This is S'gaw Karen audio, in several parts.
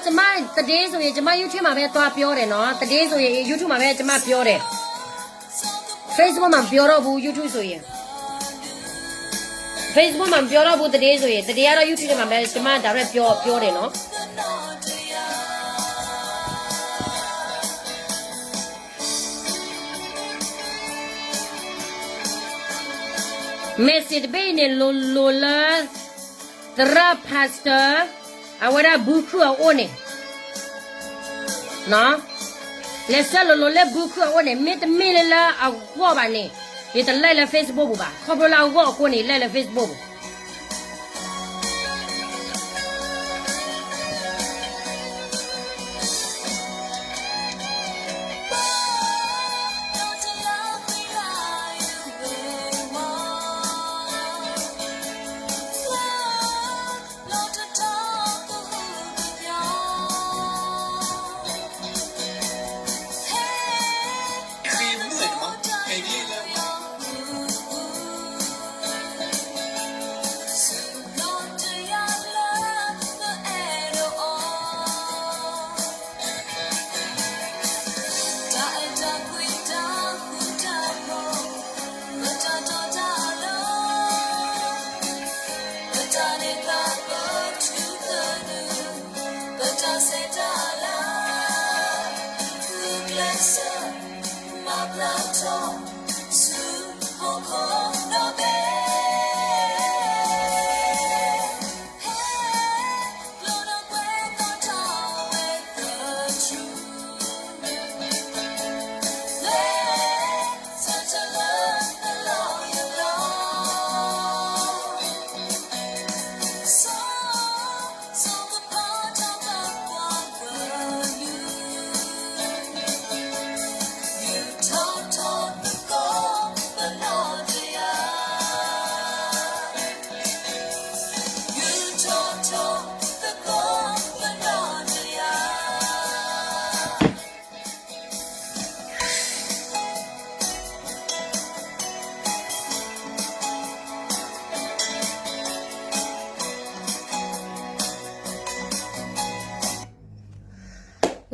တဒ့စိၤယဲၢ် ကမၣ် YouTube မး ဖဲတွါပျီဒဲးနီၤ, တဒ့စိၤယဲၢ် YouTube မး ဖဲကမၣ်ပျီဒဲး, Facebook မး ပျီထီၣ်ဘူး YouTube စိၤယဲၢ်, Facebook မး ပျီထီၣ်ဘူး တဒ့စိၤယဲၢ်, တဒ့အါထီၣ် YouTube မး ဖဲကမၣ် direct ပျီ ပျီဒဲးနီၤ. message တဘ့ၣ်အံၤန့ၣ် လိၤလိၤလၢ သရၣ် pastor အဝဲဒၣ်ဘူးခုၣ်အအိၣ်န့ၣ်, လဲၤဆှၢလိၤလိၤလၢဘူးခုၣ်အအိၣ်န့ၣ်, မ့တမ့ၢ်လၢလၢအဂီၢ်ဘၣ်န့ၣ်, ယတလဲၤလၢ Facebook ပူၤဘၣ်, ခီဖျိလၢအဂီၢ်အဃိန့ၣ် လဲၤလၢ Facebook ပူၤ.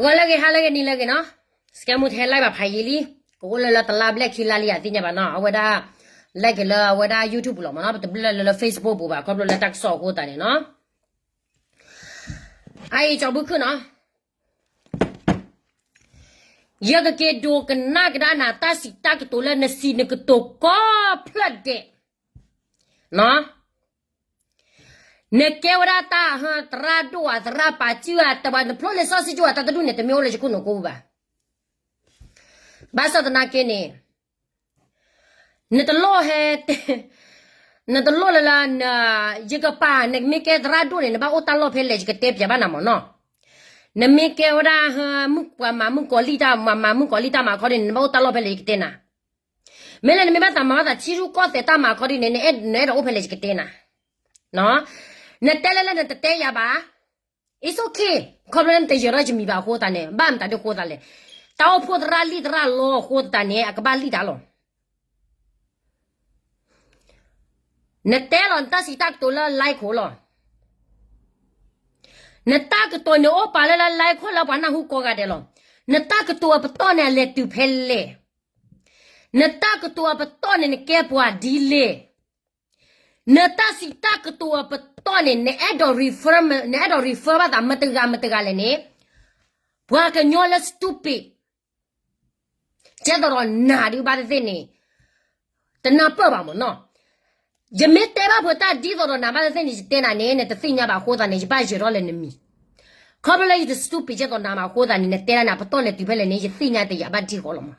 ဂီၤလၢအဂ့ၤ ဟါလၢအဂ့ၤ နံၤလၢအဂ့ၤနီၤ, စကဲမူထဲ live ဘၣ်ဖးယံာ်လံ, ကအိၣ်လၢလၢတလါဘျဲၣ်ခံလါလံ ယသ့ၣ်ညါဘၣ်နီၤ, အဝဲဒၣ် live က့ၤလၢအဝဲဒၣ် YouTube ပူၤလီၤမးနီၤ, ပတဘျၢလၢလၢ Facebook ပူၤဘၣ် ခီဖျိလၢတၢ်ကစီၣ်အဃိသတးန့ၣ်နီၤ, အအံၤကၠီဘုခုၣ်နီၤ ယကက့ၤဒိကနၣ်ကဒါနၤ တၢ်စံးတၢ်ကတိၤလၢနစံးနကတိၤကိးဖျၢၣ်ဒဲး, နကဲဝဲဒၣ်တၢ်သရၣ်ဒိၣ်ဧါ သရၣ်ပာ်စုဧါ တဝဲနဖျိလံာ်စီဆှံကၠိဧါ တၢ်တဒူၣ်န့ၣ် တမ့ၢ်အိၣ်လၢယခိၣ်နူာ်ကိးပူၤဘၣ်. ဘၣ်ဆၣ်သနာ်က့န့ၣ် နတလိၣ်ဟဲ နတလိၣ်လၢလၢ ယကပာ် နမ့ၢ်ကဲသရၣ်ဒိၣ်န့ၣ် နဘၣ်အိၣ်တၢ်လီၢ်ဖဲလဲၣ် ယကတဲပၠးဘၣ်နၤမးနီၤ, နမ့ၢ်ကဲဝဲဒၣ် မုၣ်ပှၤမၤမုၣ်ကီၤလံၢ်တၢ် မၤမၤမုၣ်ကီၤလံၢ်တၢ်မၤခီဒ်န့ၣ် နဘၣ်အိၣ်တၢ်လီၢ်ဖဲလဲၣ် ယကတဲနၤ, မ့ၢ်လၢနမ့ၢ်ဘၣ်သးမၤဘၣ်သးထံရူၢ်ကီၢ်သဲးတၢ်မၤခီဒ်န့ၣ် နအဲၣ်ဒိးအိၣ်ဖဲလဲၣ် ယကတဲနၤ, နတဲလၢလၢနတတဲယၤဘၣ် it's okay, ခီဖျိလၢနတယၢၤထီၣ်ယမံၤဘၣ်အဃိသတးန့ၣ် ဘၣ်မတၤဒ်အဃိသတးလဲၣ်, တၢ်အိၣ်ဖှိၣ်သရၣ်လံၢ်သရၣ်လီအဃိသတးန့ၣ် အကဘၣ်လံၢ်တၢ်လီၤ. နတဲလီၤ နတၢ်စံးတၢ်ကတိၤလၢ live ခိၣ်လီၤ. နတၢ်ကတိၤန့ၣ်အိၣ်ပာ်လၢလၢ live ခိၣ်လၢပှၤနၢ်ဟူကိးဂၤဒဲးလီၤ. နတၢ်ကတိၤအပတီၢ်န့ၣ် အလဲၤတုၤဖဲလဲၣ်. နတၢ်ကတိၤအပတီၢ်န့ၣ် နကဲပှၤဒ်လဲၣ်. နတၢ်စံးတၢ်ကတိၤအပတီၢ်န့ၣ် နအဲၣ်ဒိး refer မ နအဲၣ်ဒိး refer ဘၣ်သးမတဂၤမတဂၤလဲၣ်န့ၣ် ပှၤကညီလၢ stupid ကဲသိးဒီးနၤဒုးဘၣ်သ့ၣ်သ့ၣ်န့ၣ် တနၢ်ပၢၢ်ဘၣ်မးနီၤ. ယမ့ၢ်တဲဘၣ်ဖုးတၢ်ဒ်သိးဒီးနၤဘၣ်သ့ၣ်သ့ၣ်န့ၣ် ယတဲနၤန့ၣ် နတသ့ၣ်ညါဘၣ်အဃိသတးန့ၣ် ယဘၣ်ယၢၤထီၣ်လၢနမံၤ. ခီဖျိလၢယတ stupid ကဲသိးနၤမးအဃိသတးန့ၣ် နတဲဒၣ်န့ၣ် အပတီၢ်လဲၤတုၤဖဲလဲၣ်န့ၣ် ယသ့ၣ်ညါတယၤဘၣ်ဒ်ဃီလီၤမး.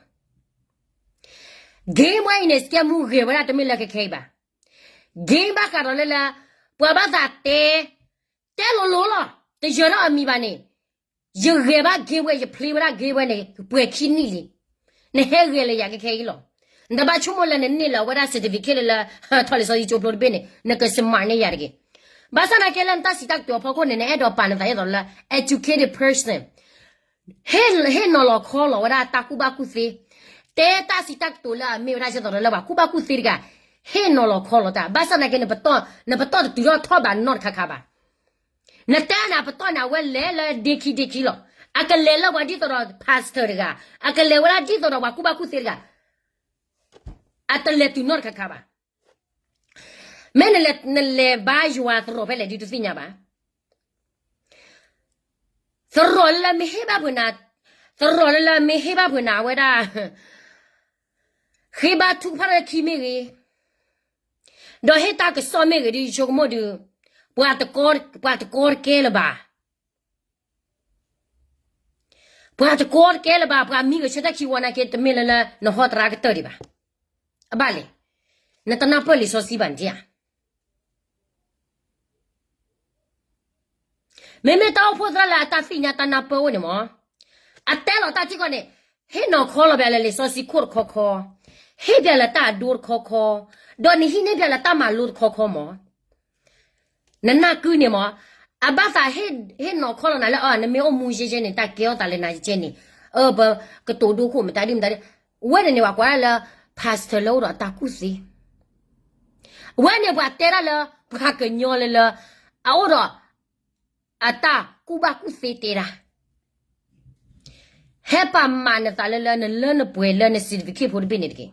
Game ဝဲအံၤန့ၣ် စကဲမူဂဲၤဝဲဒၣ်တမ့ၢ်လၢခဲခဲအံၤဘၣ်. Game ဘၣ်ဃးဒီးလၢလၢ ပှၤဘၣ်သးတဲ တဲလိၤလိၤလီၤ. တယၢၤထီၣ်အမံၤဘၣ်န့ၣ် ယဂဲၤဘၣ် game ဝဲ ယ play ဝဲဒၣ် game ဝဲန့ၣ် ပှဲၤခံနံၣ်လံ. နဟဲဂဲၤလၢယၤခဲခဲအံၤလီၤ. နတဘၣ်ဆိကမိၣ်လၢနန့ၢ်လၢၤဝဲဒၣ် certificate လၢလၢ ထီၣ်လံာ်စီဆှံကၠိဖျိတဘ့ၣ်န့ၣ် နက smart န့ၢ်ယၤတဂ့ၤ. ဘၣ်ဆၣ်သနာ်က့လၢနတၢ်စံးတၢ်ကတိၤအဖီခိၣ်န့ၣ် နအဲၣ်ဒိးပာ်နသးဒ်သိးလၢ educated person ဟ့ၣ်နီၤလီၤခီလီၤဝဲဒၣ်တၢ်ကူၣ်ဘၣ်ကူၣ်သ့, တဲတၢ်စံးတၢ်ကတိၤလၢအမ့ၢ်ဝဲဒၣ်ဒ်သိးဒီးလၢပှၤကူၣ်ဘၣ်ကူၣ်သ့တဂၤ, ဟ့ၣ်နီၤလီၤခီလီၤတၢ်. ဘၣ်ဆၣ်သနာ်က့ နပတီၢ် နပတီၢ်တတုၤထီၣ်ထီၣ်ဘးနီတခါခါဘၣ်. နတဲနၤပတီၢ်န့ၣ် အဝဲလဲၤလၢဒ့ခံဒ့ခံလီၤ. အကလဲၤလၢပှၤဒ်သိးဒီး pastor တဂၤ, အကလဲၤဝဲဒၣ်ဒ်သိးဒီးပှၤကူၣ်ဘၣ်ကူၣ်သ့တဂၤ, အတလဲၤတုၤနီတခါခါဘၣ်. မ့ၢ်နလဲၤဘါယွၤသရိာ်ဖဲလဲၣ်ဒုးတသ့ၣ်ညါဘၣ်. သရိာ်လၢမ့ၢ်ဟ့ၣ်ဘၣ်ဖုးနၤ, သရိာ်လၢမ့ၢ်ဟ့ၣ်ဘၣ်ဖုးနၤအဝဲဒၣ် ဃ့ဘါထုကဖၣ်လၢခံမ့ၢ်ဂ့ၤ, ဒီးဟ့ၣ်တၢ်ကစီၣ်မ့ၢ်ဂ့ၤဒုး ယဆိကမိၣ်ဒုး ပှၤတကီတကဲလၢၤဘၣ်. ပှၤတကီတကဲလၢၤဘၣ်, ပှၤမံဂဲၤဆၢထၢၣ်ခံဝီနာ်က့ တမ့ၢ်လၢလၢနဟီတရါကတၢၢ်ဒံးဘၣ်. အဘၣ်လဲၣ်, နတနၢ်ပၢၢ်လံာ်စီဆှံဘၣ်န့ၣ်ဧါ. မ့မ့ၢ်တၢ်အိၣ်ဖှိၣ်သရၣ်လၢအတၢ်သ့ၣ်ညါတၢ်နၢ်ပၢၢ်အိၣ်န့ၣ်မး, အတဲလီၤတၢ်ထံကီၢ်န့ၣ်, ဟ့ၣ်နီၤခီလီၤပျးလၢလံာ်စီဆှံခိၣ်တခီခီ, ဟ့ၣ်ပျးလၢတၢ်အဒိတခီခီ, ဒီးနဟံးန့ၢ်ပျးလၢတၢ်မၤလိတခီခီမး. နနၢ်ကုန့ၣ်မး, အဘၣ်သးဟ့ၣ်နီၤခီလီၤနၤလၢ အ နမ့ၢ်အိၣ်မူယဲယဲန့ၣ် တၢ်ကဲထီၣ်သးလၢနၤယဲန့ၣ်, အ ပကတိၤဒိခိၣ်မတၤဒ်မတၤဒ်, ဝဲန့ၣ်န့ၣ် ပှၤကွၢ်ဒၣ်လၢ pastor လၢအိၣ်ဒီးတၢ်ကူၣ်သ့. အဝဲန့ၣ်ပှၤတဲဒၣ်လၢ ပှၤကညီလၢလၢ အအိၣ်ဒီး အတၢ်ကူၣ်ဘၣ်ကူၣ်သ့တဲဒၣ်, ဟဲပာ်မၤနသးလၢလၢနလၢနပှဲၤလၢန certificate ဖိတဘ့ၣ်န့ၣ်တက့ၢ်.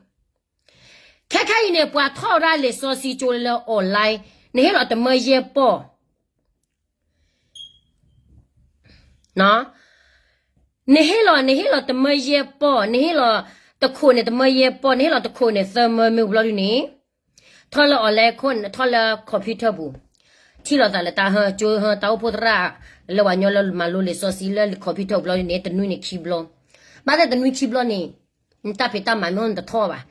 ခဲခဲအံၤန့ၣ် ပှၤထီၣ်ဝဲဒၣ်လံာ်စီဆှံကၠိလၢလၢ online, နဟ့ၣ်လီၤတမၢယဲၢ်ပီၢ် နဟ့ၣ်လီၤ နဟ့ၣ်လီၤတမၢယဲၢ်ပီၢ်, နဟ့ၣ်လီၤတခိၣ်န့ၣ်တမၢယဲၢ်ပီၢ်, နဟ့ၣ်လီၤတခိၣ်န့ၣ်သၢမၢမ့ၢ်ဘျီဒုန့ၣ်, ထီၣ်လၢ online ခိၣ်န့ၣ် ထီၣ်လၢ computer ပူၤ, ထံၣ်လိာ်သးလၢတၢ်ဟၢကၠိဟၢတၢ်အိၣ်ဖှိၣ်သရၣ် လၢပှၤကညီလၢမၤလိလံာ်စီဆှံလၢ computer ဘျီဒုန့ၣ် တနွံန့ၣ်ခံဘျီ, ဘၣ်သ့ၣ်တနွံခံဘျီန့ၣ် နတၢ်ဖံးတၢ်မၤမ့ၢ်အိၣ်နတထီၣ်ဘၣ်.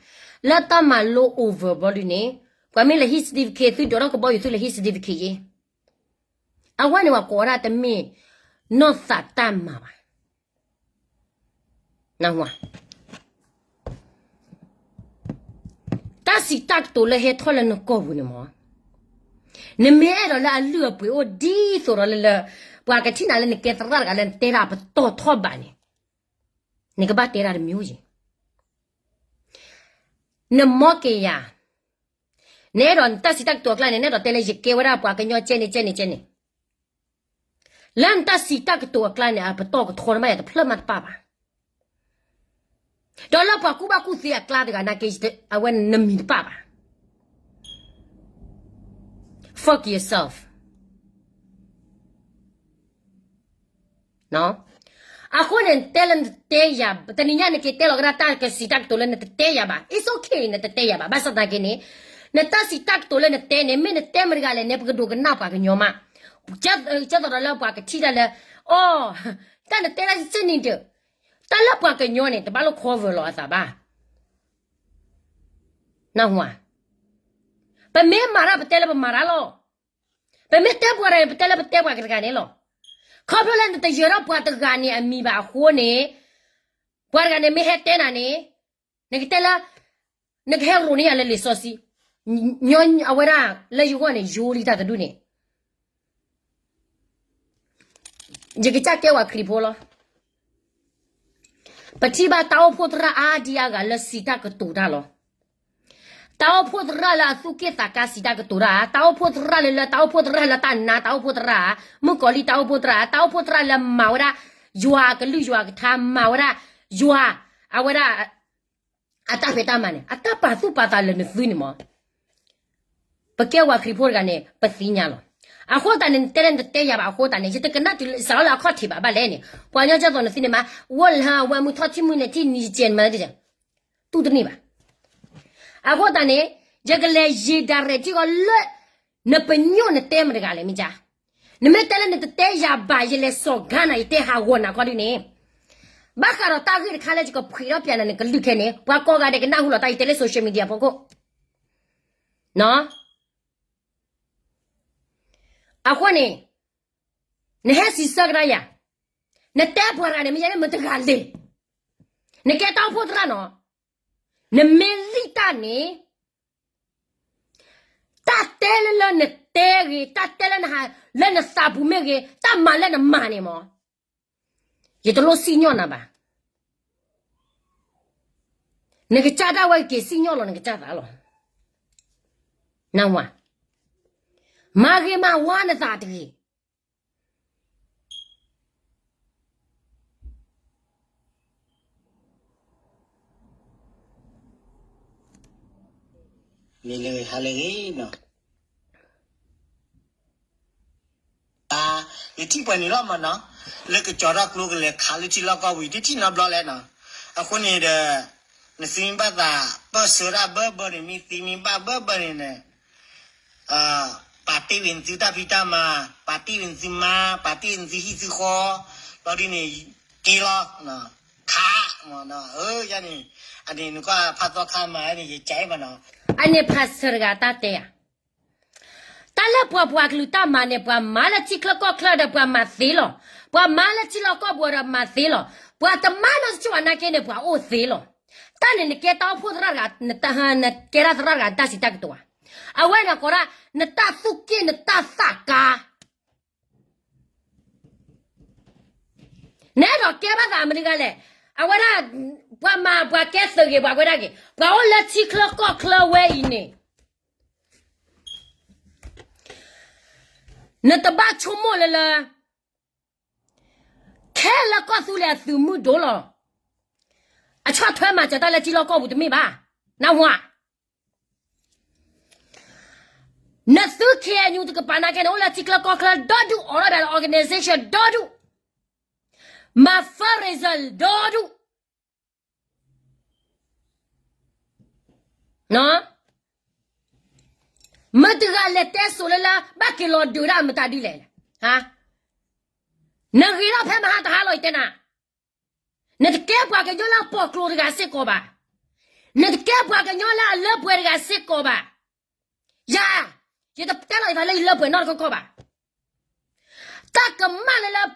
လၢတၢ်မၤလိ over ဘျီဒုန့ၣ်, ပှၤမ့ၢ်လဲၤဟံး certificate သုဒိးထီၣ်ကဘီယူၤသုလဲၤဟံး certificate ယဲ အဝဲန့ၣ်ပှၤကိးဝဲဒၣ်တမ့ၢ်နီၢ်သးတၢ်မၤဘၣ်. တၢ်စံးတၢ်ကတိၤလၢဟဲထီၣ်လၢနကိာ်ပူၤန့ၣ်မး, နမ့ၢ်အဲၣ်ဒိးလၢအလုၢ်အပှ့ၤအိၣ်ဒ်သိးဒီးလၢလၢ ပှၤကထံၣ်နၤလၢနကဲသရၣ်တဂၤလၢနတဲတၢ်ပတီၢ်ထီၣ်ဘးန့ၣ်, နကဘၣ်တဲတၢ်တမံၤယဲ နမီက့ၤယၤ, နအဲၣ်ဒိးနတၢ်စံးတၢ်ကတိၤအကျါန့ၣ် နအဲၣ်ဒိးတဲလၢယကဲဝဲဒၣ်ပှၤကညီကဲန့ၣ်ကဲန့ၣ်ကဲန့ၣ်, လၢနတၢ်စံးတၢ်ကတိၤအကျါန့ၣ် အပတီၢ်ကထီနဘၣ်ယၤတဖျၢၣ်မးတပၣ်ဘၣ်. ဒီးလၢပှၤကူၣ်ဘၣ်ကူၣ်သ့အကျါတဂၤနာ်က့ အဝဲနမံၤတပၣ်ဘၣ်. Fuck yourself. အဃိန့ၣ် နတဲလၢနတတဲယၤ, တနံၤညါနက့ၤတဲလီၤကဒါတၢ်ကစံးတၢ်ကတိၤလၢနတတဲယၤဘၣ်, it's okay နတတဲယၤဘၣ်. ဘၣ်ဆၣ်သနာ်က့န့ၣ်, နတၢ်စံးတၢ်ကတိၤလၢနတဲန့ၣ် မ့ၢ်နတဲမတၤတဂၤလဲၣ်န့ၣ် ပကဒိးကနၣ်ပှၤကညီမး. ကဲသိးဒီးလၢပှၤကထံၣ်တၢ်လၢ, အိ, တၢ်နတဲဒၣ်စ့ၢ်န့ၣ်ဒီး, တၢ်လၢပှၤကညီန့ၣ် တဘၣ်လိၣ် cover လီၤအသးဘၣ်. နၢ်ဟူဧါ, ပမ့ၢ်မၤတၢ်ပတဲလၢပမၤတၢ်လီၤ. ပမ့ၢ်တဲပှၤတဂၤန့ၣ် ပတဲလၢပတဲပှၤတဂၤန့ၣ်လီၤ. ခီဖျိလၢနတယၢၤထီၣ်ပှၤတဂၤန့ၣ်အမံၤဘၣ်အဃိန့ၣ်, ပှၤတဂၤန့ၣ်မ့ၢ်ဟဲတဲနၤန့ၣ်, နကတဲလၢ, နကဟဲရိၤန့ၢ်ယၤလၢလံာ်စီဆှံ, ညီအဝဲဒၣ်လၢယဂီၢ်န့ၣ် ယိလံတၢ်တဒူၣ်န့ၣ် ယကစၢ်ကဲဝဲခရံာ်ဖိလီၤ. ပထံၣ်ဘၣ်တၢ်အိၣ်ဖှိၣ်သရၣ်အါဒံအါဂၤလၢစံးတၢ်ကတိၤတၢ်လီၤ. တၢ်အိၣ်ဖှိၣ်သရၣ်လၢအသူၣ်က့ၣ်သးကါစံးတၢ်ကတိၤတၢ်, တၢ်အိၣ်ဖှိၣ်သရၣ်လၢလၢ, တၢ်အိၣ်ဖှိၣ်သရၣ်လၢတၢ်နါ, တၢ်အိၣ်ဖှိၣ်သရၣ်, မုၣ်ကီၤလံၢ်တၢ်အိၣ်ဖှိၣ်သရၣ်, တၢ်အိၣ်ဖှိၣ်သရၣ်လၢမၤဝဲဒၣ်, ယွၤအကလုၢ်ယွၤအကထါ, မၤဝဲဒၣ်ယွၤ, အဝဲဒၣ် အတၢ်ဖံးတၢ်မၤန့ၣ် အတၢ်ပာ်သူၣ်ပာ်သးလၢနသုန့ၣ်မး. ပကဲဝဲခရံာ်ဖိတဂၤန့ၣ် ပသ့ၣ်ညါလီၤ. အဃိသတးန့ၣ် နတဲလၢနတတဲယၤဘၣ်အဃိသတးန့ၣ် ယတကနၣ်တုၤစးထီၣ်လၢအခီၣ်ထံးဘၣ်. ဘၣ်လဲၣ်န့ၣ် ပှၤကညီကၢ်သိးနသုန့ၣ်မး, ဝဲလၢအဝဲမုၢ်ထီၣ်ထံမုၢ်န့ၣ် ထံၣ်နံၤယကဲန့ၣ်မး, တူၢ်တန့ၢ်ဘၣ်. အဃိသတးန့ၣ် ယကလဲၤယံၤဒၣ်ရဲၣ်ထံကီၢ်လၢ နပညိၣ်နတဲမတဂၤလဲၣ်မ့ၢ်ကါ. နမ့ၢ်တဲလၢနတတဲယၤဘၣ် ယလဲၤစိာ်ကါနၤ ယတဲဟးဂီၤနၤခီဒုန့ၣ်, ဘၣ်ဃးဒီးတၢ်ဂ့ၢ်တခါလၢယကဖှံးထီၣ်ပျးနၤနကလုၢ်ခဲန့ၣ် ပှၤကိးဂၤဒဲးကနၢ်ဟူလီၤတၢ်အံၤတဲလၢ social media ဖီခိၣ်. အဃိန့ၣ် နဟဲစံးဆၢကဒါယၤ, နတဲပှၤတဂၤန့ၣ် မ့ၢ်ယၤန့ၣ်မတဂၤလဲၣ်. နကဲတၢ်အိၣ်ဖှိၣ်သရၣ်နီၤ, နမ့ၢ်လံၣ်တၢ်န့ၣ် တၢ်တဲလၢလၢနတဲဂ့ၤ, တၢ်တဲလၢနဟးလၢနသးပူၤမ့ၢ်ဂ့ၤ, တၢ်မၤလၢနမၤန့ၣ်မး, ယတလိၣ်စံၣ်ညီၣ်နၤဘၣ်. နကစၢ်ဒၣ်ဝဲက့ၤစံၣ်ညီၣ်လီၤနကစၢ်သးလီၤ. နၢ်ဟူဧါ, မၤဂ့ၤမၤဝါနသးတဂ့ၤ. မ့ၢ်လၢဂ့ၤဟါလၢဂ့ၤနီၤ, ယထံၣ်ပှဲၤန့ၣ်လီၤမးနီၤ, လၢကစီၤထီၣ်ကျိကလဲၤခးလၢထံလီၢ်ကီၢ်ပူၤ တထံၣ်နီတဘျီလဲၣ်နီၤ, အဃိန့ၣ်ဒီး နသုမ့ၢ်ဘၣ်သးပၢၢ်ဆၢတၢ်ဘၢဘၢန့ၣ် မ့ၢ်သံမ့ၢ်ဘၣ်ဘၢဘၢန့ၣ်န့ၣ် ပာ်တ့ၢ်ဝံၤနသုတၢ်ဖံးတၢ်မၤ, ပာ်တ့ၢ်ဝံၤနသုမါ, ပာ်တ့ၢ်ဝံၤနသုဟံၣ်သုဃီ, ဘျီဒ်န့ၣ် က့ၤလီၤ, ခး, ယန့ၣ်, အန့ၣ်နကွၢ်ဖးသီခါမးန့ၣ် ယကဲဘၣ်နီၤ, အန့ၣ် pastor တဂၤတၢ်တဲဧါ, တၢ်လၢပှၤပှၤကလုာ်တၢ်မၤန့ၣ် ပှၤမၤလၢထံချၢကီၢ်ချၢဒီးပှၤမၤသ့လီၤ, ပှၤမၤလၢထံလီၢ်ကီၢ်ပူၤဒီးမၤသ့လီၤ, ပှၤတမၤနီတစဲးဘၣ်နာ်က့န့ၣ် ပှၤအိၣ်သ့လီၤ, တၢ်န့ၣ်နကဲတၢ်အိၣ်ဖှိၣ်သရၣ်တဂၤ, နကဲဒၣ်သရၣ်တဂၤတၢ်စံးတၢ်ကတိၤဧါ, အဝဲန့ၣ်ကိးဒၣ် နတၢ်သူၣ်က့ၣ်နတၢ်သးကါ နအဲၣ်ဒိးကဲဘၣ်သးမနုၤဂၤလဲၣ်, အဝဲဒၣ် ပှၤမၤပှၤကဲသုးဂ့ၤ ပှၤဝဲဒၣ်ဂ့ၤ ပှၤအိၣ်လၢထံချၢကီၢ်ချၢဝဲအံၤန့ၣ်, နတဘၣ်ဆိကမိၣ်လၢလၢ ခဲလၢာ်ကီၢ်သူလ့ၤအသုးမုၢ်ဒိၣ်လီၤ, အဆီၣ်ထွဲမၤစၢၤတၢ်လၢထံလီၢ်ကီၢ်ပူၤတမ့ၢ်ဘၣ်, နၢ်ဟူဧါ နသု K N U တကပၤနာ်က့န့ၣ် အိၣ်လၢထံချၢကီၢ်ချၢဒီဒူၣ် အိးထီၣ်ဘၣ်လၢ organization ဒီဒူၣ်, မၤ fundraiser ဒီဒူၣ်, မတၤတဂၤလဲၤတဲစိၤလၢလၢ ဘၣ်က့ၤလီၤဒုးဒၣ်မတၤဒ်လဲၣ်, နဂ့ၤထီၣ်ဖဲမဟါတဟါလီၤ ယတဲနၤ, နတကဲပှၤကညီလၢအပိာ်ကျိၤတဂၤစ့ၢ်ကီးဘၣ်, နတကဲပှၤကညီလၢအလၢပှဲၤတဂၤစ့ၢ်ကီးဘၣ်, ယၤ, ယတတဲလီၤယသးလၢယလၢပှဲၤနီတခီခီဘၣ်, တၢ်ကမၣ်လၢလၢ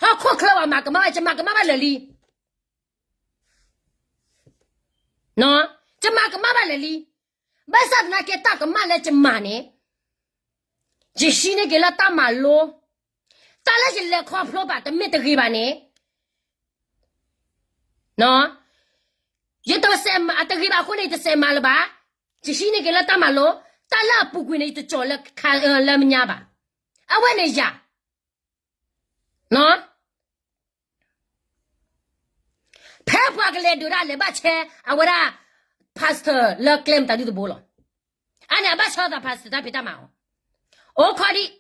ဟီၣ်ခိၣ်ချၢပှၤမၤကမၣ်ဘၣ် ယမၤကမၣ်ဘၣ်လၢာ်လံ, ယမၤကမၣ်ဘၣ်လၢာ်လံ, ဘၣ်ဆၣ်သနာ်က့တၢ်ကမၣ်လၢယမၤန့ၣ်, ယဟံးန့ၢ်က့ၤလၢတၢ်မၤလိ, တၢ်လၢယလဲၤခီဖျိဘၣ်တမ့ၢ်တဂ့ၤဘၣ်န့ၣ်, ယတစဲးမၤတဂ့ၤဘၣ်အဃိန့ၣ် ယတစဲးမၤလၢၤဘၣ်, ယဟံးန့ၢ်က့ၤလၢတၢ်မၤလိ, တၢ်လၢအပူၤကွံာ်န့ၣ် ယတကၠီၤလၢ လၢမညါဘၣ်, အဝဲန့ၣ်ယၤ ဖဲပှၤကလဲၤဒုးဒၣ်လဲၤဘၣ်ဆဲ အဝဲဒၣ် pastor လၢကျဲမတၤဒုတဘိလီၤ, အန့ၣ်အဘၣ်ဆၢသး pastor တၢ်ဖံးတၢ်မၤအီၤ, အိၣ်ခီဒံး,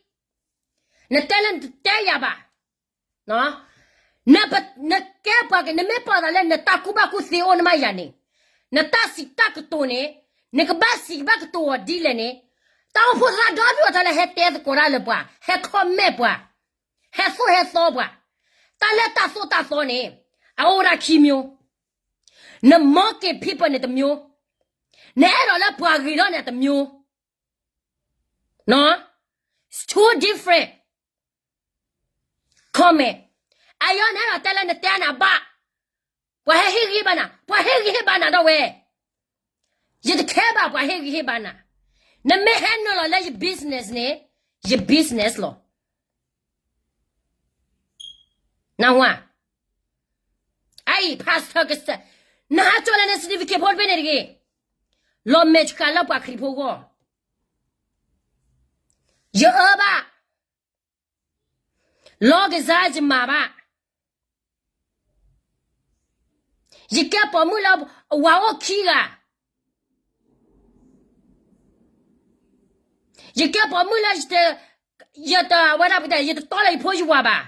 နတဲလၢနတဲယၤဘၣ်, နကဲပှၤက နမ့ၢ်ပာ်သးလၢနတၢ်ကူၣ်ဘၣ်ကူၣ်သ့အိၣ်နမးယၤန့ၣ်, နတၢ်စံးတၢ်ကတိၤန့ၣ်, နကဘၣ်စံးဘၣ်ကတိၤအီၤဒ်လဲၣ်န့ၣ်, တၢ်အိၣ်ဖှိၣ်သရၣ်ဒီဒူၣ်အတၢ်လၢဟဲတဲသကိးတၢ်လၢပှၤ ဟဲ comment ပှၤ, ဟဲသိၣ်ဟဲသီပှၤ, တၢ်လၢတၢ်သိၣ်တၢ်သီန့ၣ်, အအိၣ်ဝဲဒၣ်ခံမျိုး, န mocking people န့ၣ်တမျိုး, နအဲၣ်ဒိးလၢပှၤဂ့ၤထီၣ်န့ၣ်တမျိုး, it's two different comment, အယီၤနအဲၣ်ဒိးတဲလၢနတဲနၤဘၣ်, ပှၤဟဲဟ့ၣ်ဂံၢ်ဟ့ၣ်ဘါနၤ, ပှၤဟ့ၣ်ဂံၢ်ဟ့ၣ်ဘါနၤဒီးဝဲ, ယတ care ဘၣ်ပှၤဟ့ၣ်ဂံၢ်ဟ့ၣ်ဘါနၤ, နမ့ၢ်ဟဲနုာ်လီၤလၢယ business န့ၣ်, ယ business လီၤ, နၢ်ဟူဧါ, အအံၤ pastor ကစၢ်, နဟးကၠီလၢန certificate ဖိတဘ့ၣ်န့ၣ်တဂ့ၤ, လီၤမဲာ်ဆှးလၢပှၤခရံာ်ဖိဂီၢ်, ယအၢဘၣ်, လီၤကစၢ်ယမၤဘၣ်, ယကဲပိာ်မုၣ်လၢအဝၤအိၣ်ခံဂၤ, ယကဲပိာ်မုၣ်လၢ ယတဝဲဒၣ်ပတဲ ယတတီလၢယဖိယဝၤဘၣ်,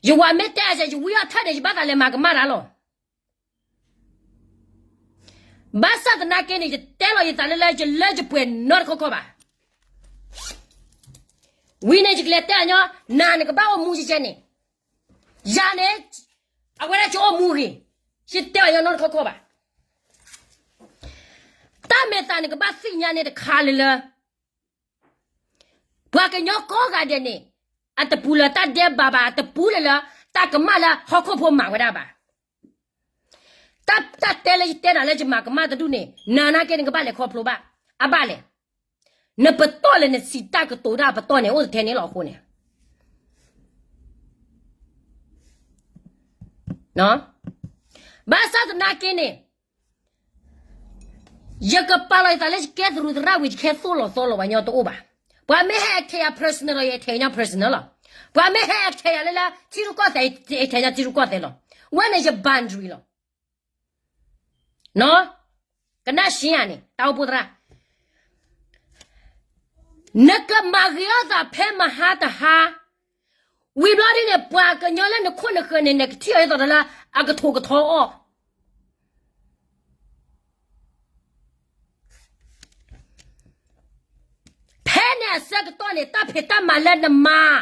ယဝၤမ့ၢ်တဲအစဲး ယဝံအီၣ်ထၢၣ်န့ၣ် ယဘၣ်သးလဲၤမၤကမၣ်တၢ်လီၤ. ဘၣ်ဆၣ်သနာ်က့န့ၣ် ယတဲလီၤယသးလၢလၢ ယလၢယပှဲၤနီတခီခီဘၣ်. ဝံၤန့ၣ် ယကလဲၤတဲအညီ နၤနကဘၣ်အိၣ်မူယကဲန့ၣ်, ယၤန့ၣ် အဝဲဒၣ်ယအိၣ်မူဂ့ၤ, ယတဲအညီနီတခီခီဘၣ်. တၢ်မဲာ်သးနကဘၣ်သ့ၣ်ညါန့ၣ်တခါလၢလၢ ပှၤကညီကိးဂၤဒဲးန့ၣ် အတပူၤလၢတၢ်ဒဲးဘးဘၣ်, အတပူၤလၢလၢ တၢ်ကမၣ်လၢဟီၣ်ခိၣ်ဖိမၤဝဲဒၣ်ဘၣ်. တၢ် တၢ်တဲလၢယတဲနၤလၢယမၤကမၣ်တဒူၣ်န့ၣ် နၤနာ်က့နကဘၣ်လဲၤခီဖျိဘၣ်, အဘၣ်လဲၣ်. နပတီၢ်လၢနစံးတၢ်ကတိၤတၢ်ပတီၢ်န့ၣ် အိၣ်တထဲန့ၣ်လီၤအဃိန့ၣ် ဘၣ်ဆၣ်သနာ်က့န့ၣ် ယကပာ်လီၤယသးလၢယကဲသရူးသရၣ်ဝံၤ ယကဟဲသိၣ်လီၤသီလီၤပှၤညီတအိၣ်ဘၣ်. ပှၤမ့ၢ်ဟဲအထဲယၤ personal ဒီး ယထဲညီ personal လီၤ. ပှၤမ့ၢ်ဟဲအထဲယၤလၢလၢ ထံရူၢ်ကီၢ်သဲး ယထဲညီထံရူၢ်ကီၢ်သဲးလီၤ. ဝဲန့ၣ်ယ boundary လီၤ. နီၢ်, ကနၣ်ရှ့ယၤန့ၣ် တၢ်အိၣ်ဖှိၣ်သရၣ်, နကမၤဂ့ၤထီၣ်သးဖဲမဟါတဟါ, ဝံၤဘျီဒ်န့ၣ် ပှၤကညီလၢနခိၣ်နဃၢၤန့ၣ် နကထံၣ်အီၤဒ်သိးဒီးလၢအကထိးကထီအီၣ် ဖဲန့ၣ်အဆၢကတီၢ်န့ၣ် တၢ်ဖံးတၢ်မၤလၢနမၤ ဒ်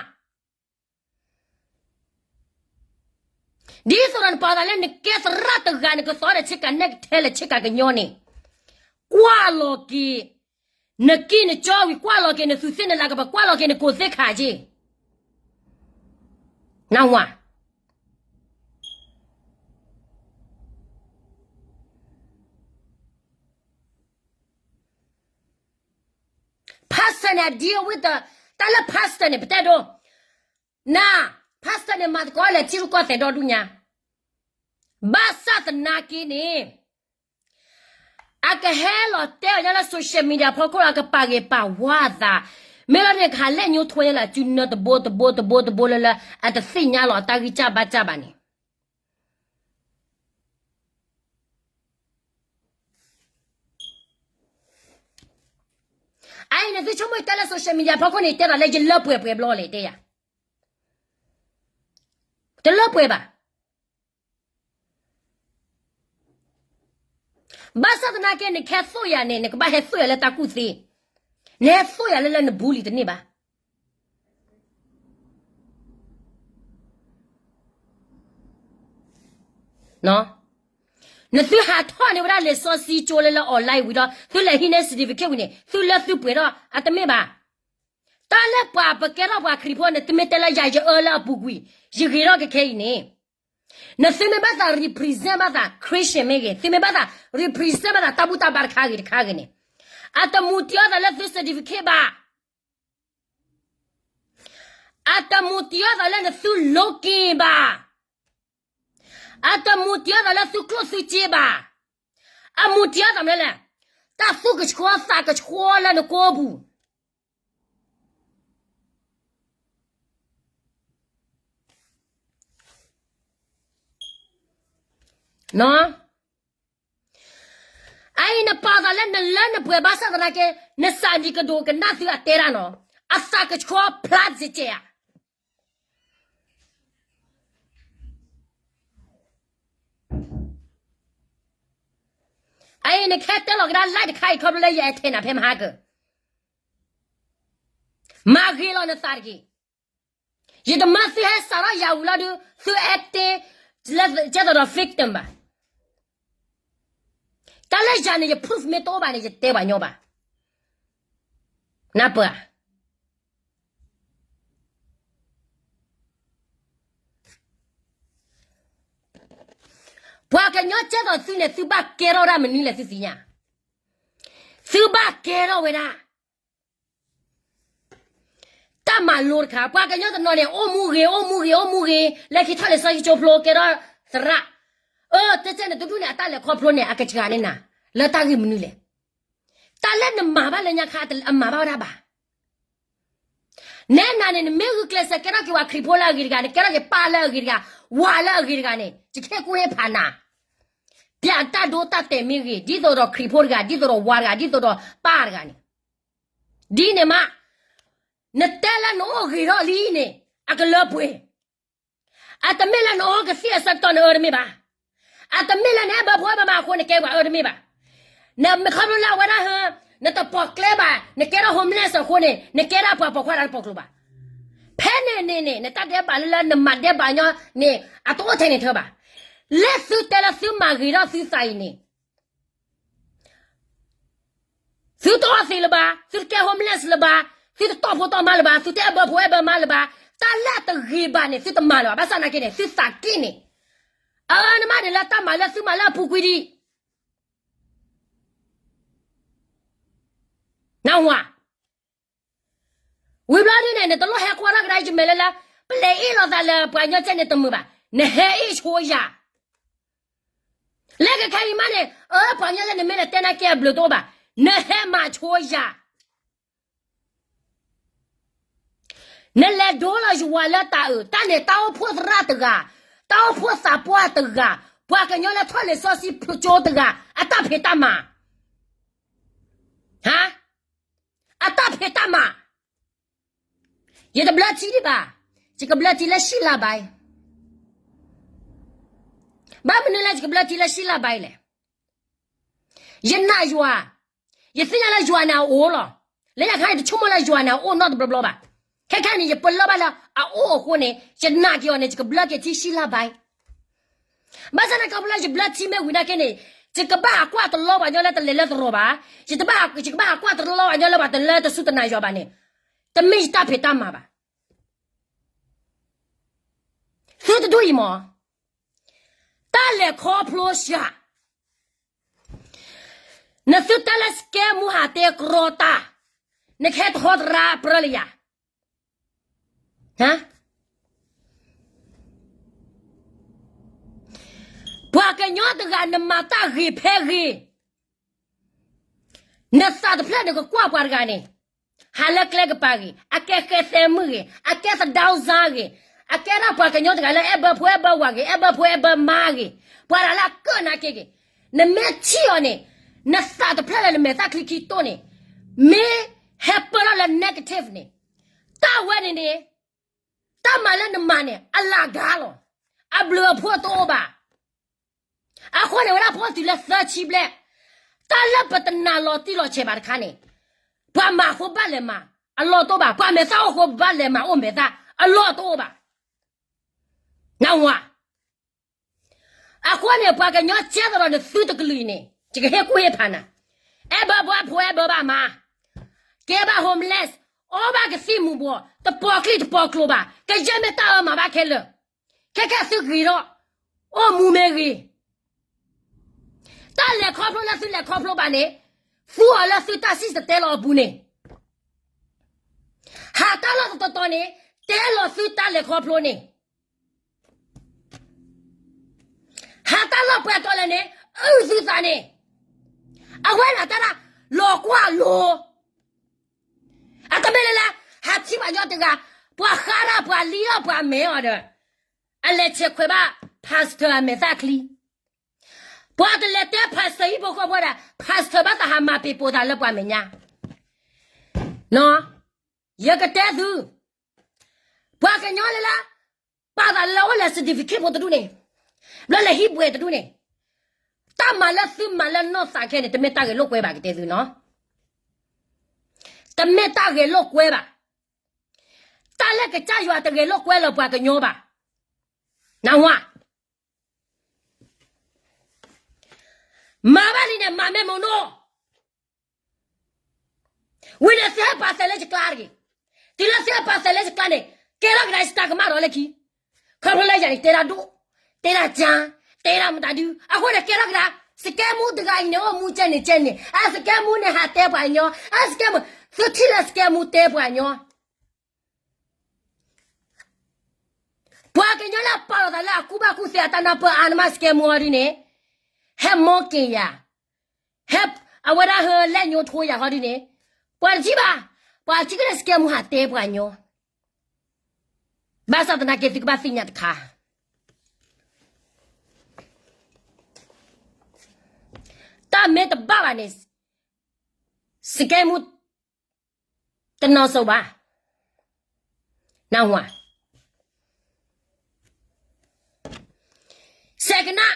သိးဒီးနပာ်သးလၢနကဲသရၣ်တဂၤ နကသီဒီးဆ့ကၤနဲၣ်ကထဲလၢဆ့ကၤကညီန့ၣ်, ကွၢ်လီၤက့ၤ နကံၢ်နကၠီဝံၤ ကွၢ်လီၤက့ၤနသူးသ့ၣ်နလၤကပၤ ကွၢ်လီၤက့ၤနကိးသ့ၣ်ခးက့ၤ, နဝၤ pastor န့ၣ် အဒံအဝ့ၢ်တ, တၢ်လၢ pastor န့ၣ် ပတဲဒိ, န, pastor န့ၣ် မၤသကိးလၢထံရူၢ်ကီၢ်သဲးဒီဒူၣ်ညါ, ဘၣ်ဆၣ်သနာ်က့န့ၣ် အကဟဲလီၤတဲအီၤညါလၢ social media ဖီခိၣ်လၢအကပာ်ဂ့ၤပာ်ဝါအသး, မ့ၢ်လီၤန့ၣ် ကဟးလဲၣ်ညိထွဲလၢအစုနၢတဘိတဘိတဘိတဘိလၢလၢ အတသ့ၣ်ညါလီၤအတၢ်ဂံၢ်စၢ်ဘါစၢ်ဘၣ်န့ၣ် အအံၤ နသုဆိကမိၣ်တဲလၢ social media ဖီခိၣ်န့ၣ် တဲသးလၢယလၢပှဲၤပှဲၤဘျီလဲၣ် တဲယၤ, တလၢပှဲၤဘၣ်. ဘၣ်ဆၣ်သနာ်က့ နကဟဲသိၣ်ယၤန့ၣ် နကဘၣ်ဟဲသိၣ်ယၤလၢတၢ်ကူၣ်သ့, နဟဲသိၣ်ယၤလၢလၢနဘူးလံၤတန့ၢ်ဘၣ်. နသုဟးထီၣ်န့ၢ်ဝဲဒၣ်လံာ်စီဆှံကၠိလၢလၢ online ဝံၤဒီး သုလဲၤဟံးန့ၢ် certificate ဝံၤန့ၣ် သုလၢသုပှဲၤထီၣ်အတမ့ၢ်ဘၣ်. တၢ်လၢပှၤပကဲထီၣ်ပှၤခရံာ်ဖိန့ၣ် သုမ့ၢ်တဲလၢယၤယအၢလၢအပူၤကွံာ်, ယဂ့ၤထီၣ်ကခဲအံၤန့ၣ်, နသုမ့ၢ်ဘၣ်သး represent ဘၣ်သး Christian မ့ၢ်ဂ့ၤ, သုမ့ၢ်ဘၣ်သး represent ဘၣ်သးတၢ်ဘူၣ်တၢ်ဘါတခါဂ့ၤတခါဂ့ၤန့ၣ်, အတမူတံၢ်အီၣ်သးလၢသု certificate ဘၣ်. အတမူတံၢ်အီၣ်သးလၢနသုလိက့ၤဘၣ်. အတမူတံၢ်အီၣ်သးလၢသုကျိၣ်သုစ့ဘၣ်. အမူတံၢ်အီၣ်သးမနုၤလဲၣ်, တၢ်သူၣ်ကဆှီသးကဆှီလၢနကိာ်ပူၤ အအံၤနပာ်သးလၢနလၢနပှဲၤဘၣ်ဆၣ်သနာ်က့, နစးနံၤကဒိးကနၣ်သုအတဲဒၣ်နီၤ, အသးကဆှီဖျါစဲးစဲးဧါ. အအံၤနကဟဲတဲလီၤကဒါ live တခါအံၤခီဖျိလၢယအဲၣ်ထဲနၤဖဲမဟါကၢ, မၤဂ့ၤလီၤနသးတက့ၢ်. ယတမၢသုဟဲစးထီၣ်ယၤဝံၤလီၤဒုး သုအဲၣ်တဲ လၢကဲသိးဒီး victim ဘၣ်. တၢ်လၢယၤန့ၣ် ယ proof မ့ၢ်တအိၣ်ဘၣ်န့ၣ် ယတဲပှၤညီဘၣ်. နၢ်ပၢၢ်ဧါ. ပှၤကညီကဲသိးသုန့ၣ် သုဘၣ်ကဲထီၣ်ဝဲဒၣ်မနုၤလဲၣ်သုသ့ၣ်ညါ, သုဘၣ်ကဲထီၣ်ဝဲဒၣ် တၢ်မၤလိတခါ, ပှၤကညီတနီၤန့ၣ် အိၣ်မူဂ့ၤ အိၣ်မူဂ့ၤ အိၣ်မူဂ့ၤ, လဲၤက့ၤထီၣ်လံာ်စီဆှံကၠိဖျိကဲထီၣ်သရၣ်, အၢ တဲကဲန့ၣ် တဒူၣ်န့ၣ်အတၢ်လဲၤခီဖျိန့ၣ် အကစှၤန့ၢ်နၤ လၢတၢ်ဂ့ၢ်မနုၤလဲၣ်. တၢ်လၢနမၤဘၣ်လၢညါခါ အမၤဘၣ်ဝဲဒၣ်ဘၣ်. နဲနၤန့ၣ် နမ့ၢ်ဂုာ်ကျဲးစၢးကဲထီၣ်က့ၤပှၤခရံာ်ဖိလၢအဂ့ၤတဂၤ, နကဲထီၣ်က့ၤပၢ်လၢအဂ့ၤတဂၤ, ဝၤလၢအဂ့ၤတဂၤန့ၣ် ယကဟ့ၣ်ကူၣ်ဟ့ၣ်ဖးနၤ, ပျးတၢ်ဒိတၢ်တဲာ်မ့ၢ်ဂ့ၤ, ဒ်သိးဒီးခရံာ်ဖိတဂၤ, ဒ်သိးဒီးဝၤတဂၤ, ဒ်သိးဒီးပၢ်တဂၤန့ၣ်, ဒ်န့ၣ်မး, နတဲလၢနအိၣ်ဂ့ၤထီၣ်လံန့ၣ် အကလၢပှဲၤ. အတမ့ၢ်လၢနအိၣ်ကသံၣ်အဆၢကတီၢ်နအၢတမ့ၢ်ဘၣ်. အတမ့ၢ်လၢနအဲၣ်ဘၢဖိအဲၣ်ဘၢမါအဃိနကဲပှၤအၢတမ့ၢ်ဘၣ်. နမ့ၢ်ခီဖျိလၢအဝဲဒၣ်ဟၢ, နတပိာ်ကျဲဘၣ်, နကဲထီၣ် homeless အဃိန့ၣ် နကဲဒၣ်ပှၤပိာ်ခွါတၢ်တပိာ်ကျိၤဘၣ်. ဖဲန့ၣ်န့ၣ်န့ၣ် နတၢ်ဒဲးဘးလၢလၢနမၤဒဲးဘးညီန့ၣ် အတအိၣ်ထဲန့ၣ်ထၢဘၣ်. လၢသုတဲလၢသုမၤဂ့ၤထီၣ်သုသးအံၤန့ၣ် သုတအီၣ်သံးလၢၤဘၣ်, သုတကဲ homeless လၢၤဘၣ်, သုတတီၢ်ဖိတီၢ်မါလၢၤဘၣ်, သုတအဲၣ်ဘၢဖိအဲၣ်ဘၢမါလၢၤဘၣ်, တၢ်လၢအတဂ့ၤဘၣ်န့ၣ် သုတမၤလၢၤဘၣ်. ဘၣ်ဆၣ်သနာ်က့န့ၣ် သုသးက့ၣ်န့ၣ် အအၢနမးန့ၣ်လၢတၢ်မၤလၢသုမၤလၢအပူၤကွံာ်ဒံး နဝၤ, ဝံၤဘျီဒ်န့ၣ် နတလိၣ်ဟဲကွၢ်ထီၣ်ကဒါယမဲာ်လၢလၢ ပလဲၤအ့ၣ်လိာ်သးလၢပှၤကညီကဲန့ၣ်တမုာ်ဘၣ်, နဟဲအ့ၣ်ဆိယၤ. လၢကခဲအံၤမးန့ၣ် အၢ ပှၤကညီလၢနမ့ၢ်လဲၤတဲနာ်က့အဘျုးတအိၣ်ဘၣ်, နဟဲမၤဆိယၤ. နလဲၤဒိလီၤယဝၤလၢတၢ်အုး, တၢ်န့ၣ်တၢ်အိၣ်ဖှိၣ်သရၣ်တဂၤ, တၢ်အိၣ်ဖှိၣ်သးပှၢ်တဂၤ, ပှၤကညီလၢထီၣ်လံာ်စီဆှံဖျိကၠိတဂၤ အတၢ်ဖံးတၢ်မၤ, ဟါ, အတၢ်ဖံးတၢ်မၤ, ယတဘျၢထံဒံးဘၣ်, ယကဘျၢထံလၢ ရှံလၢဘဲ, ဘၣ်မနုၤလၢယကဘျၢထံလၢ ရှံလၢဘဲ လဲၣ်. ယနာ်ယွၤ, ယသ့ၣ်ညါလၢယွၤန့ၣ်အအိၣ်လီၤ. လၢညါခါန့ၣ် တဆိကမိၣ်လၢယွၤန့ၣ်အအိၣ်နီတဘျီဘျီဘၣ်. ခဲခဲန့ၣ် ယပလၢၢ်ဘၣ်လၢအအိၣ်အဃိန့ၣ် ယနာ်က့ၤအီၤန့ၣ် ယကဘျၢက့ၤထံ ရှံလၢဘဲ. ဘၣ်ဆၣ်န့ၣ် ခီဖျိလၢယဘျၢထံမ့ၢ်ဝံၤနာ်က့န့ၣ်, ယကဘၣ်ဟးကွၢ်တလီပှၤကညီလၢတလဲၤလၢသရိာ်ဘၣ်, ယတဘၣ်, ယကဘၣ်ဟးကွၢ်တလီပှၤကညီလၢပှၤတလၢတဆူတနာ်ယွၤဘၣ်န့ၣ်, တမ့ၢ်ယတၢ်ဖံးတၢ်မၤဘၣ်. သုတဒူၣ်အံၤမး, တၢ်လဲၤခီဖျိစှၤ, နသုတၢ်လၢစကဲမူဟးတဲကြီတၢ်, နကဟဲတဟီတရါပြၢလၢယၤ, ပှၤကညီတဂၤနမၤတၢ်ဂ့ၤဖဲဂ့ၤ, နသးတဖျၢၣ်နကကွၢ်ပှၤတဂၤန့ၣ်, ဟးလၢကျဲကပၤဂ့ၤ, အကဲဃဲသဲမုၣ်ဂ့ၤ, အကဲသဒၢစါဂ့ၤ, အကဲဒၣ်ပှၤကညီတဂၤလၢအဲၣ်ဘၢဖိအဲၣ်ဘၢဝၤဂ့ၤ, အဲၣ်ဘၢဖိအဲၣ်ဘၢမါဂ့ၤ, ပှၤတဂၤလၢအကၢၣ်နာ်က့ဂ့ၤ, နမ့ၢ်ထံၣ်အီၤန့ၣ်, နသးတဖျၢၣ်လၢနမဲာ်သၣ်ချံခံတိၢ်န့ၣ်, မ့ၢ်ဟဲပၢၢ်ထီၣ်လၢ negative န့ၣ်, တၢ်ဝဲန့ၣ်န့ၣ်, တၢ်မၤလၢနမၤန့ၣ် အလၤကၤလီၤ. အဘျုးအဖှိၣ်တအိၣ်ဘၣ်. အဃိန့ၣ် ဝဲဒၣ်ဖီၣ်တုၤလၢသၢဆံဘျဲၣ်, တၢ်လၢပတနာ်လီၤတံၢ်လီၤဆဲးဘၣ်တခါန့ၣ်, ပှၤမၤအဃိဘၣ်လဲၤမၤ, အလီၢ်တအိၣ်ဘၣ်. ပှၤမဲာ်သၣ်အိၣ်ဃိဘၣ်လဲၤမၤအိၣ်မဲာ်သၣ်, အလီၢ်တအိၣ်ဘၣ်. နဝၤ အဃိန့ၣ် ပှၤကညီကဲသရီးနသုတကလုာ်အံၤန့ၣ် ယကဟ့ၣ်ကူၣ်ဟ့ၣ်ဖးနၤ, အဲၣ်ဘၢဖိအဲၣ်ဘၢဘၣ်မါ, ကဲဘၣ် homeless, အီၣ်ဘၣ်ကသံၣ်မူၤဘှီး, တပိာ်ချံတပိာ်ကျိၤဘၣ်, ကယဲၢ်မ့ၢ်တၢ်အၢမၤဘၣ်ခဲလၢာ်, ခဲခဲသုဂ့ၤထီၣ်, အိၣ်မူမ့ၢ်ဂ့ၤ, တၢ်လဲၤခီဖျိလၢသုလဲၤခီဖျိဘၣ်န့ၣ်, သူအီၤလၢသုတၢ်စံၣ်တဲၤတဲလီၤအပူၤန့ၣ် ဟးတၢ်လီၢ်တတီၤတီၤန့ၣ်, တဲလီၤသုတၢ်လဲၤခီဖျိန့ၣ်, ဟးတၢ်လီၢ်ပှဲၤတီၤလဲၣ်န့ၣ်, အုၣ်သုသးန့ၣ်, အဝဲန့ၣ်တၢ်ဒၣ်, လီၤကွၢ်လိၤ, အတမ့ၢ်လၢလၢ, ဟးထံၣ်ပှၤကညီတဂၤ, ပှၤဃါဒၣ်ပှၤလံအီၣ်ပှၤမဲာ်အီၤဒီး, အလဲၤဆဲးခွဲးဘၣ် pastor အမဲာ်သၣ်ချံ ပှၤတလဲၤတဲ pastor ဟံၣ်ဖိဃီဖိဒီး pastor ဘၣ်သးဟးမၤပ့ၤပိာ်သးလၢပှၤမဲာ်ညါ, ယကတဲသု, ပှၤကညီလၢလၢ, ပာ်သးလၢအိၣ်လဲၤ certificate ဖိတဒူၣ်န့ၣ်, ဘျီလဲၤဟံၣ်ပှဲၤတဒူၣ်န့ၣ်, တၢ်မၤလၢသုမၤလၢနီၢ်သးခဲန့ၣ် တမ့ၢ်တၢ်ဂဲၤလိာ်ကွဲဘၣ် ကတဲသုနီၤ, တမ့ၢ်တၢ်ဂဲၤလိာ်ကွဲဘၣ်, တၢ်လၢကစၢ်ယွၤတဂဲၤလိာ်ကွဲလၢပှၤကညီဘၣ်, နဝၤ မၤဘၣ်လံန့ၣ် မၤမ့ၢ်မနုၤ, ဝံၤန့ၣ်သုဟဲပာ်စၢၤလၢယကျါတဂ့ၤ, တုၤလၢသုဟဲပာ်စၢၤလၢယကျါန့ၣ်, ကဲထီၣ်ကဒါယတၢ်ကမၣ်ဒီးလၢခံ, ခီဖျိလၢယၤန့ၣ် တဲဒၣ်ဒိၣ်, တဲဒၣ်ကၠါ, တဲဒၣ်မတၤဒု, အဃိန့ၣ် ကဲထီၣ်ကဒါ, စကဲမူတဂၤအံၤန့ၣ် အိၣ်မူကဲန့ၣ်ကဲန့ၣ်, အစကဲမူန့ၣ် ဟးတဲပှၤကညီ, အစကဲမူ, သုထံၣ်လၢစကဲမူတဲပှၤကညီ ပှၤကညီလၢပာ်လီၤသးလၢအကူၣ်ဘၣ်ကူၣ်သ့အတၢ်နၢ်ပၢၢ်အါန့ၣ်မး စကဲမူအီၤဒ်န့ၣ်, ဟဲမီက့ၤယၤ, ဟဲ, အဝဲဒၣ်ဟဲလဲၣ်ညိထိယၤဟီဒ်န့ၣ်, ပှၤတထံၣ်ဘၣ်, ပှၤထံၣ်က့ၤလၢစကဲမူဟးတဲပှၤကညီ, ဘၣ်ဆၣ်သနာ်က့သုကဘၣ်သ့ၣ်ညါတခါ, တၢ်မ့ၢ်တဘၣ်ဘၣ်န့ၣ်, စကဲမူ တနီၤစိၤဘၣ်, နဝၤ စဲးကနၣ်,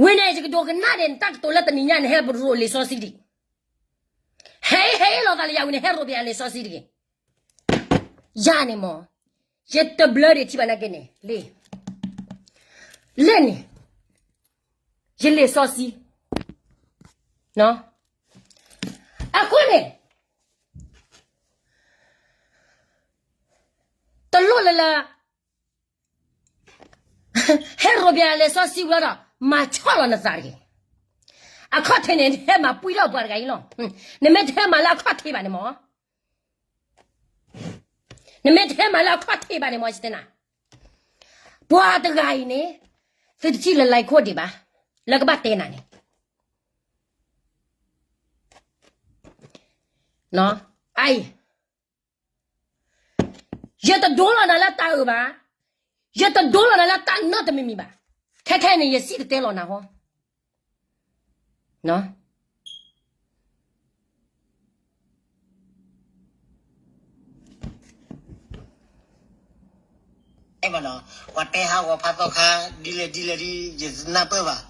ဝံၤန့ၣ် ယကဒိးကနၣ်န့ၣ် နတၢ်ကတိၤလၢတနံၤညါန့ၣ် ဟဲရိးလံာ်စီဆှံတဂ့ၤ, ဟဲဟဲလီၤသးလၢယၤဝံၤန့ၣ် ဟဲရိးဘၣ်လံာ်စီဆှံတဂ့ၤ, ယၤန့ၣ်မး, ယတဘျၢဒံးထံၣ်ဘၣ်နာ်က့န့ၣ်, လ့ၣ်, လ့ၣ်န့ၣ်, ယလံာ်စီဆှံ, အဃိန့ၣ် တလိၣ်လၢလၢ ဟဲရိးဘၣ်လံာ်စီဆှံဝံၤဒီး မၤဆီၣ်လီၤနသးတဂ့ၤ, အခီၣ်ထံးန့ၣ် နဟဲမၤပှံၢ်ထီၣ်ပှၤတဂၤအံၤလီၤ, နမ့ၢ်တဟဲမၤလၢအခီၣ်ထံးဘၣ်န့ၣ်မး, နမ့ၢ်တဟဲမၤလၢအခီၣ်ထံးဘၣ်န့ၣ်မး ယတဲနၤ, ပှၤတဂၤအံၤန့ၣ်, သုတထံၣ်လၢ line ခိၣ်ဒံးဘၣ်, လၢကဘၣ်တဲနၤန့ၣ်, အအံၤ ယတဒိလီၤနၤလၢတၤအုးဘၣ်, ယတဒိလီၤနၤလၢတၢ်နီတမံၤမံၤဘၣ်. ခဲခဲအံၤန့ၣ် ယစံၣ်တဲၤတဲလီၤနၤဟီ. ပှၤတဲဟးဂီၤဖးသီခါ ဒ်လဲၣ်ဒ်လဲၣ်ဒ် ယနၢ်ပၢၢ်ဘၣ်,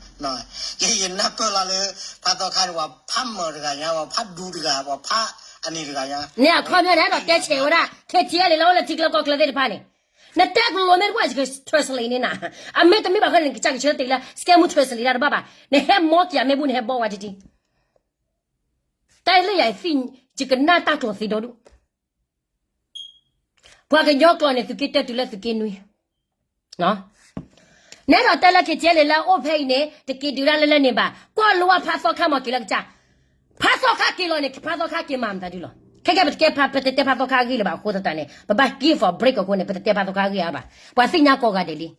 ယနၢ်ပၢၢ်လီၤလၢ ဖးသီခါန့ၣ် ပှၤဖးမၢၤတဂၤညါ, ပှၤဖးဒူတဂၤ, ပှၤဖးအန့ၣ်တဂၤညါ, န့ၣ်အခီပညီန့ၣ် အဲၣ်ဒိးတဲဆဲးဝဲဒၣ် ခဲထံအဲလ့ၣ်လၢအိၣ်လၢထံကျိကီၢ်ကျၢသ့ၣ်တဖၣ်န့ၣ်, နတဲကလိၤမ့ၢ်တဘၣ် ယက translate န့ၢ်နၤ, အမ့ၢ်တမ့ၢ်ဘၣ်ဃိန့ၣ် နကစၢ်ကဆၢတဲာ်လၢ စကဲမူ translate တၢ်တဘၣ်ဘၣ်, နဟဲမီက့ၤအမ့ၢ်ဘူၣ် နဟဲဘီဝဲတဒံ, တၢ်လၢယၤသ့ၣ် ယကနၣ်တၢ်ကျိၤသ့ဒီဒူၣ် ပှၤကညီကျိာ်န့ၣ် သုးက့တၢတုၤလၢသုးက့နွံ, နအဲၣ်ဒိးတဲလၢ ခဲထံအဲလ့ၣ်လၢအအိၣ်ဖဲအံၤန့ၣ် တက့ၤဒုးဒၣ်လၢလၢန့ၣ်ဘၣ်, ကွၢ်လိဝဲဖးသီခါမ့ၢ်က့ၤလၢကစၢ်, ဖးသီခါက့ၤလီၤန့ၣ် ဖးသီခါက့ၤမၤမတၤဒုလီၤ. ခဲကဲပတကဲဖး ပတတဲဖးသီခါအဂ့ၢ်လၢၤဘၣ်အဃိသတးန့ၣ် ပဘၣ် give a break အဃိန့ၣ် ပတတဲဖးသီခါအဂ့ၢ်အါဘၣ်, ပှၤသ့ၣ်ညါကိးဂၤဒဲးလံ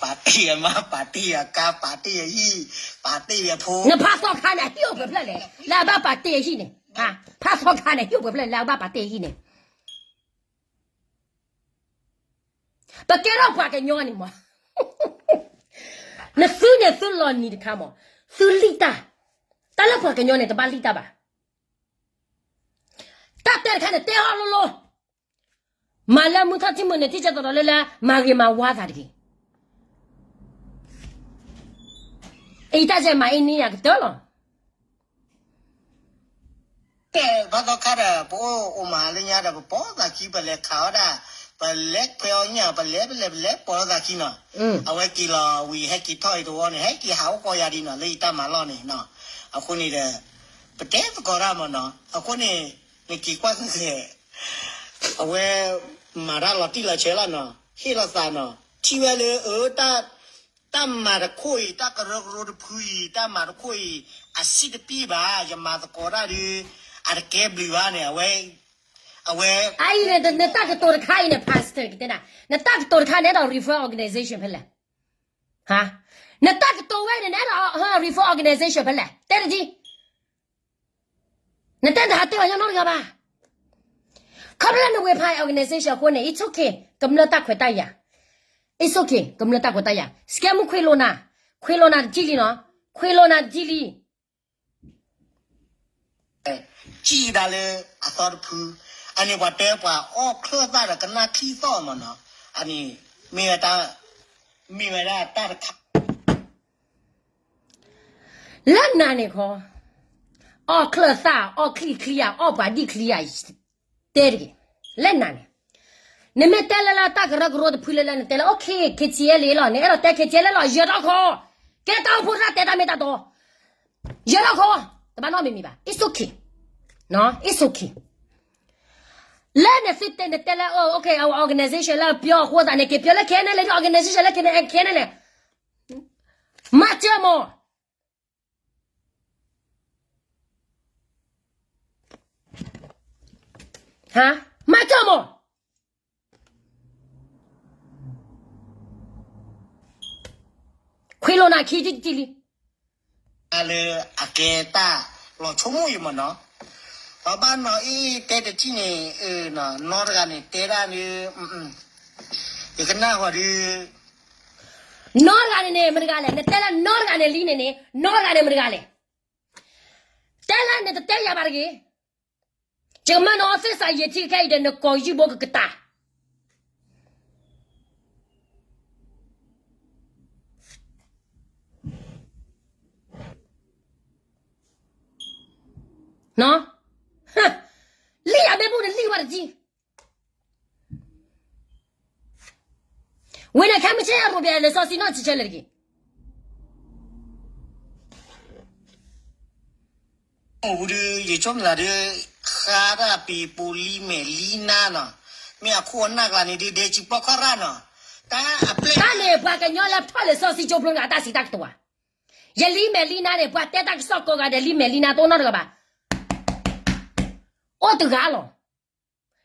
ပာ်တ့ၢ်အမါ, ပာ်တ့ၢ်အကါ, ပာ်တ့ၢ်အဟံၣ်, ပာ်တ့ၢ်အဖိ, နဖးသီခါန့ၣ် ဟံၣ်အိၣ်ပှဲၤဖျၢၣ်လဲၣ် လၢအဘၣ်ပာ်တ့ၢ်အဟံၣ်န့ၣ်, ဖးသီခါန့ၣ် ဟံၣ်အိၣ်ပှဲၤဖျၢၣ်လၢအဘၣ်ပာ်တ့ၢ်အဟံၣ်န့ၣ်, ပကဲထီၣ်ပှၤကညီန့ၣ်မး, နသုန့ၣ်သုလီၤနံၤတခါမး, သုလံၣ်တၢ်, တၢ်လၢပှၤကညီန့ၣ် တဘၣ်လံၣ်တၢ်ဘၣ်. တၢ်တဲတခါန့ၣ် တဲအီၤလိၤလိၤ, မၤလၢမုၢ်ထီၣ်ထံမုၢ်န့ၣ် ထံၣ်ကၠီသရီးလၢလၢ မၤဂ့ၤမၤဝါသးတဂ့ၤ. အံၤတၢ်ယဲၢ်မၤအံၤန့ၣ်ယၤကတၢၢ်လီၤ. ဖးသီခါဒီး ပအိၣ်အိၣ်မးလၢညါဒီး ပပိာ်သးခံ ပလဲၤခးအီၣ်ဒၣ်, ပလဲၤခွဲးအီၣ်ညၣ် ပလဲၤပလဲၤပလဲၤပိာ်သးခံနီၤ. အဝဲက့ၤလီၤဝံၤ ဟဲက့ၤထီၣ်အံၤတဝီန့ၣ် ဟဲက့ၤဟးအိၣ်ကီးယၤဒံးနီၤ လၢယတၢ်မၤလီၢ်န့ၣ်နီၤ. အဃိန့ၣ်ဒီး ပတဲသကိးတၢ်မးနီၤ. အဃိန့ၣ် နက့ၤကွၢ်ဃဲၤ အဝဲမၤတၢ်လီၤတံၢ်လီၤဆဲးလီၤနီၤ, ဟ့ၣ်လီၤသးနီၤ, ထံၣ်ဝဲလၢ အၢ တၢ်မၤတခိၣ်အံၤ တၢ်ကရၢကရိတဖုအံၤ တၢ်မၤတခိၣ်အံၤ အစံၣ်တပံၣ်ဘၣ်, ယမၤသကိးတၢ်ဒီး အတကဲဘျုးဘၣ်န့ၣ် အဝဲ, အဝဲ, အအံၤန့ၣ် နတၢ်ကတိၤတခါအံၤန့ၣ် Pastor ကတဲနၤ, နတၢ်ကတိၤတခါန့ၣ် အဲၣ်ဒိး refer organization ဖဲလဲၣ်, နတၢ်ကတိၤဝဲန့ၣ် နအဲၣ်ဒိး refer organization ဖဲလဲၣ်, တဲတဒ် နတဲနတဟးတဲအီၤညီနီတဂၤဘၣ်. ခီဖျိလၢနဝ့ၤဖး organization အဃိန့ၣ် it's okay ကမျၢၢ်တၢ်ခွဲးတၢ်ယာ်, it's okay ကမျၢၢ်တၢ်ခွဲးတၢ်ယာ်, စကဲမူခွံလိာ်နၤ, ခွံလိာ်နၤတကံၢ်လံနီၤ, ခွံလိာ်နၤတကံၢ်လံ ကံၣ်ဒၣ်လၢအသီတဖု, အန့ၣ်ပှၤတဲပှၤအီၣ်ချၢၣ်သၣ်ဒီးကနၣ်ချံသီၣ်မးနီၤ, အန့ၣ် မ့ၢ်ဝဲဒၣ်, မ့ၢ်ဝဲဒၣ်တၢ်တခါ လၢနၤန့ၣ်ခီ, အီၣ်ချၢၣ်သၣ် အီၣ်ချံချံဧါ အီၣ်ပှၤဒံၣ်ချံဧါ, တဲတဂ့ၤ, လၢနၤန့ၣ်, နမ့ၢ်တဲလၢလၢတၢ်ကရၢကရိတဖုလၢလၢနတဲလၢ okay ခဲထံအဲလ့ၣ်လီၤ, နအဲၣ်ဒိးတဲခဲထံအဲလ့ၣ်လီၤ ယၢၤထီၣ်ခီ, ကဲတၢ်အိၣ်ဖှိၣ်တၢ်တဲတၢ်မ့ၢ်တၢ်တီ, ယၢၤထီၣ်ခီ, တဘၣ်နီတမံၤမံၤဘၣ် it's okay, it's okay. လၢနသုတဲနတဲလၢ okay အ organization လၢပျီအဃိသတးန့ၣ် က့ၤပျီလၢ ခဲန့ၣ် လၢ organization လၢ ခဲန့ၣ် ခဲန့ၣ် မၤစၢၤမး မၤစၢၤမး ခွံလိာ်နၤခံတံၢ်တံၢ်လံ လၢအကဲတၢ်လီၤဆိကမိၣ်အံၤမ့ၢ်နီၤ, ပဘၣ်နီၤအံၤတဲတထံၣ်န့ၣ်, နီတဂၤန့ၣ် တဲဒၣ်န့ၣ်, ယကနၣ်ဃီၤဒီး, နီတဂၤန့ၣ်န့ၣ် မတဂၤလဲၣ်, နတဲလၢနီတဂၤန့ၣ်လံန့ၣ်န့ၣ် နီတဂၤန့ၣ်မတဂၤလဲၣ်, တဲလၢနတတဲယၤဘၣ်တဂ့ၤ, ယကမၢနအီသ့ၣ်စးယံာ်ထံခဲအံၤဒီး နကိာ်ယုၢ်ဘိကကတၢၢ် လံၣ်အမ့ၢ်ဘူၣ်န့ၣ်လံၣ်ဝဲတကံၢ်, ဝဲန့ၣ်ခဲမုၢ်ဆ့ၣ်အရိၣ်ဘၣ်လံာ်စီဆှံနီၢ်ဆံဆဲလဲၣ်တက့ၢ်. အိၣ်ဝဲဒုး ယဆိကမိၣ်သးဒီး ဃါတၢ်ပံၤပူၤလံမဲာ်လံနါနီၤ, မ့ၢ်အခိၣ်အနၢ်ကျါန့ၣ်ဒုး ဒဲကံပီခီၣ်ရၣ်နီၤ, တၢ်အပျဲၢ်တၢ်န့ၣ် ပှၤကညီလၢထီၣ်လံာ်စီဆှံကၠိဖျိန့ၣ် အတၢ်စံးတၢ်ကတိၤဧါ, ယလံမဲာ်လံနါန့ၣ် ပှၤတဲတၢ်ကစီၣ်ကိးဂၤဒဲး လံမဲာ်လံနါတအိၣ်နီတဂၤဘၣ်, အိၣ်တဂၤလီၤ.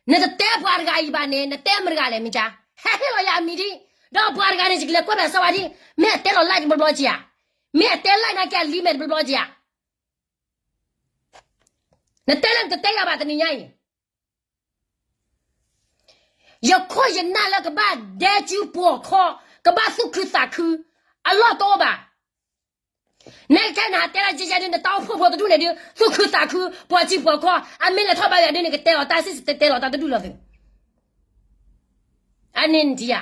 နတတဲပှၤတဂၤအံၤဘၣ်န့ၣ် နတဲမတဂၤလဲၣ်မ့ၢ်ကါ, ဟဲဟ့ၣ်လီၤယၤအမံၤဒ်, ဒီးပှၤတဂၤန့ၣ် ယကလဲၤကွၢ်ဘၣ်စီဝါဒ်, မ့ၢ်အတဲလီၤ live တဘျီဘျီက့ၤဧါ, မ့ၢ်အတဲ live နာ်က့အလံမဲာ်တဘျီဘျီက့ၤဧါ နတဲလၢနတတဲယၤဘၣ်တနံၤညါအံၤ, ယခိၣ်ယနၢ်လၢကဘၣ်ဒဲကၠူပှီၤခီ, ကဘၣ်သူၣ်ခုသးခု, အလီၢ်တအိၣ်ဘၣ်. နကဲနဟးတဲဒၣ်ယဲယဲဒုး နတၢ်အိၣ်ဖှိၣ်ဖိတဒူၣ်န့ၣ်ဒုး သူၣ်ခုသးခု, ပှီၤကၠူပှီၤခီ, အမ့ၢ်လဲၤထီၣ်ဘါယွၤဒုးန့ၣ် ကတဲလီၤတၢ်စံၣ်စတဲတဲလီၤတၢ်တဒူၣ်လီၤသု. အန့ၣ်နထံၣ်ဧါ.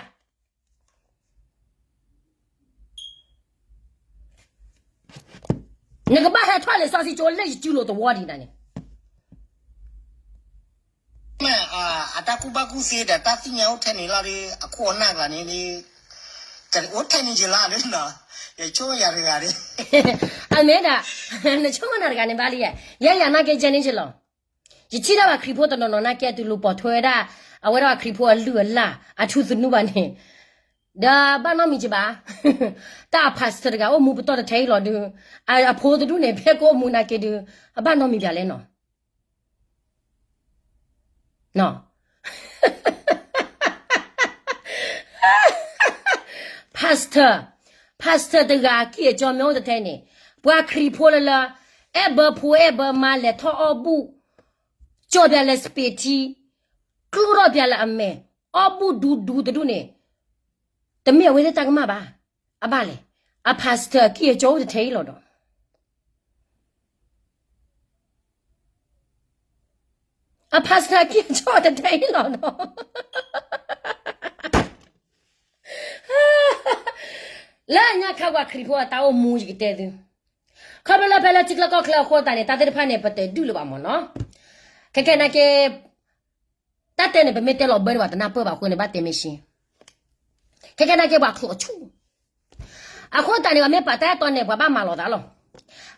နကဘၣ်ဟဲထီၣ်လံာ်စီဆှံကၠိလၢယစုလိၤသဝီဒံးနၤန့ၣ်. မ့ၢ်အတၢ်ကူၣ်ဘၣ်ကူၣ်သ့ဒီးတၢ်သ့ၣ်ညါအိၣ်ထဲန့ၣ်လီၤဒီး အခိၣ်အနၢ်ကျါန့ၣ်ဒီး အိၣ်ထဲန့ၣ်ယလီၤဒီးနီၤ, ယဆိကမိၣ်ယၤတဂၤဒီး အမ့ၢ်ဒၣ် နဆိကမိၣ်နၤတဂၤန့ၣ်ဘၣ်လံ, ယဲယၤနာ်က့ ယဲန့ၣ်ယလီၤ. ယထံၣ်ဒၣ်ပှၤခရံာ်ဖိတနီၤနီၤနာ်က့ အတုၤလီၤပိာ်ထွဲဝဲဒၣ် အဝဲဒၣ်ပှၤခရံာ်ဖိအလုၢ်အလၢ် အထူသနူဘၣ်န့ၣ်, ဒီးဘၣ်နီတမံၤကဘၣ်, တၢ်အ pastor တဂၤအိၣ်မူပတီၢ်တထဲအံၤလီၤဒုး, အဖိတဒူၣ်န့ၣ် ဖဲကအိၣ်မူနာ်က့ဒုး အဘၣ်နီတမံၤဘၣ်လဲၣ်နီၤ. pastor, pastor တဂၤအကံၢ်အကီမ့ၢ်အိၣ်တထဲန့ၣ်, ပှၤခရံာ်ဖိလၢလၢ အဲၣ်ဘၢဖိအဲၣ်ဘၢမါလဲၤထီၣ်အီၣ်ဘူၣ်, ကၠီၣ်ပၠးလၢ စပံးထံ, ကျိထီၣ်ပၠးလၢအမဲာ်, အီၣ်ဘူၣ်ဒူဒူတဒူၣ်န့ၣ်, တမ့ၢ်အဝဲသ့ၣ်တၢ်ကမၣ်ဘၣ်. အဘၣ်လဲၣ်, အ pastor အကံၢ်အကီအိၣ်တထဲအံၤလီၤဒီး အ pastor အကံၢ်အကီအိၣ်တထဲအံၤလီၤဒီး လၢအညါခါ ပှၤခရံာ်ဖိအတၢ်အိၣ်မူ ယကတဲသု, ခီဖျိလၢဖဲလၢထံချၢကီၢ်ချၢအဃိသတးန့ၣ် တၢ်သ့ၣ်တဖၣ်န့ၣ် ပတဒူၣ်လၢၤဘၣ်မ့ၢ်နီၤ. ခဲကဲနာ်က့ တၢ်တဲန့ၣ် ပမ့ၢ်တဲလီၤဘၢဒံးဘၣ် တနၢ်ပၢၢ်ဘၣ်အဃိန့ၣ် ဘၣ်တဲမ့ၢ်ရှ့, ခဲကဲနာ်က့ ပှၤချိၣ်အဆူၣ် အဃိသတးန့ၣ် ပှၤမ့ၢ်ပာ်တၢ်အဲၣ်တီန့ၣ် ပှၤဘၣ်မၤလီၤသးလီၤ.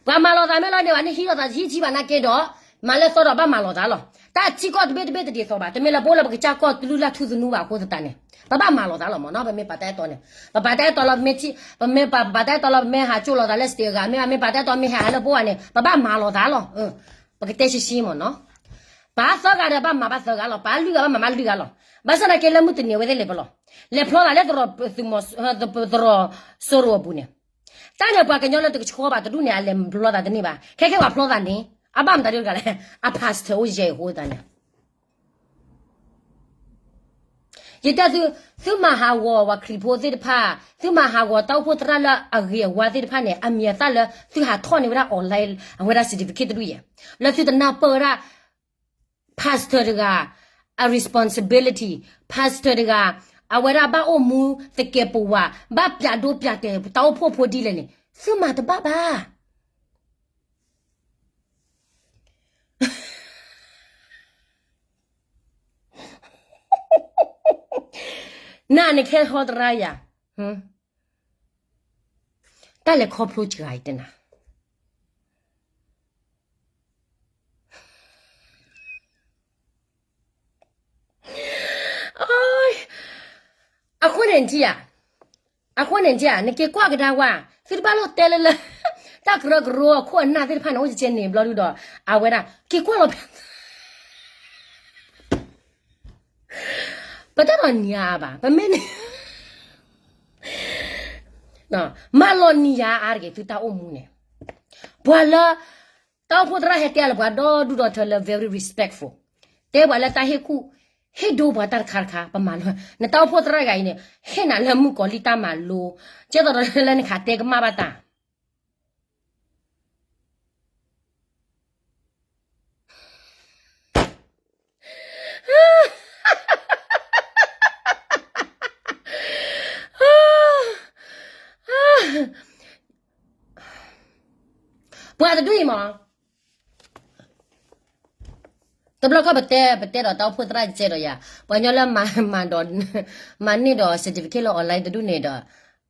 ပှၤမၤလီၤသးမ့ၢ်လီၤန့ၣ် ပှၤန့ၣ်ဟံးလီၤသးဟံးထံဘၣ်နာ်က့ဒီး မၤလၢသီဒီးဘၣ်မၤလီၤသးလီၤ. တၢ်ထံကီၢ်တဘ့ၣ်တဘ့ၣ်တဒ်သိးဘၣ်, တမ့ၢ်လၢပအိၣ်လၢပကစၢ်ကီၢ်တလူၢ်လၢ်ထူသနူဘၣ်အဃိသတးန့ၣ် ပဘၣ်မၤလီၤသးလီၤမ့ၢ်နီၤ. ပမ့ၢ်ပာ်တၢ်အဲၣ်တီန့ၣ် ပပာ်တၢ်အဲၣ်တီလီၤ ပမ့ၢ်ထံ, ပမ့ၢ်ပာ်တၢ်အဲၣ်တီလီၤ ပမ့ၢ်ဟးကၠိလိာ်သးလၢ state အဂၤ မ့ၢ်ဘၣ် မ့ၢ်ပာ်တၢ်အဲၣ်တီမ့ၢ်ဟဲဟးလၢပအိၣ်ဘၣ်န့ၣ် ပဘၣ်မၤလီၤသးလီၤ. ပကတဲရှဲရှဲမ့ၢ်နီၤ. ပာ်သၢဂၤဒီးဘၣ်မၤဘၣ်သၢဂၤလီၤ, ပာ်လွံၢ်ဂၤဘၣ်မၤဘၣ်လွံၢ်ဂၤလီၤ. ဘၣ်ဆၣ်သနာ်က့ လၢမုၢ်တနံၤအဝဲသ့ၣ်လဲၤပလီၢ်, လဲၤဖျီသးလၢ သရိာ်စိရိၤအပူၤန့ၣ်, တၢ်န့ၣ်ပှၤကညီလၢတကဆှီဘၣ်တဒူၣ်န့ၣ် အလဲၤဖျီသးတန့ၢ်ဘၣ်. ခဲခဲပှၤဖျီသးန့ၣ် အဘၣ်မတၤဒ်တဂၤလဲၣ်, အ pastor အိၣ်ယဲအဃိသတးန့ၣ် ယတဲသု, သုမၤဟးဂီၤပှၤခရံာ်ဖိသ့ၣ်တဖၣ်, သုမၤဟးဂီၤတၢ်အိၣ်ဖှိၣ်သရၣ်လၢအဂ့ၤအဝါသ့ၣ်တဖၣ်န့ၣ် အမံၤအသၣ်လၢသုဟးထီၣ်န့ၢ်ဝဲဒၣ် online အဝဲဒၣ် certificate တဒူၣ်ယဲ, လၢသုတနၢ်ပၢၢ်ဝဲဒၣ် pastor တဂၤ အ responsibility, pastor တဂၤ အဝဲဒၣ်ဘၣ်အိၣ်မူသကဲးပဝး, ဘၣ်ပျးဒိပျးတဲာ်တၢ်အိၣ်ဖှိၣ်ဖိဒ်လဲၣ်န့ၣ် သုမၤတဘၣ်ဘၣ်. နနခဲဟီသရၣ်ယၤ, တၢ်လဲၤခီဖျိစှၤအံၤတနၤ အဃိန့ၣ်ထံၣ်ဧါ, အဃိန့ၣ်ထံၣ်ဧါ, နက့ၤကွၢ်ကဒါဝါ, သုတဘၣ်လိၣ်တဲလၢလၢ တၢ်ကရၢကရိအခိၣ်အနၢ်သ့ၣ်တဖၣ်န့ၣ် အိၣ်ကဲန့ၣ်ဘျီဒုဒီး အဝဲဒၣ် က့ၤကွၢ်လီၤ ပတၢ်လီၤနံၤယါအါဘၣ်, ပမ့ၢ်န့ၣ် မၤလီၤနံၤယါအါတဂ့ၤ သုတၢ်အိၣ်မူန့ၣ်, ပှၤလၢ တၢ်အိၣ်ဖှိၣ်သရၣ်ဟဲတဲလၢပှၤဒီဒူၣ်ဒီထၢလၢ very respectful, တဲပှၤလၢတၢ်ဟ့ၣ်ကူၣ်, ဟ့ၣ်ဒိပှၤတၢ်တခါတခါ ပမၤလိ, နတၢ်အိၣ်ဖှိၣ်သရၣ်ဂၤအံၤန့ၣ် ဟ့ၣ်နၤလၢမုၣ်ကီၤလံၢ်တၢ်မၤလိ, ကဲသိးဒီးလၢနခးတဲကမၣ်ဘၣ်တၢ် ပှၤတဒူၣ်အံၤမး, တဘျီခီၣ်ပတဲ ပတဲဒီးတၢ်အိၣ်ဖှိၣ်သရၣ်ကဲဒီးယၤ, ပှၤကညီလၢ မၤဒီး မၤန့ၢ်ဒီး certificate လၢ online တဒူၣ်န့ၣ်ဒီး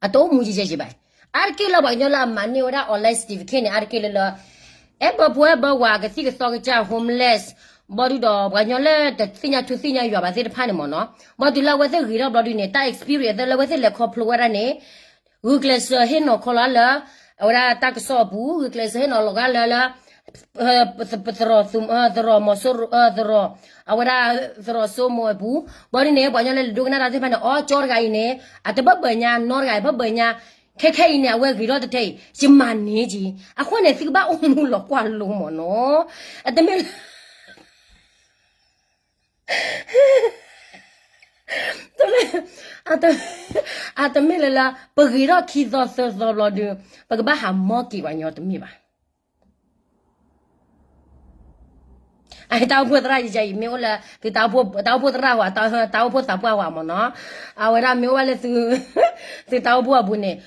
အတအိၣ်မူယဲယဲယဲဘၣ်. အါတက့ၢ်လၢပှၤကညီလၢအမၤန့ၢ်ဝဲဒၣ် online certificate န့ၣ် အါတက့ၢ်လၢလၢ အဲၣ်ဘၢဖိအဲၣ်ဘၢဝၤ ကသံၣ်ကသီကစၢ် homeless ဘျီဒုဒီး ပှၤကညီလၢတသ့ၣ်ညါထူသ့ၣ်ညါယွၤဘၣ်သ့ၣ်တဖၣ်န့ၣ်မ့ၢ်နီၤ, ဘျီဒုလၢအဝဲသ့ၣ်ဂ့ၤထီၣ်ဘျီဒုန့ၣ် တၢ် experience လၢအဝဲသ့ၣ်လဲၤခီဖျိဝဲဒၣ်န့ၣ် ဂုာ်ကျဲးစၢးဟ့ၣ်နီၤခီလီၤလၢ အဝဲဒၣ်တၢ်ကစီၣ်အပူၤ, ဂုာ်ကျဲးစၢးဟ့ၣ်နီၤလီၤဂာ်လၢလၢ သရိာ်မီၤစိရိၤ, သရိာ်, အဝဲဒၣ်သရိာ်စိမိၤအပူၤ, ဘျီဒုန့ၣ် ပှၤကညီလၢဒိကနၣ်တၢ်သ့ၣ်တဖၣ်န့ၣ် အီ ကၠီတဂၤအံၤန့ၣ် အတဘၣ်ဘၣ်ညါ နီတဂၤအံၤ ဘၣ်ဘၣ်ညါ, ခဲခဲအံၤန့ၣ် အဝဲဂ့ၤထီၣ်တထဲအံၤ ယမၤန့ၢ်က့ၤ, အဃိန့ၣ် သုကဘၣ်အိၣ်မူလီၤကွၢ်လိမ့ၢ်နီၤ, အတမ့ၢ် အတမ့ၢ်လၢလၢ ပဂ့ၤထီၣ်ခံသီသၢသီဘျီဒုး ပကဘၣ်ဟးမီက့ၤပှၤညီတမ့ၢ်ဘၣ်. အတၢ်အိၣ်ဖှိၣ်သရၣ်ယံၤယံၤ မ့ၢ်အိၣ်လၢ သုတၢ်အိၣ်ဖှိၣ်သရၣ်ဝဲ တၢ်အိၣ်ဖှိၣ်သးပှၢ်ဝဲမ့ၢ်နီၤ, အဝဲဒၣ်မ့ၢ်အိၣ်ဝဲလၢသု သုတၢ်အိၣ်ဖှိၣ်အပူၤန့ၣ်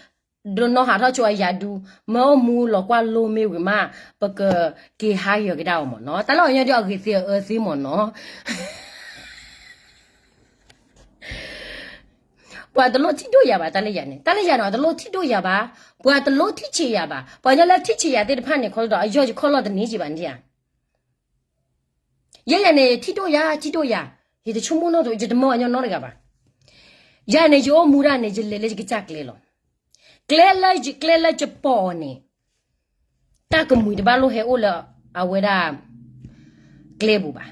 ဒိးနီၢ်ဟးထီၣ်ဆိအယၤဒုး မၢအိၣ်မူလီၤကွၢ်လိမ့ၢ်ဝံၤမး ပကက့ၤဟါယၢၤကဒါအီၤမ့ၢ်နီၤ, တၢ်လၢအီၤညီဒုးအဂ့ၤသ့အအၢသ့မ့ၢ်နီၤ. ပှၤတလိၣ်ထံၣ်ဒိၣ်ယၤဘၣ် တၢ်လၢယၤန့ၣ်, တၢ်လၢယၤန့ၣ် တလိၣ်ထံၣ်ဒိၣ်ယၤဘၣ်, ပှၤတလိၣ်ထံၣ်ဆံးယၤဘၣ်, ပှၤညီလၢထံၣ်ဆံးယၤသ့ၣ်တဖၣ်န့ၣ် ခီလီၤဒီး အယီၢ်ယခီၣ်လီၢ်တန့ၢ်က့ၤဘၣ်န့ၣ်ဧါ. ယဲယၤန့ၣ် ထံၣ်ဒိၣ်ယၤ ထံၣ်ဒိၣ်ယၤ, ယတဆိကမိၣ်နီတဂၤ, ယတမၢအညီနီတဂၤဘၣ်. ယၤန့ၣ် ယအိၣ်မူဒၣ်န့ၣ် ယလဲၤလၢယကစၢ်ကျဲလီၤ. ကျဲလၢ ကျဲလၢယပီၢ်အီၤန့ၣ် တၢ်ကမှံၤတဘၣ်လိၣ်ဟဲအိၣ်လၢအဝဲဒၣ် ကျဲပူၤဘၣ်.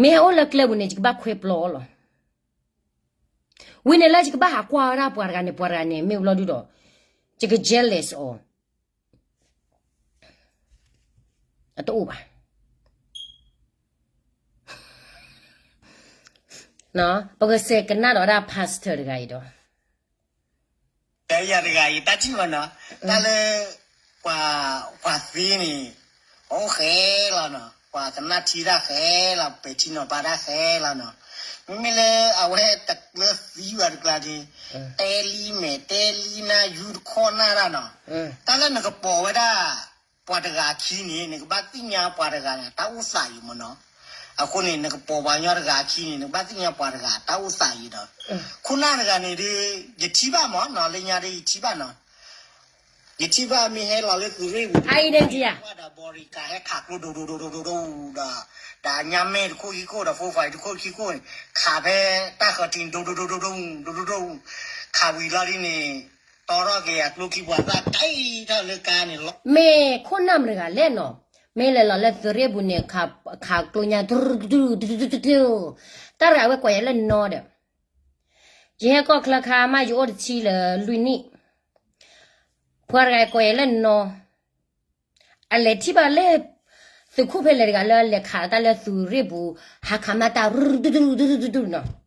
မ့ၢ်ဟဲအိၣ်လၢကျဲပူၤန့ၣ် ယကဘၣ်ခွဲပျီအီၤလီၤ. ဝံၤန့ၣ်လၢယကဘၣ်ဟးကွၢ်ဝဲဒၣ်ပှၤတဂၤန့ၣ် ပှၤတဂၤန့ၣ် မ့ၢ်ဘျီဒုဒီး ယက jealous အီၤ အတအိၣ်ဘၣ်. ပကစဲးကနၣ်ဒီးဝဲဒၣ် pastor တဂၤအံၤဒီး တယၤတဂၤအံၤ တၢ်ထံၣ်မ့ၢ်နီၤ, တၢ်လၢ ပှၤ ပှၤသံန့ၣ် အိၣ်ဃဲလီၤနီၤ, ပှၤကနၣ်ထံတၢ်ဃဲလီၤ, ပဲာ်ထံနီၤဖးတၢ်ဃဲလီၤနီၤ. မ့မ့ၢ်လၢအဝဲတကျၢၤသံဘၣ်တကျၢၤန့ၣ် တဲလံမဲာ်တဲလံနၢ် ယူတခီနၢ်တၢ်နီၤ. တၢ်လၢနကပိာ်ဝဲဒၣ် ပှၤတဂၤခံန့ၣ် နကဘၣ်သ့ၣ်ညါပှၤတဂၤန့ၣ် တၢ်အိၣ်သးအံၤမ့ၢ်နီၤ. အဃိန့ၣ် နကပိာ်ပှၤညီတဂၤခံန့ၣ် နကဘၣ်သ့ၣ်ညါပှၤတဂၤတၢ်အိၣ်သးအံၤဒီး ခိၣ်နၢ်တဂၤန့ၣ်ဒီး ယထံၣ်ဘၣ်မ့ၢ်နီၤ, လၢညါဒီးယထံၣ်ဘၣ်နီၤ. ယထံၣ်ဘၣ်မ့ၢ်ဟဲလီၤလၢသုးရ့ၣ်ပူၤ အအံၤန့ၣ်ယၤ ဘၣ်ဒီး bodyguard ဟဲခးကျိဒိၣ်ဒိၣ်ဒိၣ်ဒိၣ်ဒိၣ်ဒိၣ်ဒီး ဒီးညါမဲာ်တခိၣ်ခံခိၣ်ဒီး firefighter တခိၣ်ခံခိၣ်န့ၣ် ခးဖဲတၢ်ဃၢၤထံဒိၣ်ဒိၣ်ဒိၣ်ဒိၣ်ဒိၣ်, ခးဝံၤလီၤဒ်န့ၣ် တီထီၣ်က့ၤအကျိခံပှၤသၣ်တံၢ်ထီၣ်လၢကါန့ၣ်လီၤ. မ့ၢ်ခိၣ်နၢ်မတၤတဂၤလဲၣ်နီၤ, မ့ၢ်လဲၤလီၤလၢသုးရ့ၣ်ပူၤန့ၣ် ခးကျိညါ တၢ်တဂၤအဝဲကိးယၤလၢနီၤဒီး ယဟဲကီၢ်ချၢခါမး ယအိၣ်တဆံလၢလွံၢ်နံၣ်, ပှၤတဂၤကိးယၤလၢနီၤ, အလဲၤထံၣ်ဘၣ်လၢ သုးခိၣ်ဖဲလဲၣ်တဂၤလၢလဲၤခးတၢ်လၢသုးရ့ၣ်ပူၤ ဟးခးမးတၢ်ရူၢ်ရူၢ်ရူၢ်ရူၢ်နီၤ.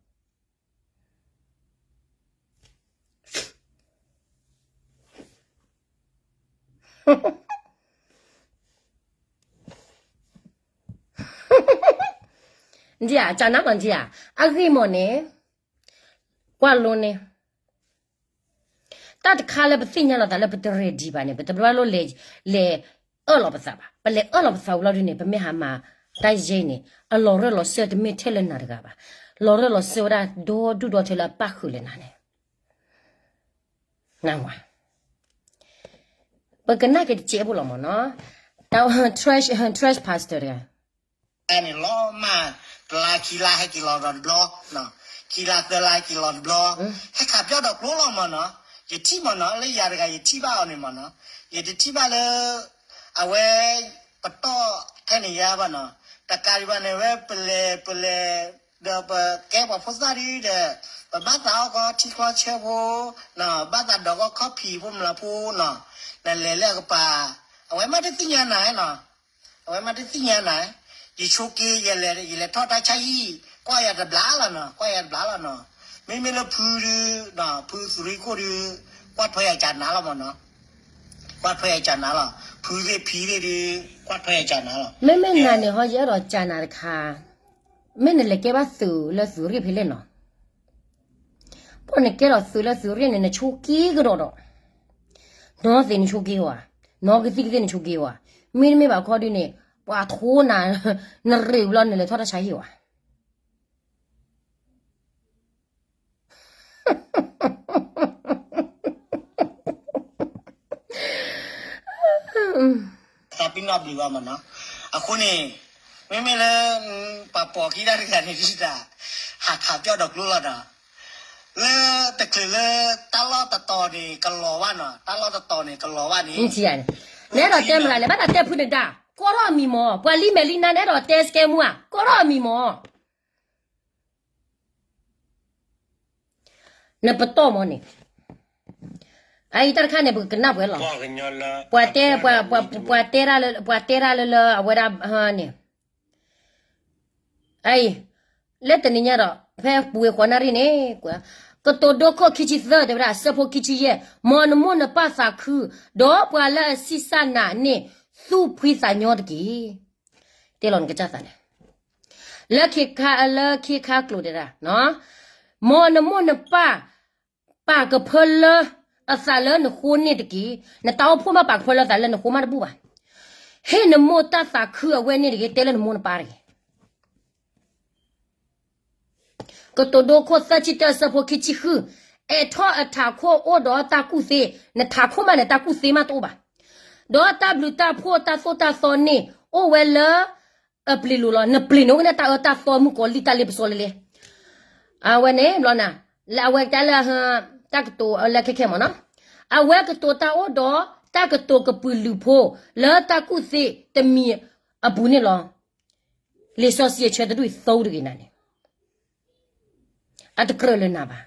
နကနၣ်လီၤနက, အဂ့ၢ်မ့ၢ်န့ၣ်, ကွၢ်လိန့ၣ်, တၢ်တခါလၢပသ့ၣ်ညါလီၤသးလၢပတreadyဘၣ်န့ၣ် ပတဘၣ်လိၣ်လဲၤ, လဲၤအၢၣ်လီၤပသးဘၣ်. ပလဲၤအၢၣ်လီၤပသးဝံၤလီၤဒုန့ၣ် ပမ့ၢ်ဟးမၤတၢ်ယဲအံၤန့ၣ် အလီၤရၢၢ်လီၤစၢၢ်တမ့ၢ်ထဲလၢနၤတဂၤဘၣ်. လီၤရၢၢ်လီၤစၢၢ်ဝဲဒၣ်ဒီဒူၣ်ဒီထၢလၢအပၣ်ဃုာ်လၢနၤန့ၣ် နဝၤ, ပကနၣ်က့ၤတစဲးဖိလီၤမ့ၢ်နီၤ, trash pastor တဂၤ, န့ၣ်လီၤမး, တလါခံလါဟဲက့ၤလီၤဒီးတဘျီ, ခံလါသၢလါဟဲက့ၤလီၤတဘျီ, ဟဲခးပၠီၣ်ဒီးကျိလီၤမ့ၢ်နီၤ, ယထံၣ်မ့ၢ်နီၤ, လၢယၤတဂၤယထံၣ်ဘၣ်အီၤန့ၣ်မ့ၢ်နီၤ, ယတထံၣ်ဘၣ်လၢ အဝဲ ပတီၢ်ထဲန့ၣ်ယါဘၣ်နီၤ, တကးဒံးဘၣ်န့ၣ် ဝဲပလဲၤပလဲၤ ဒီးပကဲပှၤဖိသၣ်ဒ်ဒီး ပဘၣ်သးအီၣ်ကီထံချီဆၢဖိ, ဘၣ်သးဒိးကီခီၣ်ဖံးဖိမလၤဖိနီၤ, နလဲၤလၢအကပၤ, အဝဲမ့ၢ်တသ့ၣ်ညါနၤနီၤ, အဝဲမ့ၢ်တသ့ၣ်ညါနၤ, ယဆိက့ၤ ယလဲၤထီၣ်တၢ်ဆါဟံၣ် ကွၢ်ယၤတဘျါလီၤနီၤ, ကွၢ်ယၤတဘျါလီၤနီၤ, မ့မ့ၢ်လၢဖုဒုး, ဖုသုးရ့ၣ်ခိၣ်ဒုး, ကွၢ်ထွဲယၤကနၤလီၤမ့ၢ်နီၤ, ကွၢ်ထွဲယၤကနၤလီၤ, ဖုသ့ၣ်ဖံသ့ၣ်ဒုး, ကွၢ်ထွဲယၤကနၤလီၤ, မ့မ့ၢ်နၤန့ၣ် ဟီယအဲၣ်ဒိးကနၤတခါ မ့ၢ်နလဲၤကဲဘၣ်သုးလၢသုးရ့ၣ်ဖဲလဲၣ်နီၤ, ပှၤနကဲထီၣ်သုးလၢသုးရ့ၣ်န့ၣ် နဆိက့ၤကဒီးဒီး, နီၢ်သ့ၣ်နဆိက့ၤဧါ, နီၢ်ကသံၣ်ကသ့ၣ်နဆိက့ၤဧါ, မ့တမ့ၢ်ဘၣ်ခီဒုးန့ၣ် ပှၤထိနၤ, နရ့းဘျီနလဲၤထီၣ်တၢ်ဆါဟံၣ်ဧါ သးပ့ၤနီၣ်ဘျုးဘၣ်မ့ၢ်နီၤ, အဃိန့ၣ် မ့မ့ၢ်လၢ ပှၤပိာ်ခံတၢ်တဂၤန့ၣ်ဒ်တၢ် ဟးခးပၠီၣ်ဒီးကျိလီၤဒီး, လၢတချုးလၢ တၢ်လီၢ်တတီၤန့ၣ် ကလီၤဘၣ်နီၤ, တၢ်လီၢ်တတီၤန့ၣ် ကလီၤဘၣ်န့ၣ်, နအဲၣ်ဒိးတဲမတၤလဲၣ်, ဘၣ်သးတဲဖုနဒါ, ကိးထီၣ်အမံၤမ့ၢ်, ပှၤလံမဲာ်လံနါ နအဲၣ်ဒိးတဲစကဲမူဧါ, ကိးထီၣ်အမံၤမ့ၢ် နပတီၢ်မ့ၢ်န့ၣ်, အအံၤတၢ်တခါန့ၣ် ပကကနၣ်ပှဲၤလီၤ, ပှၤတဲ, ပှၤတဲတၢ်လၢ ပှၤတဲတၢ်လၢလၢအဝဲဒၣ်န့ၣ်, အအံၤ, လၢတနံၤညါဒီး ဖဲပူၤဝဲဃိးနၣ်ရံၣ်န့ၣ်, ကွဲ, ကတိၤဒိခိၣ်ခံဆံသၢ တဲဝဲဒၣ် အဆၢဖိခံဆံယဲၢ်, မ်နမိၢ်နပၢ်သးခု, ဒီးပှၤလၢအဆံးစၢ်နၤန့ၣ် သူၣ်ဖှံသးညီတက့ၢ်. တဲလီၤနကစၢ်သးန့ၣ်, လၢခ့ခါ လၢခ့ခါကျိၤတဲဒၣ်, မ်နမိၢ်နပၢ် ပာ်ကဖၢလၢအသးလၢနဃိန့ၣ်တက့ၢ်. နတၢ်အိၣ်ဖှိၣ်မးပာ်ကဖၢလၢအသးလၢနဃိမးတဘူၣ်ဘၣ်. ဟ့ၣ်နမိၢ်တၢ်သးခုအဝဲန့ၣ်တဂ့ၤ, တဲလၢနမိၢ်နပၢ်တဂ့ၤ. ကတိၤဒိခိၣ်သၢဆံတၢ အဆၢဖိခံဆံဃု, အဲးထီၣ်အထးခိၣ်အိၣ်ဒီးတၢ်ကူၣ်သ့, နထးခိၣ်မးန့ၣ် တၢ်ကူၣ်သ့မးတအိၣ်ဘၣ်. ဒီးတၢ်ဘျုးတၢ်ဖှိၣ်တၢ်သိၣ်တၢ်သီန့ၣ် အိၣ်ဝဲလၢ အပျ့ၤလိၤလီၤ. နပျ့ၤန့ၣ်အိၣ်က့ၤန့ၣ် တၢ်အၢတၢ်သီမုၣ်ကီၤလံၢ်တၢ်လ့ပစီလံလံ. အဝဲန့ၣ်ဘျီနၤ, လၢအဝဲတၢ်လၢ တၢ်ကတိၤလၢခဲခဲမ့ၢ်နီၤ, အဝဲကတိၤတၢ်အိၣ်ဒီး တၢ်ကတိၤကပုာ်လုးဖိ လၢတၢ်ကူၣ်သ့တမံၤအပူၤန့ၣ်လီၤ. လံာ်စီဆှံအဆၢတဒူၣ်အံၤသိတဂ့ၤနၤန့ၣ်, အတကြၢးလၢနၤဘၣ်.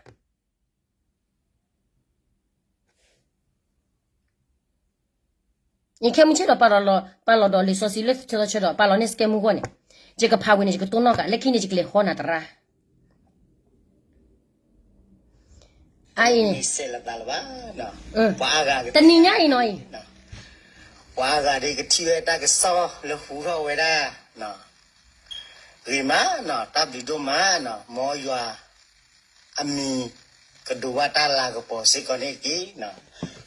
ယခဲမုၢ်ဆ့ၣ်ဒီး ပာ်လီၤဒီးလံာ်စီဆှံလၢဆၢထီၣ်ဆၢဒီး ပာ်လီၤန့ၢ်စကဲမူဂီၢ်န့ၣ်, ယကဖးဝံၤန့ၣ် ယကတိၢ်နီၣ်ကး လၢခံန့ၣ် ယကလဲၤဟီနၤတရါ အအံၤန့ၣ် တနံၤညါအံၤနီၤအံၤ ပှၤအါဂၤဒ်ကထံၣ်ဝဲတၢ်ကစီၣ်လၢဟူထီၣ်ဝဲဒၣ် ဂ့ၤမးနီၤ, တၢ်ဘျုးဒိၣ်မးနီၤ, မ်ယွၤအမံၤကဒိးဘၣ်တၢ်လၤကပီၤစ့ၢ်ကီးန့ၣ်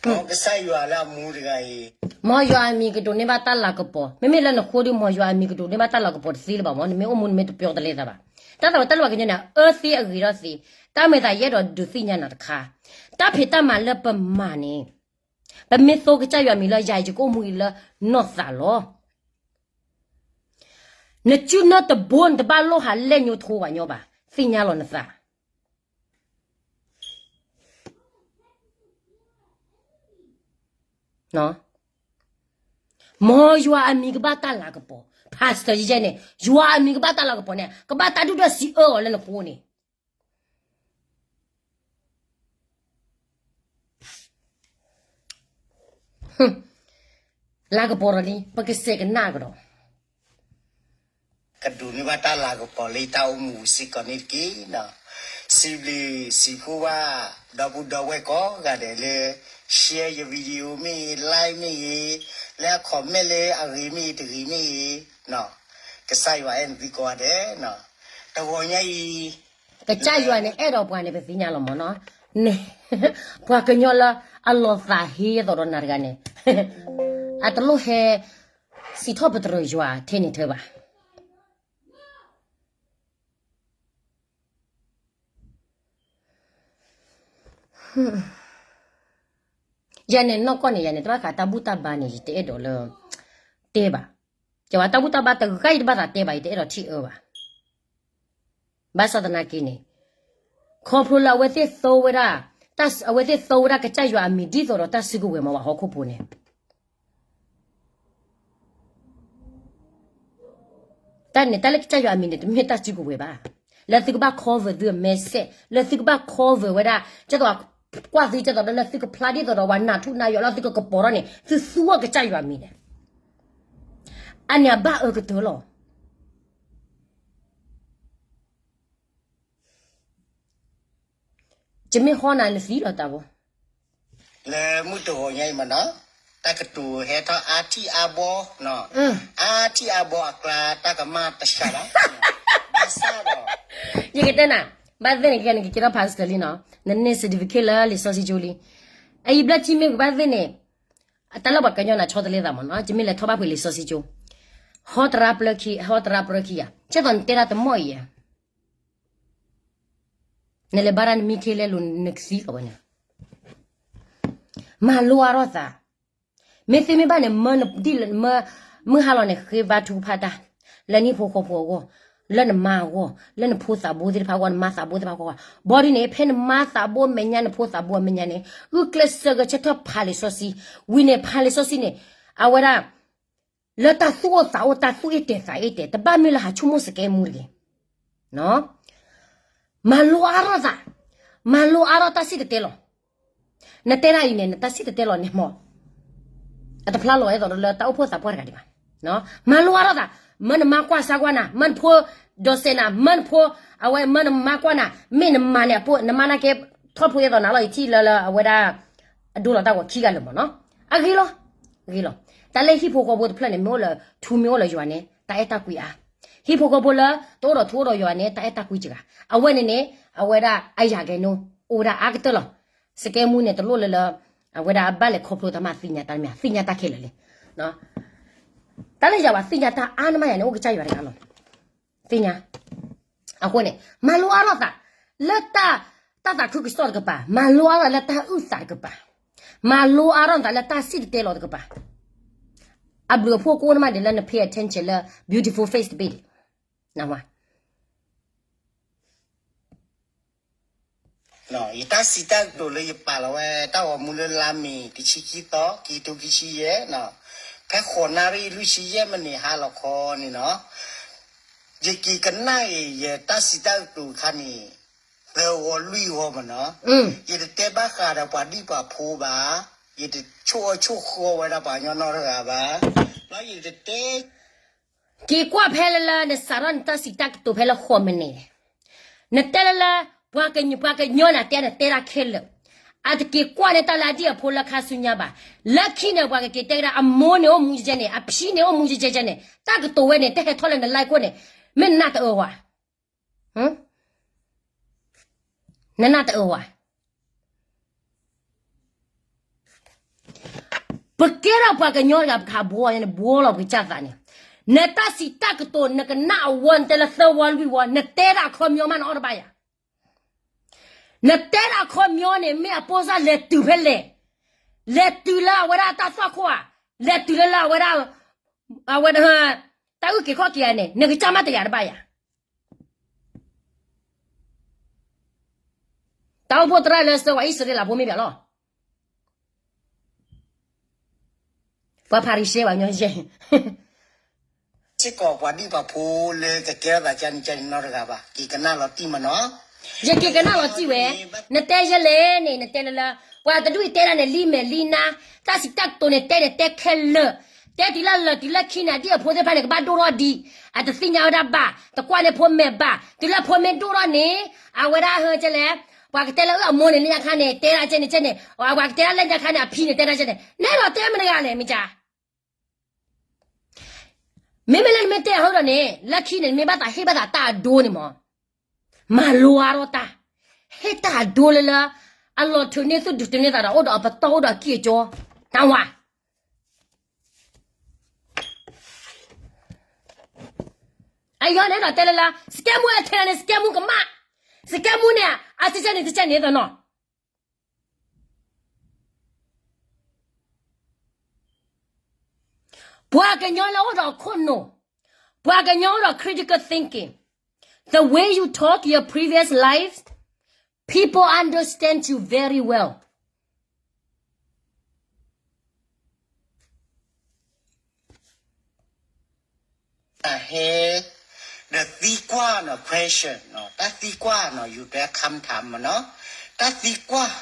တက့ၢ်. မ်ကစၢ်ယွၤလၢအမူတဂၤအံၤ, မ်ယွၤအမံၤကဒိးန့ၢ်ဘၣ်တၢ်လၤကပီၤ, မ့မ့ၢ်လၢနဃိဒီး မ်ယွၤအမံၤကဒိးန့ၢ်ဘၣ်တၢ်လၤကပီၤတသ့လၢၤဘၣ်မ့ၢ်, နမ့ၢ်အိၣ်မူနမ့ၢ်တပျီတလဲသးဘၣ်. တၢ်သးဝဲတၢ်လၢပှၤကညီန့ၣ် အၢသ့အဂ့ၤထီၣ်သ့, တၢ်မဲာ်သးယအဲၣ်ဒိးဒုးသ့ၣ်ညါနၤတခါ, တၢ်ဖံးတၢ်မၤလၢပမၤန့ၣ် ပမ့ၢ်သိကစၢ်ယွၤအမံၤလၢယၤအံၤ ယကအိၣ်မူအံၤလၢနီၢ်သးလီၤ. နစုနၢတဘိ နတဘၣ်လိၣ်ဟးလဲၣ်ညိထိပှၤညီဘၣ်, သ့ၣ်ညါလီၤနသး. မ်ယွၤအမံၤကဘၣ်တၢ်လၤကပီၤ, pastor ယဲန့ၣ် ယွၤအမံၤကဘၣ်တၢ်လၤကပီၤန့ၣ် ကဘၣ်တၢ်ဒုၣ်ဒွဲၣ်စံးအၢအီၤလၢနဃိန့ၣ် လၤကပီၤဒီးလံ ပကစဲးကနၣ်ကဒီး, ကဒိးန့ၢ်ဘၣ်တၢ်လၤကပီၤလၢတၢ်အိၣ်မူစ့ၢ်ကီးန့ၣ်တက့ၢ်. စံးဘျုးစံးဖှိၣ်ဘၣ် ဒီပုၢ်ဒီဝဲၢ်ကိးဂၤဒဲးလၢ share ယ video မ့ၢ်ဂ့ၤ like မ့ၢ်ဂ့ၤ, လၢအ comment လၢအဂ့ၤမ့ၢ်ဂ့ၤ တဂ့ၤမ့ၢ်ဂ့ၤ, ကစၢ်ယွၤအဲၣ်နသုကိးဂၤဒဲး, တဂီၤညါအံၤ ကစၢ်ယွၤန့ၣ် အဲၣ်ဒိးပှၤန့ၣ် ပသ့ၣ်ညါလီၤမ့ၢ်နီၤ, ပှၤကညီလၢအလီၤသးဟ့အသိးဒီးနၤတဂၤန့ၣ် အတလိၣ်ဟဲ စံးထီၣ်ပတြၢၤယွၤထဲန့ၣ်ထဲဘၣ်. ယၤန့ၣ်နီၢ်ကီၢ်န့ၣ် ယၤန့ၣ် တဘၣ်ဃးတၢ်ဘူၣ်တၢ်ဘါန့ၣ် ယတအဲၣ်ဒိးလၢ တဲဘၣ်. ကဝဲတၢ်ဘူၣ်တၢ်ဘါတဂၤ ယတဘၣ်သးတဲဘၣ်, ယတအဲၣ်ဒိးထံၣ်အၢဘၣ်. ဘၣ်ဆၣ်သနာ်က့န့ၣ် ခီဖျိလၢအဝဲသ့ၣ်သိဝဲဒၣ်, အဝဲသ့ၣ်သိဝဲဒၣ်ကစၢ်ယွၤအမံၤဒ်သိးဒီးတၢ်စုကဝဲၤမ့ၢ်ဘၣ်ဟီၣ်ခိၣ်ဖိန့ၣ် တၢ်န့ၣ် တၢ်လၢကစၢ်ယွၤအမံၤန့ၣ် တမ့ၢ်တၢ်စုကဝဲၤဘၣ်. လၢသုကဘၣ် cover သုအမဲစဲး, လၢသုကဘၣ် cover ဝဲဒၣ် ကဲသိးကွၢ်သု ကဲသိးဒီးလၢသုကဖျါဒ်သိးဒီးပှၤနၢ်ထူၣ်နၢ်ယွၤလၢသုကကပီၤထီၣ်န့ၣ် သုသူဝဲကစၢ်ယွၤအမံၤန့ၣ် အန့ၣ်အဘၣ်အၢကတၢၢ်လီၤ. ယမ့ၢ်ဟီနၤနသံလီၤတၢ်ဘီ လၢမုၢ်တဂီၤညါအံၤမ့ၢ်နီၤ, တၢ်ကတိၤဟဲထီၣ်အါထံၣ်အါဘီ, အါထံၣ်အါဘီအကျါ တၢ်ကမၣ်တဆှးဘၣ်, ဘၣ်ဆၣ်ဒီး ယကတဲနၤ, ဘၣ်သ့ၣ်န့ၣ် ကဲနကကဲထီၣ် pastor လံနီၤ, နန့ၢ် certificate လၢလံာ်စီဆှံကၠိလံ. အအံၤဘျၢထံမ့ၢ်ကဘၣ်သ့ၣ်န့ၣ်, တၢ်လၢပှၤကညီနၤဆီတလဲသးမ့ၢ်နီၤ, ယမ့ၢ်လဲၤထီၣ်ဘၣ်ဖှ့ၤလံာ်စီဆှံကၠိ, ဟီတရါပျၢခံ, ဟီတရါပျၢခံယၤ, ကဲသိးနတဲဒၣ်တမီၢ်အံၤဧါ နလဲၤဘါရၣ်နမံခ့လဲလိၤနကသံလီၤဝဲန့ၣ်, မၤလိအါထီၣ်သး, မ့ၢ်သ့မ့ၢ်ဘၣ်န့ၣ် မၢနဒ်လၢမုၢ်ဟါလီၤန့ၣ် ဃ့ဘါထုကဖၣ်တၢ်, လၢနဟံၣ်ဖိဃီဖိအဂီၢ်, လၢနမါအဂီၢ်, လၢနဖိသးဘိသ့ၣ်တဖၣ်အဂီၢ်, နမါသးဘိသ့ၣ်တဖၣ်အဂီၢ်, ဘီဒ်န့ၣ် ဖဲနမါသးဘိအမဲာ်ညါ နဖိသးဘိအမဲာ်ညါန့ၣ် ဂုာ်ကျဲးစၢးဂဲၤဆၢထၢၣ်ဖးလံာ်စီဆှံ, ဝံၤန့ၣ် ဖးလံာ်စီဆှံန့ၣ်, အဝဲဒၣ် လၢတၢ်သူၣ်အိၣ်သးအိၣ် တၢ်သူၣ်အ့ၣ်တဲာ်သးအ့ၣ်တဲာ် တဘၣ်မ့ၢ်လၢဟးဆိကမိၣ်စကဲမူတဂ့ၤ. မၤလိအါထီၣ်သး, မၤလိအါထီၣ်တၢ်စံၣ်တဲၤတဲလီၤ. နတဲဒၣ်အံၤန့ၣ် နတၢ်စံၣ်တဲၤတဲလီၤန့ၣ်မ့ၢ် အတဖျါလီၤအဲၣ်သိးဒီးလၢတၢ်အိၣ်ဖှိၣ်သးပှၢ်တဂၤဒံးဘၣ်. မၤလိအါထီၣ်သး, မၢနမါကွၢ်စၢကွၢ်နၤ, မၢနဖိဒိးစဲးနၤ, မၢနဖိ, အဝဲမၢနမါကွၢ်နၤ, မ့ၢ်နမၤန့ၣ်အပိၢ် နမါနာ်က့ ထီၣ်ဖျိယဲသိးနၤလီၤ ယထံၣ်လၢလၢအဝဲဒၣ် အဒိလီၤတၢ်ဂီၤခံဂၤလၢာ်မ့ၢ်နီၤ. အဂ့ၤလီၤ, ဂ့ၤလီၤ. တၢ်လၢဟံၣ်ဖိဃီဖိတဖျၢၣ်န့ၣ် မ့ၢ်အိၣ်လၢထူမ့ၢ်အိၣ်လၢယွၤန့ၣ် တၢ်အဲၣ်တၢ်ကွံအါ. ဟံၣ်ဖိဃီဖိလၢတအိၣ်ဒီးထူအိၣ်ဒီးယွၤန့ၣ် တၢ်အဲၣ်တၢ်ကွံစှၤ. အဝဲန့ၣ်န့ၣ် အဝဲဒၣ်အယၤကဲန့ၣ် အိၣ်ဝဲဒၣ်အါကတၢၢ်လီၤ. စကဲမူန့ၣ် တလိၣ်လၢလၢ အဝဲဒၣ်အဘၣ်လဲၤခီဖျိတၢ်မၤသ့ၣ်ညါတၢ်မ့ၢ် သ့ၣ်ညါတၢ်ခဲလၢာ်လံ. တၢ်လၢယၤဘၣ်သ့ၣ်ညါတၢ်အါနမးယၤန့ၣ် အိၣ်ကစၢ်ယွၤတဂၤလီၤ. သ့ၣ်ညါ အဃိန့ၣ် မၤလိအါထီၣ်သး လၢတၢ် တၢ်သးခုကစီၣ်တကပၤ, မၤလိအါထီၣ်သးလၢတၢ်အုၣ်သးတကပၤ, မၤလိအါထီၣ်သးလၢတၢ်စံၣ်တဲၤတဲလီၤတကပၤ. အဘျုးအဖှိၣ်ကအိၣ်နမးဒ်လၢန pay attention လၢ beautiful face တဘ့ၣ်ဒံး. နဝ ယတၢ်စံးတၢ်ကတိၤလၢယပာ်လီၤဝဲ တၢ်ဂီၤမူလၢလါမ့ၤ တဆံခံသီ ခံကထိခံဆံယဲၢ်, ဖဲဃိးနၣ်ရံၣ်လွံၢ်ဆံယဲၢ်မံးနံးဟါလီၤခီန့ၣ်နီၤ, ယက့ၤကနၣ်အံၤ ယတၢ်စံးတၢ်ကတိၤအခါန့ၣ် သၢဝီလွံၢ်ဝီမ့ၢ်နီၤ, ယတတဲဘၣ်ဃးဒီးပှၤဒံၣ်ပှၤဖိဘၣ်, ယတဆိၣ်အၢဆိၣ်ဃီဝဲဒၣ်ပှၤကညီနီတဂၤဘၣ်, ဘျီယတတဲ က့ၤကွၢ်ဖဲလၢလၢ နစးထီၣ်နတၢ်စံးတၢ်ကတိၤဖဲလၢဃိးမံးနံးန့ၣ်, နတဲလၢလၢ ပှၤကညီ ပှၤကညီန့ၣ် တဲနတဲတၢ်ခဲလၢာ်, အတက့ၤကွၢ်န့ၢ်တၢ်လၢအဒံၣ်အဖိလၢခါဆူညါဘၣ်. လၢခံန့ၣ် ပှၤကက့ၤတဲကဒါ အမိၢ်န့ၣ်အိၣ်မူကဲကဲန့ၣ်, အဖံန့ၣ်အိၣ်မူကဲကဲန့ၣ်, တၢ်ကတိၤဝဲန့ၣ် တဟဲထီၣ်လၢန live ခိၣ်န့ၣ်, မ့ၢ်နနၢ်တအၢဝဲ နနၢ်တအၢဝဲ. ပကဲထီၣ်ပှၤကညီတဂၤ ပကဟးဘှီန့ၣ် ဘှီလီၤပကစၢ်သးန့ၣ်, နတၢ်စံးတၢ်ကတိၤ နကနၣ်အဝီ နတဲလၢသၢဝီလွံၢ်ဝီ, နတဲဒၣ်အခီပညီမး နအီၣ်တဘၣ်ယၤ. နတဲဒၣ်အခီပညီန့ၣ် မ့ၢ်အပိစၢ်လဲၤတုၤဖဲလဲၣ်, လဲၤတုၤလၢအဝဲဒၣ်တၢ်သွၣ်ခိၣ်ဧါ, လဲၤတုၤလၢလၢအဝဲဒၣ် အဝဲ တၢ်အုၣ်က့ၤခီၣ်က့ၤဧါန့ၣ် နကစၢ်မးတယာ်တဘၣ်ယၤ. တၢ်အိၣ်ဖှိၣ်သရၣ်လၢဆှၢဝဲအံၣ်စရ့လးဖိမ့ၢ်ဘၣ်လီၤ. ပှၤဖၤရံၤၡဲဘၣ်ညီယဲၢ် စ့ၢ်ကီးပှၤဒံၣ်ပှၤဖိလၢကကဲထီၣ်သးကန့ၣ်ကန့ၣ်နီတဂၤဘၣ်, က့ၤကနၣ်လီၤတံၢ်မ့ၢ်နီၤ. ယက့ၤကနၣ်လီၤတံၢ်ဝဲ, နတဲယဲလဲၣ်န့ၣ် နတဲလၢလၢ, ပှၤတဒူၣ်အံၤတဲဒၣ်န့ၣ် လံမဲာ်လံနါ, တၢ်စံးတၢ်ကတိၤန့ၣ် တဲန့ၣ်တဲခဲလၢာ်, တဲတုၤလၢလၢာ်တုၤလၢခံန့ၣ် အဒံၣ်အဖိသ့ၣ်တဖၣ်န့ၣ် ကဘၣ်ဒိၣ်ထီၣ်ဒံး, အတသ့ၣ်ညါဝဲဒၣ်ဘၣ်, တကွၢ်န့ၢ်ဖိမဲာ်ဘၣ်, တုၤလၢဖိမ့ၢ်ဒိၣ်ထီၣ်န့ၣ်, အဝဲဒၣ်ဟဲကဲလဲၣ်, ပှၤကတဲလၢအမိၢ်န့ၣ်လၢညါခါန့ၣ် တဲဒၣ်ကဲန့ၣ်ကဲန့ၣ်, ပှၤကတဲဒၣ်လၢညါခါန့ၣ် အဖံန့ၣ်တဲဒၣ်ကဲန့ၣ်, နဲဒိးတဲမတၤတဂၤလဲၣ် မ့ၢ်ကါ မ့မ့ၢ်လၢနမ့ၢ်တဲအဟီဒီးန့ၣ် လၢခံန့ၣ် နမ့ၢ်ဘၣ်သးဟ့ၣ်ဘၣ်သးတၢ်အဒိန့ၣ်မး, မၤလိအါထီၣ်တၢ်, ဟ့ၣ်တၢ်အဒိလၢလၢ အလီၤထုးန့ၢ်သူၣ်ဒုးထုးန့ၢ်သးဒီး အိၣ်ဒီးအပတီၢ်အိၣ်ဒီးအကံၢ်အကီ, တၢ်ဝါ အယီၤန့ၣ်ဒီးတဲလၢလၢ စကဲမူအထဲန့ၣ် စကဲမူကမၣ်, စကဲမူန့ၣ် အစကဲန့ၣ်တကဲန့ၣ်သနီၤ ပှၤကညီလၢအိၣ်ဒီးခိၣ်နူာ်, ပှၤကညီအိၣ်ဒီး critical thinking, the way you talk your previous life, people understand you very well. တၢ်ဟဲ ဒီးသံကွၢ်နီၤ question နီၤ, တၢ်သံကွၢ်နီၤ you တဲ ခၢမ်ထၢမ်မနီၤ, တၢ်သံကွၢ်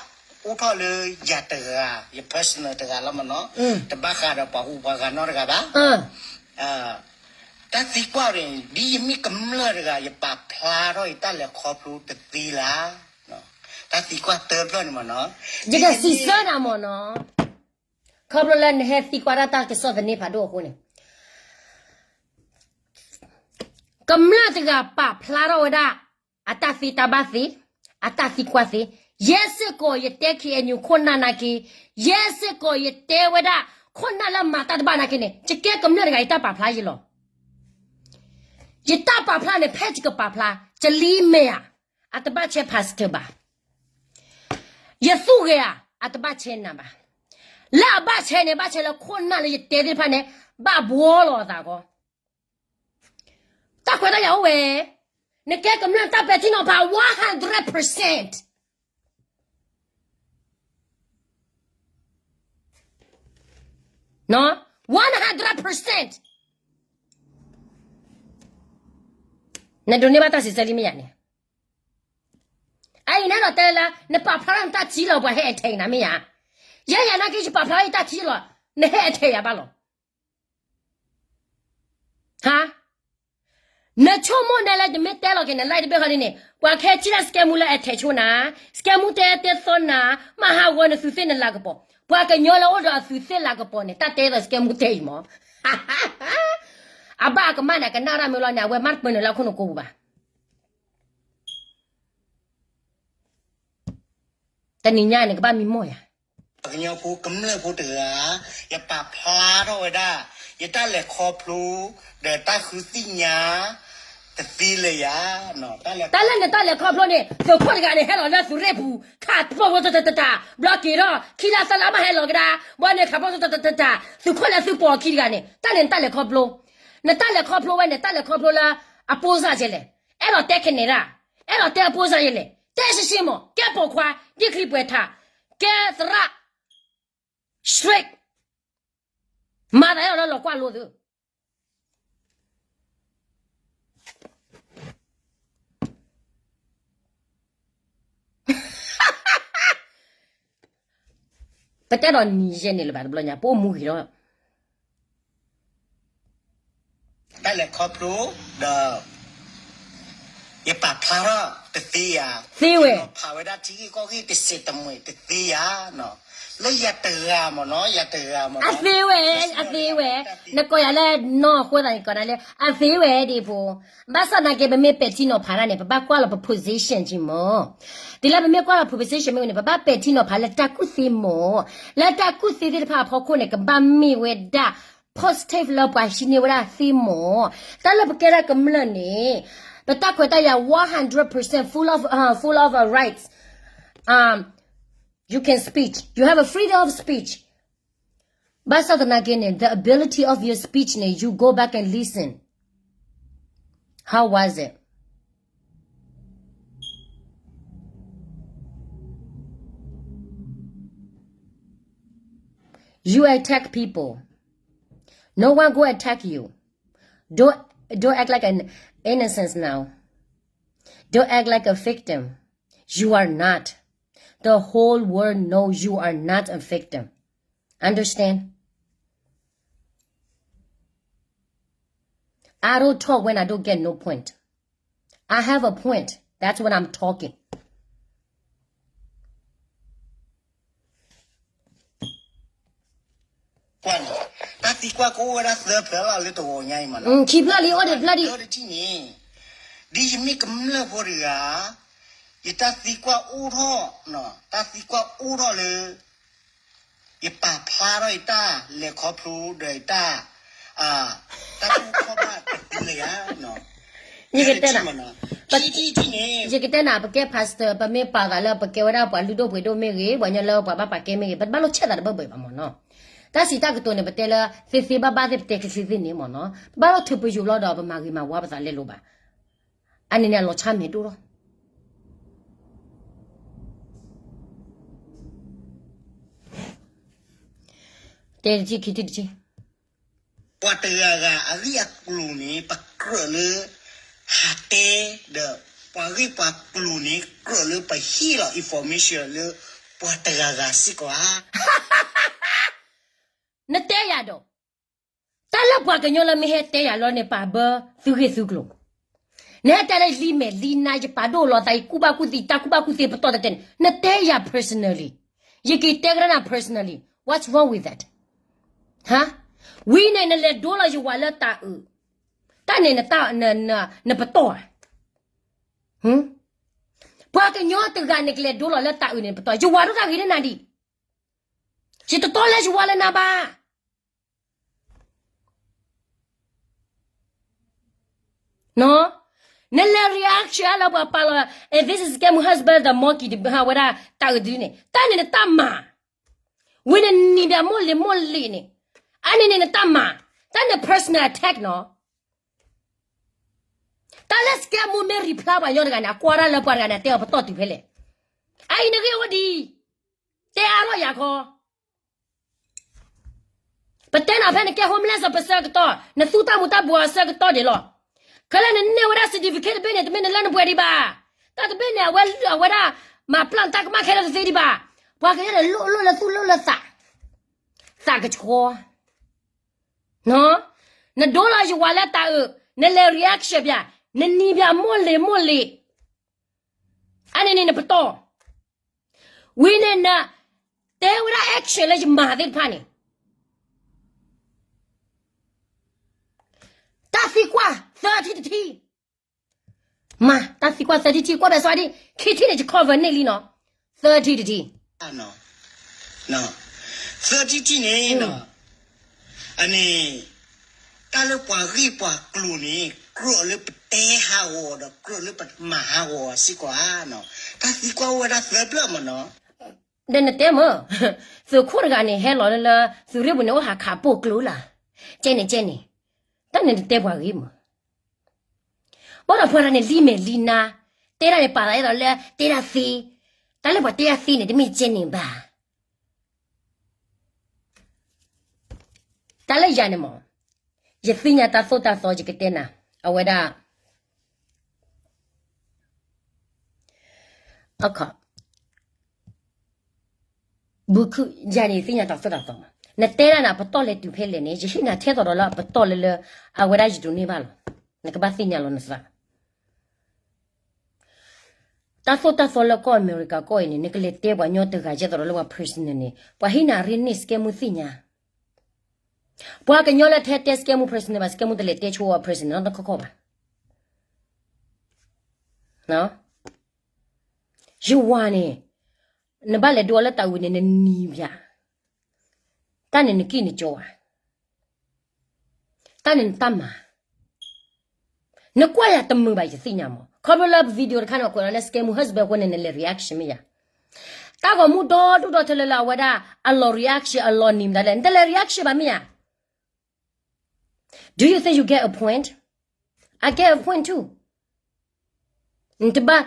အိၣ်ထီၣ်လၢယၤတဂၤ ယ personal တဂၤလီၤမနီၤ, တဘၣ်ဃးဒီးပှၤဟူးပှၤဂၤနီတဂၤဘၣ်. တၢ်သံကွၢ်န့ၣ် ဒ်ယမ့ၢ်ကမျၢၢ်တဂၤ ယပာ်ဖျါထီၣ်ယတၢ်လဲၤခီဖျိတသ့လၢ်. တၢ်သံကွၢ်တဖျၢၣ်န့ၣ်မနီၤ, ယကစံးဆၢနၤမနီၤ, ခီဖျိလၢနဟဲသံကွၢ်ဒၣ်တၢ်ကစီၣ်သန့ဖးဒိၣ်အဃိန့ၣ် ကမျၢၢ်တဂၤပာ်ဖျါထီၣ်ဝဲဒၣ် အတၢ်သ့တၢ်ဘၣ်သ့, အတၢ်သံကွၢ်သ့, ယဲစ့ၢ်ကီးယတဲ KNU ခိၣ်နၢ်နာ်က့, ယဲစ့ၢ်ကီးယတဲဝဲဒၣ် ခိၣ်နၢ်လၢမၤတၢ်တဘၣ်နာ်က့န့ၣ် ယကဲကမျၢၢ်တဂၤ ယတၢ်ပာ်ဖျါယလီၤ. ယတၢ်ပာ်ဖျါန့ၣ် ဖဲယကပာ်ဖျါ ယလံမဲာ်ဧါ, အတဘၣ်ဆဲ pastor ဘၣ်. ယသူၣ်ဂဲၤဧါ, အတဘၣ်ဆဲနၤဘၣ်. လၢအဘၣ်ဆဲန့ၣ် ဘၣ်ဆဲလၢခိၣ်နၢ်လၢယတဲသ့ၣ်တဖၣ်န့ၣ် ဘၣ်ဘှီလီၤအသးကီး တၢ်ခွဲးတၢ်ယာ်အိၣ်ဝဲ, နကဲကမျၢၢ်တၢ်ပဲာ်ထံနီၤဖး one hundred percent, one hundred percent. နဒိးန့ၢ်ဘၣ်တၢ်စံးဆၢလံမ့ၢ်ယၤန့ၣ်, အအံၤနအဲၣ်ဒိးတဲလၢ နပာ်ဖျါထီၣ်နတၢ်ထံလီၤ ပှၤဟဲ attack နၤမ့ၢ်ယၤ, ယဲယၤနာ်က့ ယပာ်ဖျါထီၣ်ယတၢ်ထံလီၤ နဟဲ attack ယၤဘၣ်လီၤ. ဟါ, နဆိကမိၣ်နၤလၢနမ့ၢ်တဲလီၤက့ၤန live တဘ့ၣ်ဃီဒ်န့ၣ် ပှၤခဲဆံလၢ စကဲမူလၢအထဲးဆိနၤ, စကဲမူတဲတဲသီနၤ, မၤဟးဂီၤနသုးသ့ၣ်နလၤကပီၤ, ပှၤကညီလၢအိၣ်ဒီးအသုးသ့ၣ်လၤကပီၤန့ၣ် တၢ်တဲသိးစကဲမူတဲအံၤမၢ်. အဘၣ်အကမၣ်န့ၣ် အကနၣ်ရၣ်မ့ၢ်လီၤန့ၣ် အဝဲမ့ၢ်တပၢနုာ်လၢခိၣ်နူာ်ကိးပူၤဘၣ်. တနံၤညါန့ၣ် ကဘၣ်မံမီၢ်ယၤ. ပှၤကညီဖိကမျၢၢ်ဖိတဂၤ, ယပာ်ဖျါထီၣ်ဝဲဒၣ် ယတၢ်လဲၤခီဖျိ ဒီးတၢ်ဃုသ့ၣ်ညါ တသ့လၢၤယၤ. တၢ်လၢနတၢ်လဲၤခီဖျိန့ၣ် သုးခိၣ်တဂၤန့ၣ် ဟဲလီၤလၢသုးရ့ၣ်ပူၤ ခးပီၢ်ဖိတတတတၢ် ဘျီက့ၤထီၣ် ခံလါသၢလါမးဟဲလီၤကဒါ, ဘၣ်န့ၣ် ခးပီၢ်ဖိတတတတၢ် သုးခိၣ်လၢသုးပိာ်အခံတဂၤန့ၣ် တၢ်န့ၣ်နတၢ်လဲၤခီဖျိ, နတၢ်လဲၤခီဖျိဝဲန့ၣ် တၢ်လဲၤခီဖျိလၢအပိၢ်စၢ်ကဲလဲၣ်, အဲၣ်ဒိးတဲခဲန့ၣ်ဒၣ်, အဲၣ်ဒိးတဲအပိၢ်စၢ်ယဲလဲၣ်, တဲရှဲရှဲမး ကဲပိာ်ခွါ ဒ့ၣ်ချံပှဲၤထး, ကဲသရၣ် straight, မၤသးအဲၣ်ဒိးလၢလီၤကွၢ်လိသု ပတဲဒီးနံၤယဲန့ၣ်လၢၤဘၣ်တဘျီညါ ပအိၣ်မူဂ့ၤလီၤ. တၢ်လဲၤခီဖျိ ဒီး ယပာ်ဖျါထီၣ်တသ့ယၤ, သ့ဝဲ, ဖးဝဲဒၣ်ထံဂ့ၢ်ကီၢ်ဂ့ၢ်တစဲးတမှဲးတသ့ယၤ, လၢယၤတဂၤမ့ၢ်နီၤ, ယၤတဂၤမ့ၢ်နီၤ, အသ့ဝဲ, အသ့ဝဲ, နကိးယၤလၢနီၢ်အဃိသတးန့ၣ် ကိးနၤလၢ အသ့ဝဲ ဒ်ဖိ ဘၣ်ဆၣ်သနာ်က့ ပမ့ၢ်ပဲာ်ထံနီၤဖးတၢ်န့ၣ် ပဘၣ်ကွၢ်လီၤပ position က့မ့ၢ်, တုၤလၢပမ့ၢ်ကွၢ်လီၤ position မ့ၢ်န့ၣ် ပဘၣ်ပဲာ်ထံနီၤဖးလၢတၢ်ကူၣ်သ့မ့ၢ်, လၢတၢ်ကူၣ်သ့သ့ၣ်တဖၣ်အဖီခိၣ်န့ၣ် ကဘၣ်မ့ၢ်ဝဲဒၣ် positive လၢပှၤဟံးန့ၢ်ဝဲဒၣ်သ့မ့ၢ်, တၢ်လၢပကဲဒၣ်ကမျၢၢ်န့ၣ် ပတၢ်ခွဲးတၢ်ယာ် one hundred percent full of, uh, full of, uh, rights, um, you can speech, you have a freedom of speech, ဘၣ်ဆၣ်သနာ်က့န့ၣ် the ability of your speech န့ၣ် you go back and listen, how was it? You attack people. No one go attack you. Don't, don't act like an innocent now. Don't act like a victim. You are not. The whole world knows you are not a victim. Understand? I don't talk when I don't get no point. I have a point. That's when I'm talking. ကွၢ်န့ၣ်, တၢ်သံကွၢ်ကအိၣ်ဝဲဒၣ်သၢဖျၢၣ်လီၤလၢတဂီၤညါအံၤမ့ၢ်နီၤ, ခံဖျၢၣ်လံ အိၣ်ဒံးဖျၢၣ်ဒံး, တထံၣ်န့ၣ်, ဒ်ယမ့ၢ်ကမျၢၢ်ဖိတဂၤ, ယတၢ်သံကွၢ်အိၣ်ထီၣ်, တၢ်သံကွၢ်အိၣ်ထီၣ်လၢ ယပာ်ဖျါထီၣ်ယတၢ်လဲၤခီဖျိဒီးယတၢ်, တၢ်ကူၣ်ခီၣ်ဘၣ်တသ့လၢၤယၤ, ယကတဲနၤ, ယကတဲနၤ ပကဲ pastor ပမ့ၢ်ပာ်သးလၢပကဲဝဲဒၣ်ပှၤလုၢ်ဒိၣ်ပှ့ၤဒိၣ်မ့ၢ်ဂ့ၤ ပှၤကညီလၢပှၤဘၣ်ပာ်ကဲမ့ၢ်ဂ့ၤ ပတဘၣ်လိၣ်ဆဲးသးတဘၢၣ်ဘၢၣ်ဘၣ်မ့ၢ်နီၤ, တၢ်စံးတၢ်ကတိၤန့ၣ် ပတဲလၢသ့သ့ဘၣ်ဘၣ်သ့ၣ် ပတဲချ့ချ့သ့ၣ်န့ၣ်မ့ၢ်နီၤ, ပဘၣ်လိၣ်ထုးပယိၤဘျီဒီးပမၤဂ့ၤမၤဝါပသးလဲလိာ်ဘၣ်, အန့ၣ်န့ၣ်အလီၤဆၢမဲာ်ဒိၣ်လီၤ. တဲတထံၣ်ခံထံၣ်တထံၣ်, ပှၤတဂၤဂၤအဂ့ၢ်အကျိၤန့ၣ် ပကြၢးလၢ ဟးတဲ, ဒီးပှၤဂ့ၢ်ပှၤကျိၤန့ၣ် ကြၢးလၢပဟ့ၣ်လီၤ information လၢ ပှၤတဂၤဂၤစ့ၢ်ကီးဧါ. နတဲယၤဒီး, တၢ်လၢပှၤကညီလၢမ့ၢ်ဟဲတဲယၤလီၤန့ၣ် ပာ်ဘၢသုဂ့ၢ်သုကျိၤ, နဟဲတဲလၢလံမဲာ်လံနါ ယပာ်ဒိၣ်လီၤသး ယကူၣ်ဘၣ်ကူၣ်သ့ တၢ်ကူၣ်ဘၣ်ကူၣ်သ့ပတီၢ်တတဲန့ၣ် နတဲယၤ personally, ယက့ၤတဲကရၢနၤ personally, what's wrong with that? ဟါ, ဝံၤန့ၣ် နလဲၤဒိလီၤယဝၤလၢတၤအုး, တၢ်န့ၣ် နပတီၢ်ဧါ. ပှၤကညီတဂၤန့ၣ် ကလဲၤဒိလီၤလၢတၤအုးန့ၣ် ပတီၢ်, ယဝၤဒိၣ်တၢ်ဂ့ၤန့ၢ်နၤဒံး, ယတတီလၢယဝၤလၢနၤဘၣ်. နလဲၤ reaction လၢပှၤပာ်လီၤ, and this is Kemu husband the monkey တဟးဝဲဒၣ်တၤအုးဒ်န့ၣ် တၢ်န့ၣ်နတၢ်မၤ, ဝံၤနနံၤဒၣ်မိၢ်လံၤမိၢ်လံၤန့ၣ်, အန့ၣ်န့ၣ်နတၢ်မၤ, တၢ်န့ၣ် personal attack နီၤ. တၢ်လၢ စကဲမူ မ့ၢ် reply ပှၤညီတဂၤန့ၣ် အကွၢ်ဒၣ်လၢပှၤတဂၤန့ၣ် အတဲအီၤပတီၢ်တုၤဖဲလဲၣ်. အအံၤနဂ့ၢ်အိၣ်ဒံး, တဲအါထီၣ်ယၤခီ, ပတဲနၤဖဲနကဲ homeless အဆၢကတီၢ်, နသူတၢ်မူၤတၢ်ဘှီးအဆၢကတီၢ်ဒံးလီၤ. ခဲလၢာ်နန့ၢ်ဝဲဒၣ် certificate တဘ့ၣ်န့ၣ် တမ့ၢ်နလၢနပှဲၤဒံးဘၣ်. တၢ်တဘ့ၣ်န့ၣ် အဝဲ, အဝဲဒၣ် မၤပျၢ်နတၢ်ကမၣ်ခဲလၢာ်တသ့ဒံးဘၣ်. ပှၤကညီန့ၣ် လိၣ်လိၣ်လၢသူၣ်လိၣ်လၢသး, သးကဆှီ နဒိလီၤယဝၤလၢတၤအုး, နလဲၤ reaction ပၠး, နနံၤပၠးမိၢ်လ့ၤမိၢ်လ့ၤ, အန့ၣ်န့ၣ်နပတီၢ်, ဝံၤန့ၣ်နတဲဝဲဒၣ် action လၢယမၤသ့ၣ်တဖၣ်န့ၣ်, တၢ်သံကွၢ်သၢထံၣ်တထံၣ်, မၤတၢ်သံကွၢ်သၢထံၣ်တထံၣ် ကွၢ်ဘဲစွါဒံး ခံထံၣ်န့ၣ် ယ cover န့ၢ်လံနီၤ, သၢထံၣ်တထံၣ် သၢထံၣ်တထံၣ်န့ၣ်, အန့ၣ် တၢ်လၢပှၤဂ့ၢ်ပှၤကျိၤန့ၣ် ကြၢးလၢပတဲဟးဂီၤဒီး ကြၢးလၢပမၤဟးဂီၤစ့ၢ်ကီးဧါ, တၢ်သံကွၢ်အိၣ်ဝဲဒၣ်သၢဖျၢၣ်မးနီၤ, ဒီးနတဲမ့ၢ်, သုးခိၣ်တဂၤန့ၣ် ဟဲလီၤလၢ သုးရ့ၣ်ပူၤန့ၣ် အိၣ်ဟးခးပိာ်ကျိၤလၢ်, ကဲန့ၣ်ကဲန့ၣ်, တၢ်န့ၣ်နတဲပှၤဂ့ၢ်မး ဘၣ်ဒီးပှၤတဂၤန့ၣ် လံမဲာ်လံနါ, တဲဒၣ်န့ၣ် ပာ်သးအဲၣ်ဒိးလၢတဲဒၣ်သ့, တၢ်လၢပှၤတဲဒၣ်သ့န့ၣ် တမ့ၢ်ကဲန့ၣ်ဘၣ်. တၢ်လၢယၤန့ၣ်မး, ယသ့ၣ်ညါတၢ်သိၣ်တၢ်သီ ယကတဲနၤ, အဝဲဒၣ် အခီ, ဘူးခု, ယၤန့ၣ်သ့ၣ်ညါတၢ်သိၣ်တၢ်သီမး, နတဲဒၣ်န့ၣ် အပတီၢ်လဲၤတုၤဖဲလဲၣ်န့ၣ် ယဟ့ၣ်နၤထဲသိးဒီးလၢအပတီၢ်လၢလၢ အဝဲဒၣ်ယဒိးန့ၢ်ဘၣ်လီၤ. နကဘၣ်သ့ၣ်ညါလီၤနသး တၢ်သိၣ်တၢ်သီလၢကီၢ်အမဲရကၤကီၢ်အံၤန့ၣ် နကလဲၤတဲပှၤကညီတဂၤကဲသိးဒီးလၢပှၤ president န့ၣ် ပှၤဟ့ၣ်နၤ written န့ၣ် စကဲမူသ့ၣ်ညါ, ပှၤကညီလၢထဲတဲစကဲမူ president ဘၣ် စကဲမူတလဲၤတဲဆိဝဲ president နီတခီခီဘၣ်. ယဝၤန့ၣ်, နဘၣ်လဲၤဒိအီၤလၢတၢ်ဝံၤန့ၣ် နနံၤပၠး, တၢ်န့ၣ်နကံၣ်နကၠီဧါ, တၢ်န့ၣ်နတၢ်မၤ, နကွၢ်ယၤတမုာ်ဘၣ် ယသ့ၣ်ညါမး, ခီဖျိလၢ video တခါန့ၣ် ကွဲးလီၤလၢ စကဲမူ husband အဃိန့ၣ် နလဲၤ reaction မ့ၢ်ယၤ, တၢ်ဂီၤမူဒီဒူၣ်ဒီထၢလၢလၢအဝဲဒၣ် အလီၤ reaction အလီၤနံၤမတၤလဲၣ် နတလဲၤ reaction ဘၣ်မ့ၢ်ယၤ. Do you think you get a point? I get a point too. နတဘၣ်,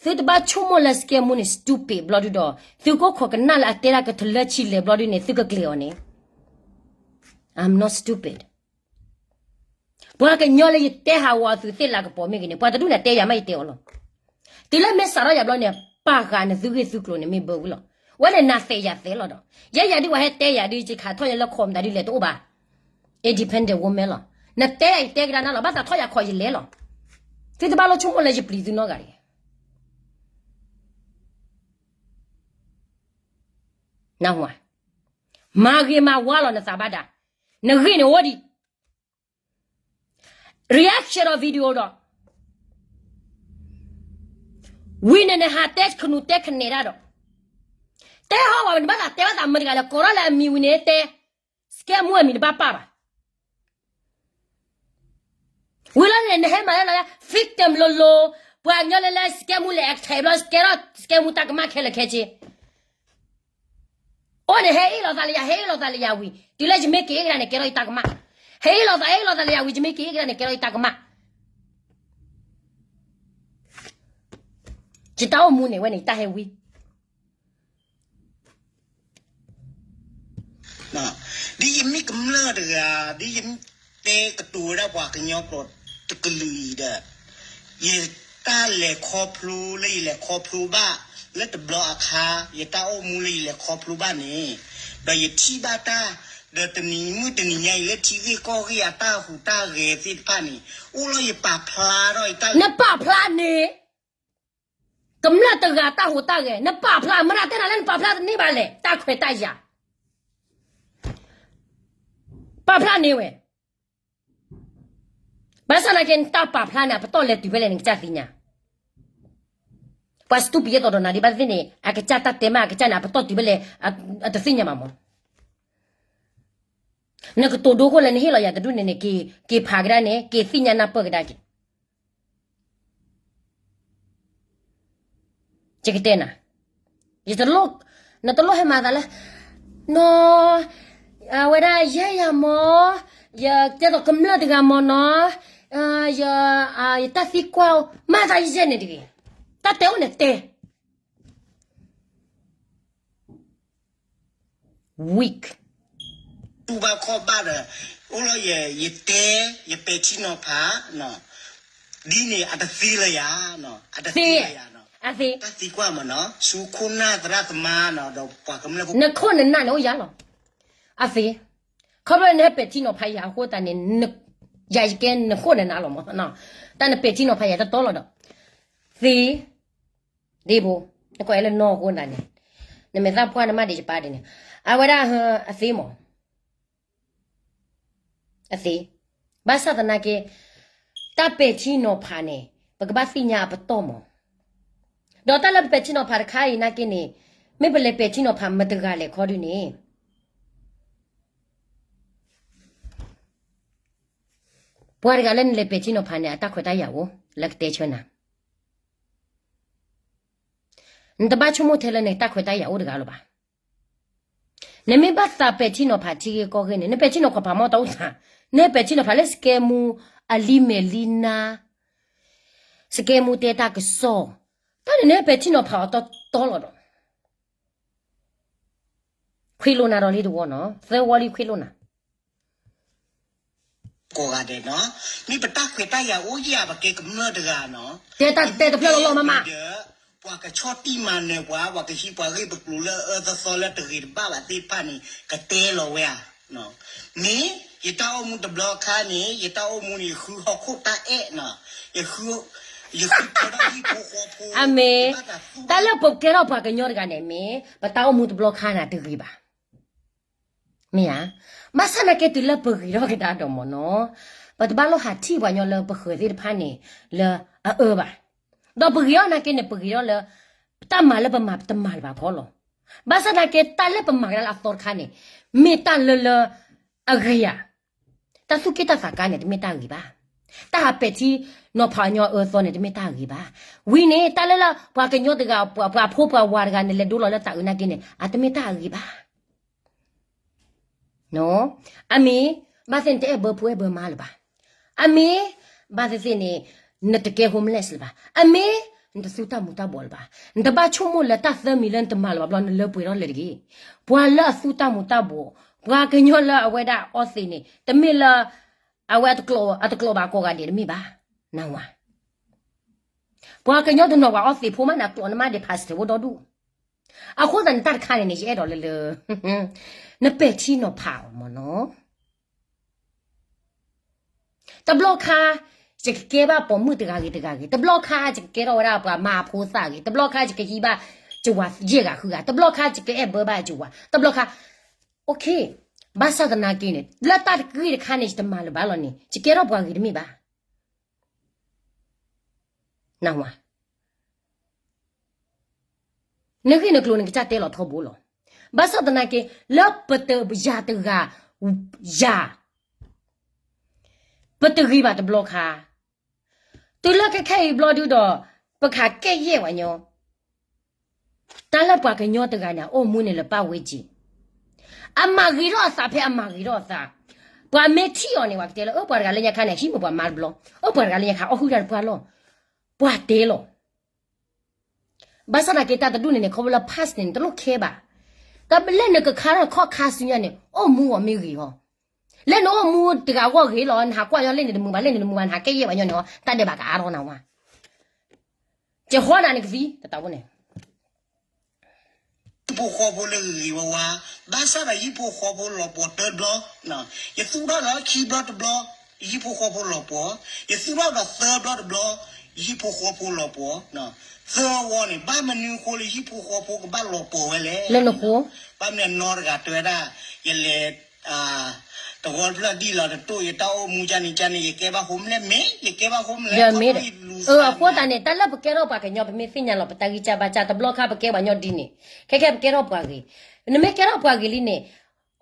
သုတဘၣ်ဆိကမိၣ်လၢစကဲမူန့ၣ် stupid ဘျီဒုဒီး သုကအိၣ်ခိးကနၣ်လၢအတဲဒၣ်ကထလၢဆံလဲၤဘျီဒုန့ၣ် သုကကျဲၤအီၤန့ၣ်, I'm not stupid. ပှၤကညီလၢယတဲဟးဂီၤအသုးသ့ၣ်လၤကပီၤမ့ၢ်ဂ့ၤန့ၣ် ပှၤတဒူၣ်န့ၣ်တဲယၤမးယတဲအီၤလီၤ. တုၤလၢမ့ၢ်စးထီၣ်ယၤဘျီန့ၣ် ပာ်ဃာ်နသုဂ့ၢ်သုကျိၤန့ၣ် မ့ၢ်ဘၢဝံၤလီၤ. ဝဲန့ၣ်နၤသဲးယၤသဲးလီၤဒီး ယဲယၤဒုးပှၤဟဲတဲယၤဒုး ယခးထီၣ်ယၤလၢ comment ဒုးလဲၤတအိၣ်ဘၣ်. Independent woman လီၤ. နတဲယၤယတဲကဒါနၤလီၤ ဘၣ်သးထီၣ်ယၤခီၣ်ယလဲၤလီၤ. သုတဘၣ်လိၣ်ဆိကမိၣ်လၢယပျံၤသုနီတဂၤတဂ့ၤ. မၤဂ့ၤမၤဝါလီၤနသးဘၣ်ဒၣ်, နဂ့ၢ်န့ၣ်အိၣ်ဒံး reaction ဒီး video ဒီး ဝံၤန့ၣ်နဟးတဲခနူၤတဲခနဲၣ်ဒၣ်ဒီး တဲဟီၣ်ဝဲ နဘၣ်သးတဲဘၣ်သးမုာ်တဂၤလၢ ကိးထီၣ်လၢအမံၤဝံၤန့ၣ်တဲ စကဲမူအမံၤတဘၣ်ပာ်ဘၣ်. ဝံၤလီၤန့ၣ် နဟဲမၤလၢလီၤ victim လိၤလိၤ, ပှၤကညီလၢလၢစကဲမူလဲၤအထဲဘျီ စကဲထီၣ်စကဲမူတၢ်ကမၣ်ခဲလၢာ်ခဲဆ့ အိၣ်န့ၣ် ဟဲအ့ၣ်လိာ်သးလၢယၤ ဟဲအ့ၣ်လိာ်သးလၢယၤဝံၤ တုၤလၢယမ့ၢ်က့ၤကဒါန့ၣ် ကဲထီၣ်ယတၢ်ကမၣ်, ဟဲအ့ၣ်လိာ်သး ဟဲအ့ၣ်လိာ်သးလၢယၤဝံၤ ယမ့ၢ်က့ၤကဒါန့ၣ် ကဲထီၣ်ယတၢ်ကမၣ်. ယတၢ်အိၣ်မူန့ၣ် ဝဲန့ၣ်ယတၢ်ဟဲဝံ ဒ်ယမ့ၢ်ကမျၢၢ်တဂၤ ဒ်ယတဲကတိၤဝဲဒၣ်ပှၤကညီကျိာ်တကလုာ်အံၤဒီး ယတၢ်လဲၤခီဖျိလၢယလဲၤခီဖျိဘၣ် လၢတဘျီအခါ ယတၢ်အိၣ်မူလၢယလဲၤခီဖျိဘၣ်န့ၣ် ဒီးယထံၣ်ဘၣ်တၢ် ဒီးတနံၤမုၢ်တနံၤညါအံၤလၢထံဂ့ၢ်ကီၢ်ဂ့ၢ်အတၢ်ဟူးတၢ်ဂဲၤသ့ၣ်တဖၣ်န့ၣ် အိၣ်လီၤယပာ်ဖျါထီၣ်ယတၢ် နပာ်ဖျါန့ၣ် ကမျၢၢ်တဂၤတၢ်ဟူးတၢ်ဂဲၤ နပာ်ဖျါ မတၤတဲနၤလၢနပာ်ဖျါတန့ၢ်ဘၣ်လဲၣ် တၢ်ခွဲးတၢ်ယာ် ပာ်ဖျါန့ၢ်ဝဲ ဘၣ်ဆၣ်သနာ်က့ နတၢ်ပာ်ဖျါန့ၣ် အပတီၢ်လဲၤတုၤဖဲလဲၣ်န့ၣ် နကစၢ်သ့ၣ်ညါ, ပှၤ stupid ယဲသိးဒီးနၤဒ်ဘၣ်သ့ၣ်န့ၣ် အကစၢ်တၢ်တဲမး အကစၢ်န့ၣ် အပတီၢ်တုၤဖဲလဲၣ် အတသ့ၣ်ညါဘၣ်မး, နကတိၤဒိခိၣ်လၢနဟ့ၣ်လီၤယၤတဒူၣ်န့ၣ်န့ၣ် က့ၤဖးကဒါန့ၣ် က့ၤသ့ၣ်ညါနၢ်ပၢၢ်ကဒါက့ၤ ယကတဲနၤ, ယတလိၣ်, နတလိၣ်ဟဲမၤသးလၢ, နီၢ်, အဝဲဒၣ်ယဲယၤမၢ်, ယကဲသိးကမျၢၢ်တဂၤမၢ်နီၢ်, ယ, ယတၢ်သံကွၢ်အိၣ် မၤသးယဲန့ၣ်တဂ့ၤ, တၢ်တဲအိၣ်န့ၣ်တဲ weak တူၢ်ဘၣ်ခီၣ်ဘၣ်ဒီး အိၣ်လီၤယ, ယတဲ, ယပဲာ်ထံနီၤဖး, ဒ်န့ၣ်အတသ့လၢယၤ, အတသ့လၢယၤ, အသ့, တၢ်သံကွၢ်မၢ်နီၤ ဆူခိၣ်နၢ်သရၣ်သမါနီၤ ဒီးပှၤကမျၢၢ်ဖိ နခိၣ်နနၢ်န့ၣ်အိၣ်ယၤလီၤ, အသ့, ခီဖျိနဟဲပဲာ်ထံနီၤဖးယၤအဃိသတးန့ၣ်, န ယၤယကဲနဃိၣ်နနၤလီၤမး, တၢ်နပဲာ်ထံနီၤဖးယၤတတီလီၤဒီး, သ့, ဒ့ဘိ, နကွၢ်အဲၣ်လၢနီၢ်အဃိသတးန့ၣ်, နမဲာ်သၣ်ပှၢ်နမ့ၢ်ဒံးယပၢ်ဒ်န့ၣ်, အဝဲဒၣ်အသ့မး အသ့, ဘၣ်ဆၣ်သနာ်က့ တၢ်ပဲာ်ထံနီၤဖးန့ၣ် ပကဘၣ်သ့ၣ်ညါအပတီၢ်မး, ဒီးတၢ်လၢပပဲာ်ထံနီၤဖးတခါအံၤနာ်က့န့ၣ်, မ့ၢ်ပလဲၤပဲာ်ထံနီၤဖးမတၤတဂၤလဲၣ်ခီဒုန့ၣ်, ပှၤတဂၤလၢနလဲၤပဲာ်ထံနီၤဖးန့ၣ် အတၢ်ခွဲးတၢ်ယာ်အိၣ်လၢကတဲဆၢနၤ, နတဘၣ်ဆိကမိၣ်ထဲလၢနတၢ်ခွဲးတၢ်ယာ်အိၣ်တဂၤလၢၤဘၣ်. နမ့ၢ်ဘၣ်သးပဲာ်ထံနီၤဖးထံဂ့ၢ်ကီၢ်ဂ့ၢ်န့ၣ် နပဲာ်ထံနီၤဖးမ့ၢ်တၢ်အိၣ်သး, နပဲာ်ထံနီၤဖးလၢစကဲမူအလံာ်မဲာ်လံာ်နါ, စကဲမူတဲတၢ်ကစီၣ်, တၢ်န့ၣ်နပဲာ်ထံနီၤဖးအီၤတီတီလီၤဒီး, ခွံလိာ်နၤဒီးလံတဝီနီၤ, သၢဝီလံခွံလိာ်နၤ ကိးဂၤဒဲးနီၤ, မ့ၢ်ပတၢ်ခွဲးတၢ်ယာ်အိၣ်ယၤ ပကဲကမျၢၢ်တဂၤနီၤ, တဲတၢ်တဲတဖျၢၣ်လီၤလီၤမးမး, ဒီး ပှၤကဆီၣ်တံၢ်မၤနၢၤပှၤ, ပှၤကဟံးပှၤဂ့ၢ်ပကျိၤလၢအအၢသီသီလၢတဂ့ၤတဘၣ်ဘၣ်သ့ၣ်တဖၣ်န့ၣ် ကတဲလီၤဝဲဧါ. မ့ၢ်ယတၢ်အိၣ်မူတဘျီခါန့ၣ်, ယတၢ်အိၣ်မူန့ၣ် ယဃုဟီၣ်ခိၣ်တၢ်အဲၣ်နီၤ, ယဃု, ယဃုထၢထီၣ်ဟံၣ်ဖိဃီဖိ, အမ့ၢ်, တၢ်လၢပကဲထီၣ်ပှၤကညီတဂၤန့ၣ် မ့ၢ်ပတၢ်အိၣ်မူတဘျီခါန့ၣ်တဂ့ၤဘၣ် မ့ၢ်ဧါ. ဘၣ်ဆၣ်သနာ်က့တုၤလၢပဂ့ၤထီၣ်ကဒါဒီးမ့ၢ်နီၤ, ပတဘၣ်လိၣ်ဟးထံၣ်ပှၤကညီလၢပဃၢၤသ့ၣ်တဖၣ်န့ၣ် လၢအအၢဘၣ်. ဒီးပဂ့ၤထီၣ်နာ်က့န့ၣ် ပဂ့ၤထီၣ်လၢ တၢ်မၤလၢပမၤတမၤလၢၤဘၣ်ခီလီၤ. ဘၣ်ဆၣ်သနာ်က့ တၢ်လၢပမၤကဒါလၢအသီတခါန့ၣ် မ့ၢ်တၢ်လၢလၢအဂ့ၤဧါ. တၢ်သူၣ်က့ၣ်တၢ်သးကါန့ၣ် တမ့ၢ်တၢ်ဂ့ၤဘၣ်. တၢ်ဟးပဲာ်ထံနီၤဖးအညီအအၢအသီန့ၣ် တမ့ၢ်တၢ်ဂ့ၤဘၣ်. ဝံၤန့ၣ် တၢ်လၢလၢပှၤကညီတဂၤ ပှၤဖိပှၤဝၤတဂၤန့ၣ် လဲၤဒိလီၤလၢတၢ်အုးနာ်က့န့ၣ် အတမ့ၢ်တၢ်အဂ့ၤဘၣ်. အမ့ၢ်, ဘၣ်သ့ၣ်န့ၣ် တအဲၣ်ဘၢဖိအဲၣ်ဘၢမါလၢၤဘၣ်. အမ့ၢ်, ဘၣ်သ့ၣ်သ့ၣ်န့ၣ် နတကဲ homeless လၢၤဘၣ်. အမ့ၢ်, နတသူတၢ်မူၤတၢ်ဘှီးလၢၤဘၣ်. နတဘၣ်ဆိကမိၣ်လၢတၢ်သၢမံၤလၢနတမၤလၢၤဘၣ်ဘျီ နလၢပှဲၤထီၣ်လၢၤတဂ့ၤ. ပှၤလၢအသူတၢ်မူၤတၢ်ဘှီး, ပှၤကညီလၢအဝဲဒၣ်အီသံးန့ၣ် တမ့ၢ်လၢ အဝဲအတကျိးဘၣ်ကိးဂၤဒဲးတမ့ၢ်ဘၣ်. နၢ်ဟူဧါ. ပှၤကညီတနီၤပှၤအီသံးဖိမးန့ၣ် အကျိးနမ့ၢ်ဒံး pastor ဖိဒီဒူၣ်. အဃိသတးန့ၣ် တၢ်တခါန့ၣ်န့ၣ် ယအဲၣ်ဒိးလၢလၢ နပဲာ်ထံနီၤဖးအီၤမ့ၢ်နီၤ. တဘျီခါ ယကကဲဘၣ်ပိာ်မုၣ်တဂၤဂ့ၤတဂၤဂ့ၤ, တဘျီခါ ယကကဲထီၣ်ဝဲဒၣ်ပှၤမၤဖိသၣ်ဂ့ၤ, တဘျီခါ ယကဟံးဘၣ်ယဝၤယဲၢ်ဂၤဃုဂၤ, တဘျီခါ ယကအဲၣ်ဘၢဘၣ်ယဝၤ, တဘျီခါ OK, ဘၣ်ဆၣ်သနာ်က့န့ၣ် လၢတၢ်တဂ့ၢ်တခါန့ၣ် ယတမၤလၢၤဘၣ်လီၤန့ၣ် ယကဲထီၣ်ပှၤဂ့ၤတမ့ၢ်ဘၣ်. နၢ်ဟူဧါ. နဂ့ၢ်နကျိၤန့ၣ် ကစၢ်တဲလီၤထီဘိလီၤ. ဘၣ်ဆၣ်သနာ်က့ လၢပတယၤတဂၤယၤ ပတဂ့ၤဘၣ်တဘျီခါ, တုၤလၢခဲခဲအံၤဘျီဒုဒီး ပကဟးကဲယဲၢ်ပှၤကညီ, တၢ်လၢပှၤကညီတဂၤန့ၣ် အအိၣ်မူန့ၣ်လၢပၢ်ဝဲက့ၤ, အမၤဂ့ၤထီၣ်အသးဖဲအမၤဂ့ၤထီၣ်အသး, ပှၤမ့ၢ်ထံၣ်အီၤန့ၣ် ပှၤကတဲလၢ အၢ ပှၤတဂၤလၢညါခါန့ၣ် ဟံးမုာ်ပှၤမါတဘျီ, အၢ ပှၤတဂၤလၢညါခါ အီၣ်ဟုၣ်တၢ်တပှၢ်လီၤ, ပှၤတဲလီၤ. ဘၣ်ဆၣ်သနာ်က့ တၢ်တဒူၣ်န့ၣ်န့ၣ် ခီဖျိလၢ past န့ၣ် နတလိၣ် care ဘၣ်. တၢ်လၢနကခါထီၣ်ခီၣ်ခါဆူညါန့ၣ် အိၣ်မူအီၤမ့ၢ်ဂ့ၤဟီ, လၢနအိၣ်မူတဂၤအဂီၢ်ဂ့ၤလီၤ, နဟးကွၢ်ညီလၢန့ၣ်တမုာ်ဘၣ် လၢန့ၣ်တမုာ်ဘၣ် နဟးကဲယဲၢ်ပှၤကညီန့ၣ်ဟီ တၢ်ဒဲးဘးကအါထီၣ်နၤဝါ, ယဟီနၤန့ၣ်ကသံ တတၢ်ဝဲန့ၣ် ဟံၣ်ဖိဃီဖိလၢဂ့ၤဂ့ၤဝါဝါ, ဘၣ်ဆၣ်ဒီးယဟံၣ်ဖိဃီဖိလီၤပှီၤတဘျီ, ယသူၣ်ထီၣ်ဒီးခံဘျီတဘျီ, ယဟံၣ်ဖိဃီဖိလီၤပှီၤ, ယသူၣ်ထီၣ်ဒီးသၢဘျီတဘျီ, ယဟံၣ်ဖိဃီဖိလီၤပှီၤ, သၢဝီန့ၣ် ဘၣ်မနုၤအဃိလၢယဟံၣ်ဖိဃီဖိကဘၣ်လီၤပှီၤဝဲလဲၣ်, လၢနဃိ, ဘၣ်မနုၤနီတဂၤတဲဝဲဒၣ်, ယလဲၤ တဝီတဖျၢၣ်ဒံၣ်လီၤတတိၢ် ယတၢ်အိၣ်မူကန့ၣ်ကန့ၣ် ယကဲဘၣ် homeless မ့ၢ် ယကဲဘၣ် homeless ခီဖျိယလူၤစါ အဃိသတးန့ၣ် တၢ်လၢပကဲထီၣ်ပှၤကညီ ပမ့ၢ်သ့ၣ်ညါလီၤ ပတၢ်ဂံၢ်စၢ်ဘါစၢ် တဘျီခါပကဲပှၤကညီဒ်န့ၣ် ခဲခဲပကဲထီၣ်ပှၤဂ့ၤ, နမ့ၢ်ကဲထီၣ်ပှၤဂ့ၤလံန့ၣ်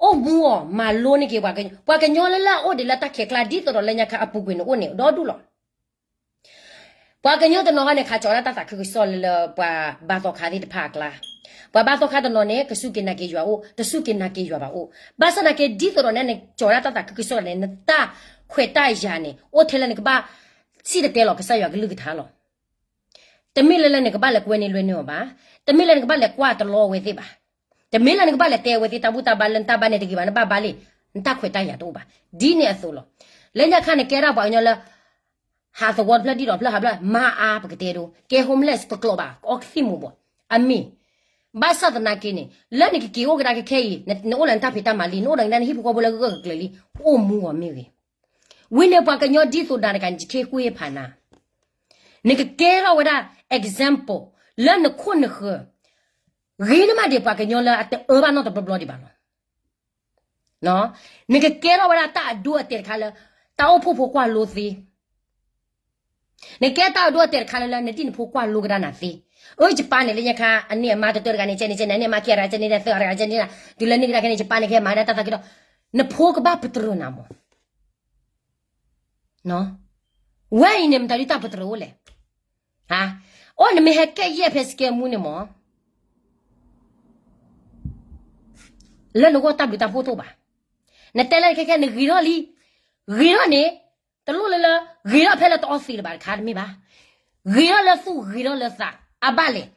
အိၣ်မူအီၤ မၤလိန့ၢ်က့ၤပှၤကညီ ပှၤကညီလၢလၢအအိၣ်ဒံးလၢတၢ်ခဲကျါ ဒ်သိးဒီးလၢညါခါအပူၤကွံာ်န့ၣ်အိၣ်န့ၣ် ဒီဒူၣ်လီၤ. ပှၤကညီတနီၤဂၤန့ၣ် ခးကၠီၤဒၣ်တၢ်သးခုကစီၣ်လၢပှၤဘါသီခါသ့ၣ်တဖၣ်အကျါ, ပှၤဘါသီခါတနီၤန့ၣ် ကစူၢ်က့ၤနာ်က့ၤယွၤအိၣ် တစူၢ်က့ၤနာ်က့ၤယွၤဘၣ်အိၣ်, ဘၣ်ဆၣ်သနာ်က့ ဒ်သိးဒီးန့ၣ် နကၠီၤဒၣ်တၢ်သးခုကစီၣ်န့ၣ် နတၢ်ခွဲးတၢ်ယာ်န့ၣ် အိၣ်ထဲလၢနကဘၣ်စံၣ်တဲၤတဲလီၤကစၢ်ယွၤကလုၢ်ကထါလီၤ. တမ့ၢ်လၢလၢနကဘၣ်လဲၤကွဲန့ၢ်လွဲန့ၢ်အီၤဘၣ်, တမ့ၢ်လၢနကဘၣ်လဲၤကွၢ်တလီအဝဲသ့ၣ်ဘၣ်, တမ့ၢ်လၢနကဘၣ်လဲၤတဲအဝဲသ့ၣ်တၢ်ဘူၣ်တၢ်ဘါလၢနတၢ်ဘါန့ၣ်တဂ့ၤဘၣ် နဘၣ်ဘါလံ, နတၢ်ခွဲးတၢ်ယာ်တအိၣ်ဘၣ်, ဒ်န့ၣ်အသိးလီၤ. လၢညါခါန့ၣ် ကဲဒၣ်ပှၤကညီလၢ ဟးသဝီတဖျၢၣ်ဒံၣ်ဒီးဖျၢၣ်ဟးဖျၢၣ် မါအါပကတဲဒိ ကဲ homeless တကျိးဘၣ် ကအီကသံၣ်မူၤဘှီး, အမ့ၢ်, ဘၣ်ဆၣ်သနာ်က့န့ၣ် လၢနကက့ၤအိၣ်ကဒါကခဲအံၤ နအိၣ်လၢနတၢ်ဖံးတၢ်မၤလံ နအိၣ်ဒီးနဟံၣ်ဖိဃီဖိလၢဂၢၢ်ဂၢၢ်ကျၢၤကျၢၤလံ အိၣ်မူအီၤမ့ၢ်ဂ့ၤ, ဝံၤန့ၣ်ပှၤကညီဒ်သိးနၤတဂၤန့ၣ် ယကဟ့ၣ်ကူၣ်ဟ့ၣ်ဖးနၤ, နကကဲထီၣ်ဝဲဒၣ် example လၢနခိၣ်နဃၢၤ, ဂ့ၤန့ၢ်မးဒံးပှၤကညီလၢအတအၢဘၣ်နီတဘျီဘျီဒံးဘၣ်လီၤ. နကကဲထီၣ်ဝဲဒၣ်တၢ်အဒိအတဲာ်တခါလၢ တၢ်အိၣ်ဖှိၣ်ဖိကွၢ်လိသ့, နကဲတၢ်အဒိအတဲာ်တခါလၢ လၢနတံၤနဖိကွၢ်လိကဒါနၤသ့. အၢ ယပၢ်န့ၣ်လၢညါခါ အန့ၢ်အမါတတၢၢ်တဂၤန့ၣ် ကဲန့ၣ်ကဲန့ၣ် အန့ၢ်အမါခံဂၤတဂၤ ကဲန့ၣ်သၢဂၤတဂၤ ကဲန့ၣ်, တုၤလၢန့ၣ်ကဒါခဲန့ၣ် ယပၢ်န့ၣ်ကဟဲမၤဝဲဒၣ်တၢ်သးက့ဒီး, နဖိကဘၣ်ပတြၢၤနၤမး ဝဲအံၤန့ၣ် မတၤဒ်တၢ်ပတြၢၤအိၣ်လဲၣ်. အိၣ်နမ့ၢ်ဟဲကဲယဲၢ်ဖဲစကဲမူန့ၣ်မး, လၢနဂီၢ်တၢ်ဘျုးတၢ်ဖှိၣ်တအိၣ်ဘၣ်. နတဲလၢခဲခဲနဂ့ၤထီၣ်လံ, ဂ့ၤထီၣ်န့ၣ်, တလိၣ်လၢလၢ, ဂ့ၤထီၣ်ဖဲလၢတအီသံးလၢၤဘၣ်တခါတမ့ၢ်ဘၣ်. ဂ့ၤထီၣ်လၢသူၣ်ဂ့ၤထီၣ်လၢသး အဘၣ်လဲၣ်.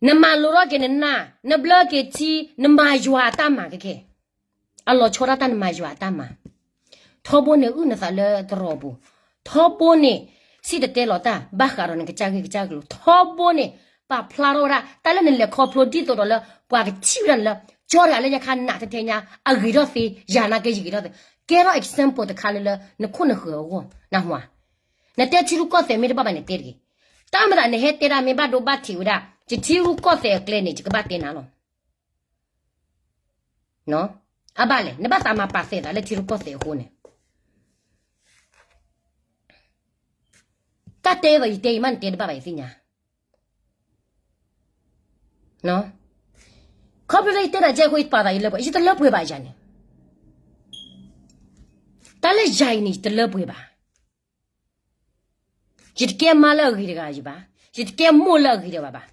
နမၤလိထီၣ်က့ၤနနၢ်, နဘျၢက့ၤထံ, နမၤယွၤအတၢ်မၤခဲခဲ အလီၤဆီဒၣ်တၢ်နမၤယွၤအတၢ်မၤ, ထီဘိန့ၣ်အုၣ်နသးလၢသရိာ်ပူၤ, ထီဘိန့ၣ်, စံၣ်တဲၤတဲလီၤတၢ် ဘၣ်ဃးဒီးနကစၢ်ဂ့ၢ်ကစၢ်ကျိၤ, ထီဘိန့ၣ်, ပာ်ဖျါထီၣ်ဝဲဒၣ် တၢ်လၢနလဲၤခီဖျိဒ်သိးဒီးလၢ ပှၤကထံၣ်ဝဲဒၣ်နလၢ, ကၠီတဂၤလၢညါခါနးထဲထဲညါ အဂ့ၤထီၣ်သ့, ယၤနာ်က့ယဂ့ၤထီၣ်သ့, ကဲထီၣ် example တခါလၢလၢနခိၣ်နဃၢၤအဂီၢ်, နဟါ, နတဲထံရူၢ်ကီၢ်သဲးမ့ၢ်တဘၣ်ဘၣ်န့ၣ်တဲတဂ့ၤ, တၢ်မၤသးနဟဲတဲဒၣ်မ့ၢ်ဘၣ်ဒိဘၣ်ထံးဝဲဒၣ်, ယထံရူၢ်ကီၢ်သဲးအကျဲန့ၣ် ယကဘၣ်တဲနၤလီၤ. အဘၣ်လဲၣ် နဘၣ်သးမၤပာ်သဲးသးလၢထံရူၢ်ကီၢ်သဲးအဃိန့ၣ်, တၢ်တဲသိးယတဲအံၤမးနတဲတဘၣ်ဘၣ်ယသ့ၣ်ညါ, ခီဖျိလၢယတဲဒၣ်ကဲအဃိ ယပာ်သးယလၢပှဲၤ, ယတလၢပှဲၤဘၣ်ယၤန့ၣ်, တၢ်လၢယၤအံၤန့ၣ် ယတလၢပှဲၤဘၣ်. ယတကဲမါလၢအဂ့ၤတဂၤယၤဘၣ်, ယတကဲမိၢ်လၢအဂ့ၤတဂၤဘၣ်.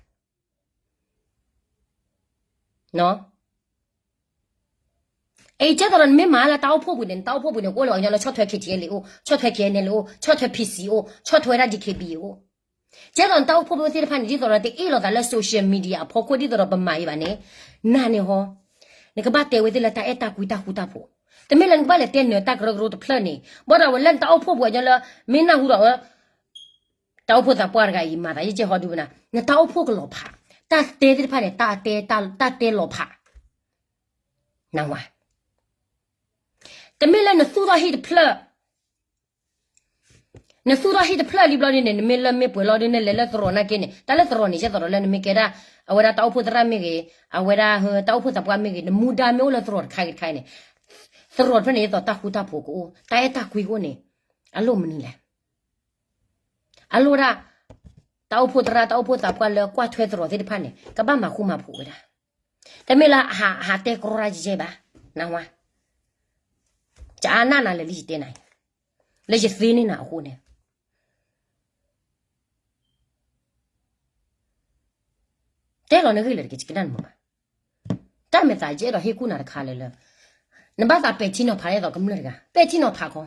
အံၤကဲသိးဒီးနမ့ၢ်မၤလၢတၢ်အိၣ်ဖှိၣ်ပူၤန့ၣ် နတၢ်အိၣ်ဖှိၣ်ပူၤန့ၣ် ကအိၣ်လၢပှၤကညီလၢဆီၣ်ထွဲ K T L အိၣ်, ဆီၣ်ထွဲ K N L အိၣ်, ဆီၣ်ထွဲ P C အိၣ်, ဆီၣ်ထွဲဝဲဒၣ် D K B A အိၣ်, ကဲသိးနတၢ်အိၣ်ဖှိၣ်ဖိသ့ၣ်တဖၣ်န့ၣ် ဒ်သိးဒီးတအ့ၣ်လိာ်သးလၢ social media အဖီခိၣ်ဒ်သိးဒီးပမၤအံၤဘၣ်န့ၣ်, နၤန့ၣ်ဟီ, နကဘၣ်တဲဝဲသ့ၣ်လၢတၢ်အဲၣ်တၢ်ကွံတၢ်ဃူတၢ်ဖိး, တမ့ၢ်လၢနကဘၣ်လဲၤတဲနၢၤတၢ်ကရၢကရိတဖျၢၣ်န့ၣ် ဘၣ်ဒီးဝဲလၢနတၢ်အိၣ်ဖှိၣ်ပူၤအညီလၢ မ့ၢ်နၢ်ဟူဒီးဝဲ တၢ်အိၣ်ဖှိၣ်သးပှၢ်တဂၤအံၤမၤသးယကဲဟီဒုဝဲနၤ နတၢ်အိၣ်ဖှိၣ်ကလီၤဖး, တၢ်တဲသ့ၣ်တဖၣ်န့ၣ် တၢ်တဲ, တၢ်တဲလီၤဖး, နဝၤ, တမ့ၢ်လၢနသူၣ်ထီၣ်ဟံၣ်တဖျၢၣ်, နသူၣ်ထီၣ်ဟံၣ်တဖျၢၣ်လံဘျီဒုန့ၣ် နမ့ၢ်လၢမ့ၢ်ပှဲၤလီၤဒု နလဲၤလၢသရိာ်နာ်က့န့ၣ် တၢ်လၢသရိာ်န့ၣ် ကဲသိးဒီးလၢနမ့ၢ်ကဲဒၣ် အဝဲဒၣ်တၢ်အိၣ်ဖှိၣ်သရၣ်မ့ၢ်ဂ့ၤ, အဝဲဒၣ် တၢ်အိၣ်ဖှိၣ်သးပှၢ်မ့ၢ်ဂ့ၤ နမူဒါမ့ၢ်အိၣ်လၢသရိာ်တခါဂ့ၤတခါဂ့ၤန့ၣ်, သရိာ်တဖျၢၣ်န့ၣ် ဒ်သိးတၢ်ဃူတၢ်ဖိးကအိၣ် တၢ်အဲၣ်တၢ်ကွံကအိၣ်န့ၣ်, အလိၣ်မနုၤလဲၣ်. အလိၣ်ဒၣ် တၢ်အိၣ်ဖှိၣ်သရၣ် တၢ်အိၣ်ဖှိၣ်သးပှၢ်လၢကွၢ်ထွဲသရိာ်သ့ၣ်တဖၣ်န့ၣ် ကဘၣ်မၤဃူမၤဖိးဝဲဒၣ်, တမ့ၢ်လၢဟးတဲကြီရၢ်ယဲဘၣ်, နဝၤ, ကအါနၢ်နၤလၢာ်လံယတဲနၤအံၤ, လၢယသ့န့ၢ်နၤအဃိန့ၣ် တဲလီၤနဂ့ၢ်လၢာ်တက့ၢ် ယကနၣ်နမုာ်ဘၣ်. တၢ်မဲာ်သးယအဲၣ်ဒိးဟ့ၣ်ကူၣ်နၤတခါလၢာ်လၢ နဘၣ်သးပဲာ်ထံနီၤဖးဒ်သိးကမျၢၢ်တဂၤ ပဲာ်ထံနီၤဖးခီ,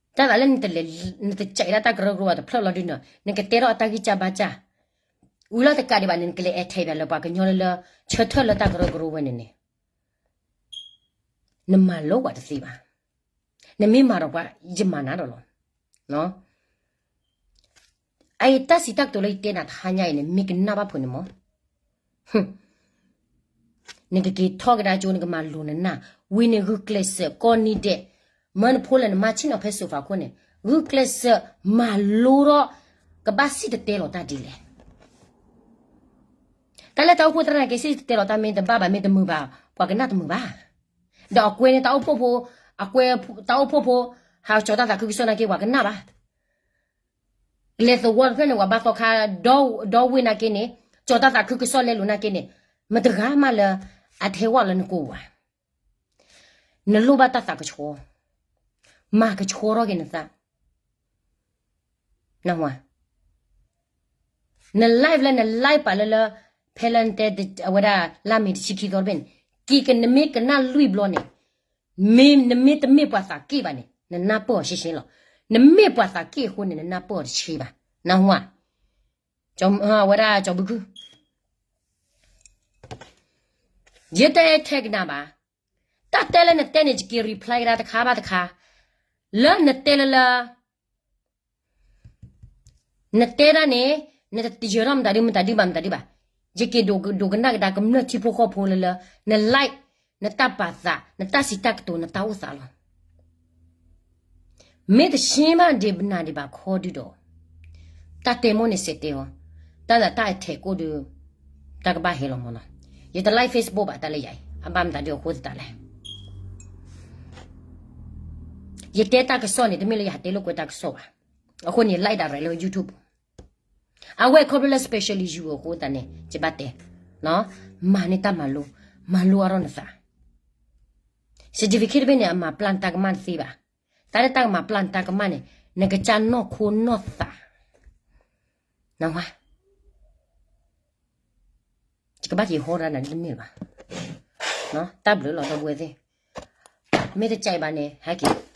တၢ်သးလၢ နတစဲးဒၣ်တၢ်ကရၢကရိဝဲတဖျၢၣ်လီၤဒုန့ၣ် နကတဲထီၣ်အတၢ်ဂံၢ်စၢ်ဘါစၢ်, ဝံၤလီၤတကးဒံးဘၣ်န့ၣ် နကလဲၤအဲၣ်ထဲးဘၣ်လၢပှၤကညီလၢလၢ ဆၢထၢၣ်လၢတၢ်ကရၢကရိဝဲန့ၣ်န့ၣ် နမၤလိပှၤတသ့ဘၣ်. နမ့ၢ်မၤဒီးပှၤ ယမၤနၤဒီးလီၤ. အအံၤတၢ်စံးတၢ်ကတိၤလၢယတဲနၤတဟါညါအံၤန့ၣ် မ့ၢ်ကနၣ်ဘၣ်ဖုးန့ၣ်မး, နကက့ၤထီၣ်ကဒါကၠိ နကမၤလိၤနနၢ်, ဝံၤန့ၣ်ဂုာ်ကျဲးစၢးကိးနံၤဒဲး, မၢနဖိလၢနမါဆ့ၣ်နီၤဖဲစိၤဖးခိၣ်န့ၣ် ဂုာ်ကျဲးစၢးမၤလိထီၣ် ကဘၣ်စံၣ်တဲၤတဲလီၤတၢ်ဒ်လဲၣ်. တၢ်လၢတၢ်အိၣ်ဖှိၣ်သရၣ်နာ်က့ စံၣ်တဲၤတဲလီၤတၢ်မ့ၢ်တဘၣ်ဘၣ် မ့ၢ်တမုာ်ဘၣ် ပှၤကနၣ်တမုာ်ဘၣ်. ဒီးအကွဲန့ၣ် တၢ်အိၣ်ဖှိၣ်ဖိ, အကွဲ, တၢ်အိၣ်ဖှိၣ်ဖိ ဟးကၠီၤတၢ်သးခုကစီၣ်နာ်က့ ပှၤကနၣ်ဘၣ်. လဲၤသဝီတဖျၢၣ်န့ၣ် ပှၤဘါသီခါ ဒီဝ့ၢ်နာ်က့န့ၣ် ကၠီၤတၢ်သးခုကစီၣ်လဲလိာ်နာ်က့န့ၣ် မတဂၤမးလၢ အထဲဝဲလၢနကိးပှၤ နလိၣ်ဘၣ်တၢ်သးကဆှီ, မၤကဆှီထီၣ်က့ၤနသး, နဝၤ, န live လၢန live ပာ်လၢလၢ ဖဲလၢနတဲအဝဲဒၣ် လါမ့ၤတဆံခံသီတဘ့ၣ်န့ၣ် က့ၤကနမ့ၢ်ကနၣ်လွံၢ်ဘျီန့ၣ်, မ့ၢ်နမ့ၢ်တမ့ၢ်ပှၤသးက့ၣ်ဘၣ်န့ၣ် နနၢ်ပၢၢ်အီၤရှဲရှဲလီၤ. နမ့ၢ်ပှၤသးက့ၣ်အဃိန့ၣ် နနၢ်ပၢၢ်အီၤတဆှံဘၣ်, နဝၤ, ဝဲဒၣ်ကၠီဘုခု ယတအဲၣ်ထဲကနၣ်ဘၣ်. တၢ်တဲလၢနတဲန့ၣ် ယက့ၤ reply ကဒါတခါဘၣ်တခါ, လၢနတဲလၢလၢ နတဲဒၣ်န့ၣ် နတယၢၤထီၣ်မတၤဒုမတၤဒုဘၣ်မတၤဒုဘၣ်, ယက့ၤဒိးကနၣ်ကဒါကမျၢၢ်ထံဖိကီၢ်ဖိလၢလၢ န live နတၢ်ပာ်သး, နတၢ်စံးတၢ်ကတိၤ, နတၢ်အိၣ်သးလီၤ. မ့ၢ်တဆ့မးဒံးဘၣ်နၤဒံးဘၣ်ခီဒုဒီး, တၢ်တဲမိၢ်န့ၣ်စဲးတဲအီၤ, တၢ်သးတၢ်အထဲးကိၣ်ဒု, တၢ်ကဘၣ်ဟဲလီၤမၢ်နီၤ. ယတ like Facebook ဘၣ်တၢ်လၢယၤအံၤ, အဘၣ်မတၤဒုအဃိသတးလဲၣ်. ယတဲတၢ်ကစီၣ်န့ၣ် တမ့ၢ်လၢယဟးတဲလိာ်ကွဲတၢ်ကစီၣ်ဘၣ်. အဃိန့ၣ် like ဒၣ်ရဲၣ်လၢ YouTube အဝဲခီဖျိလၢ specially you အဃိသတးန့ၣ် ယဘၣ်တဲ, မၤန့ၢ်တၢ်မၤလိ, မၤလိအါထီၣ်နသး. Certificate တဘ့ၣ်န့ၣ် အမၤပျၢ်နတၢ်ကမၣ်တသ့ဘၣ်. တၢ်လၢတၢ်ကမၤပျၢ်နတၢ်ကမၣ်န့ၣ် နကစၢ်နီၢ်ခိနီၢ်သး, နဝါ ယကဘၣ်က့ၤဟီရၤနၤဒ်တမ့ၢ်ဘၣ်. တၢ်ဘျုးလီၤဒီပုၢ်ဝဲၢ်သ့ၣ်, မ့ၢ်တကဲဘၣ်န့ၣ် ဟဲက့ၤ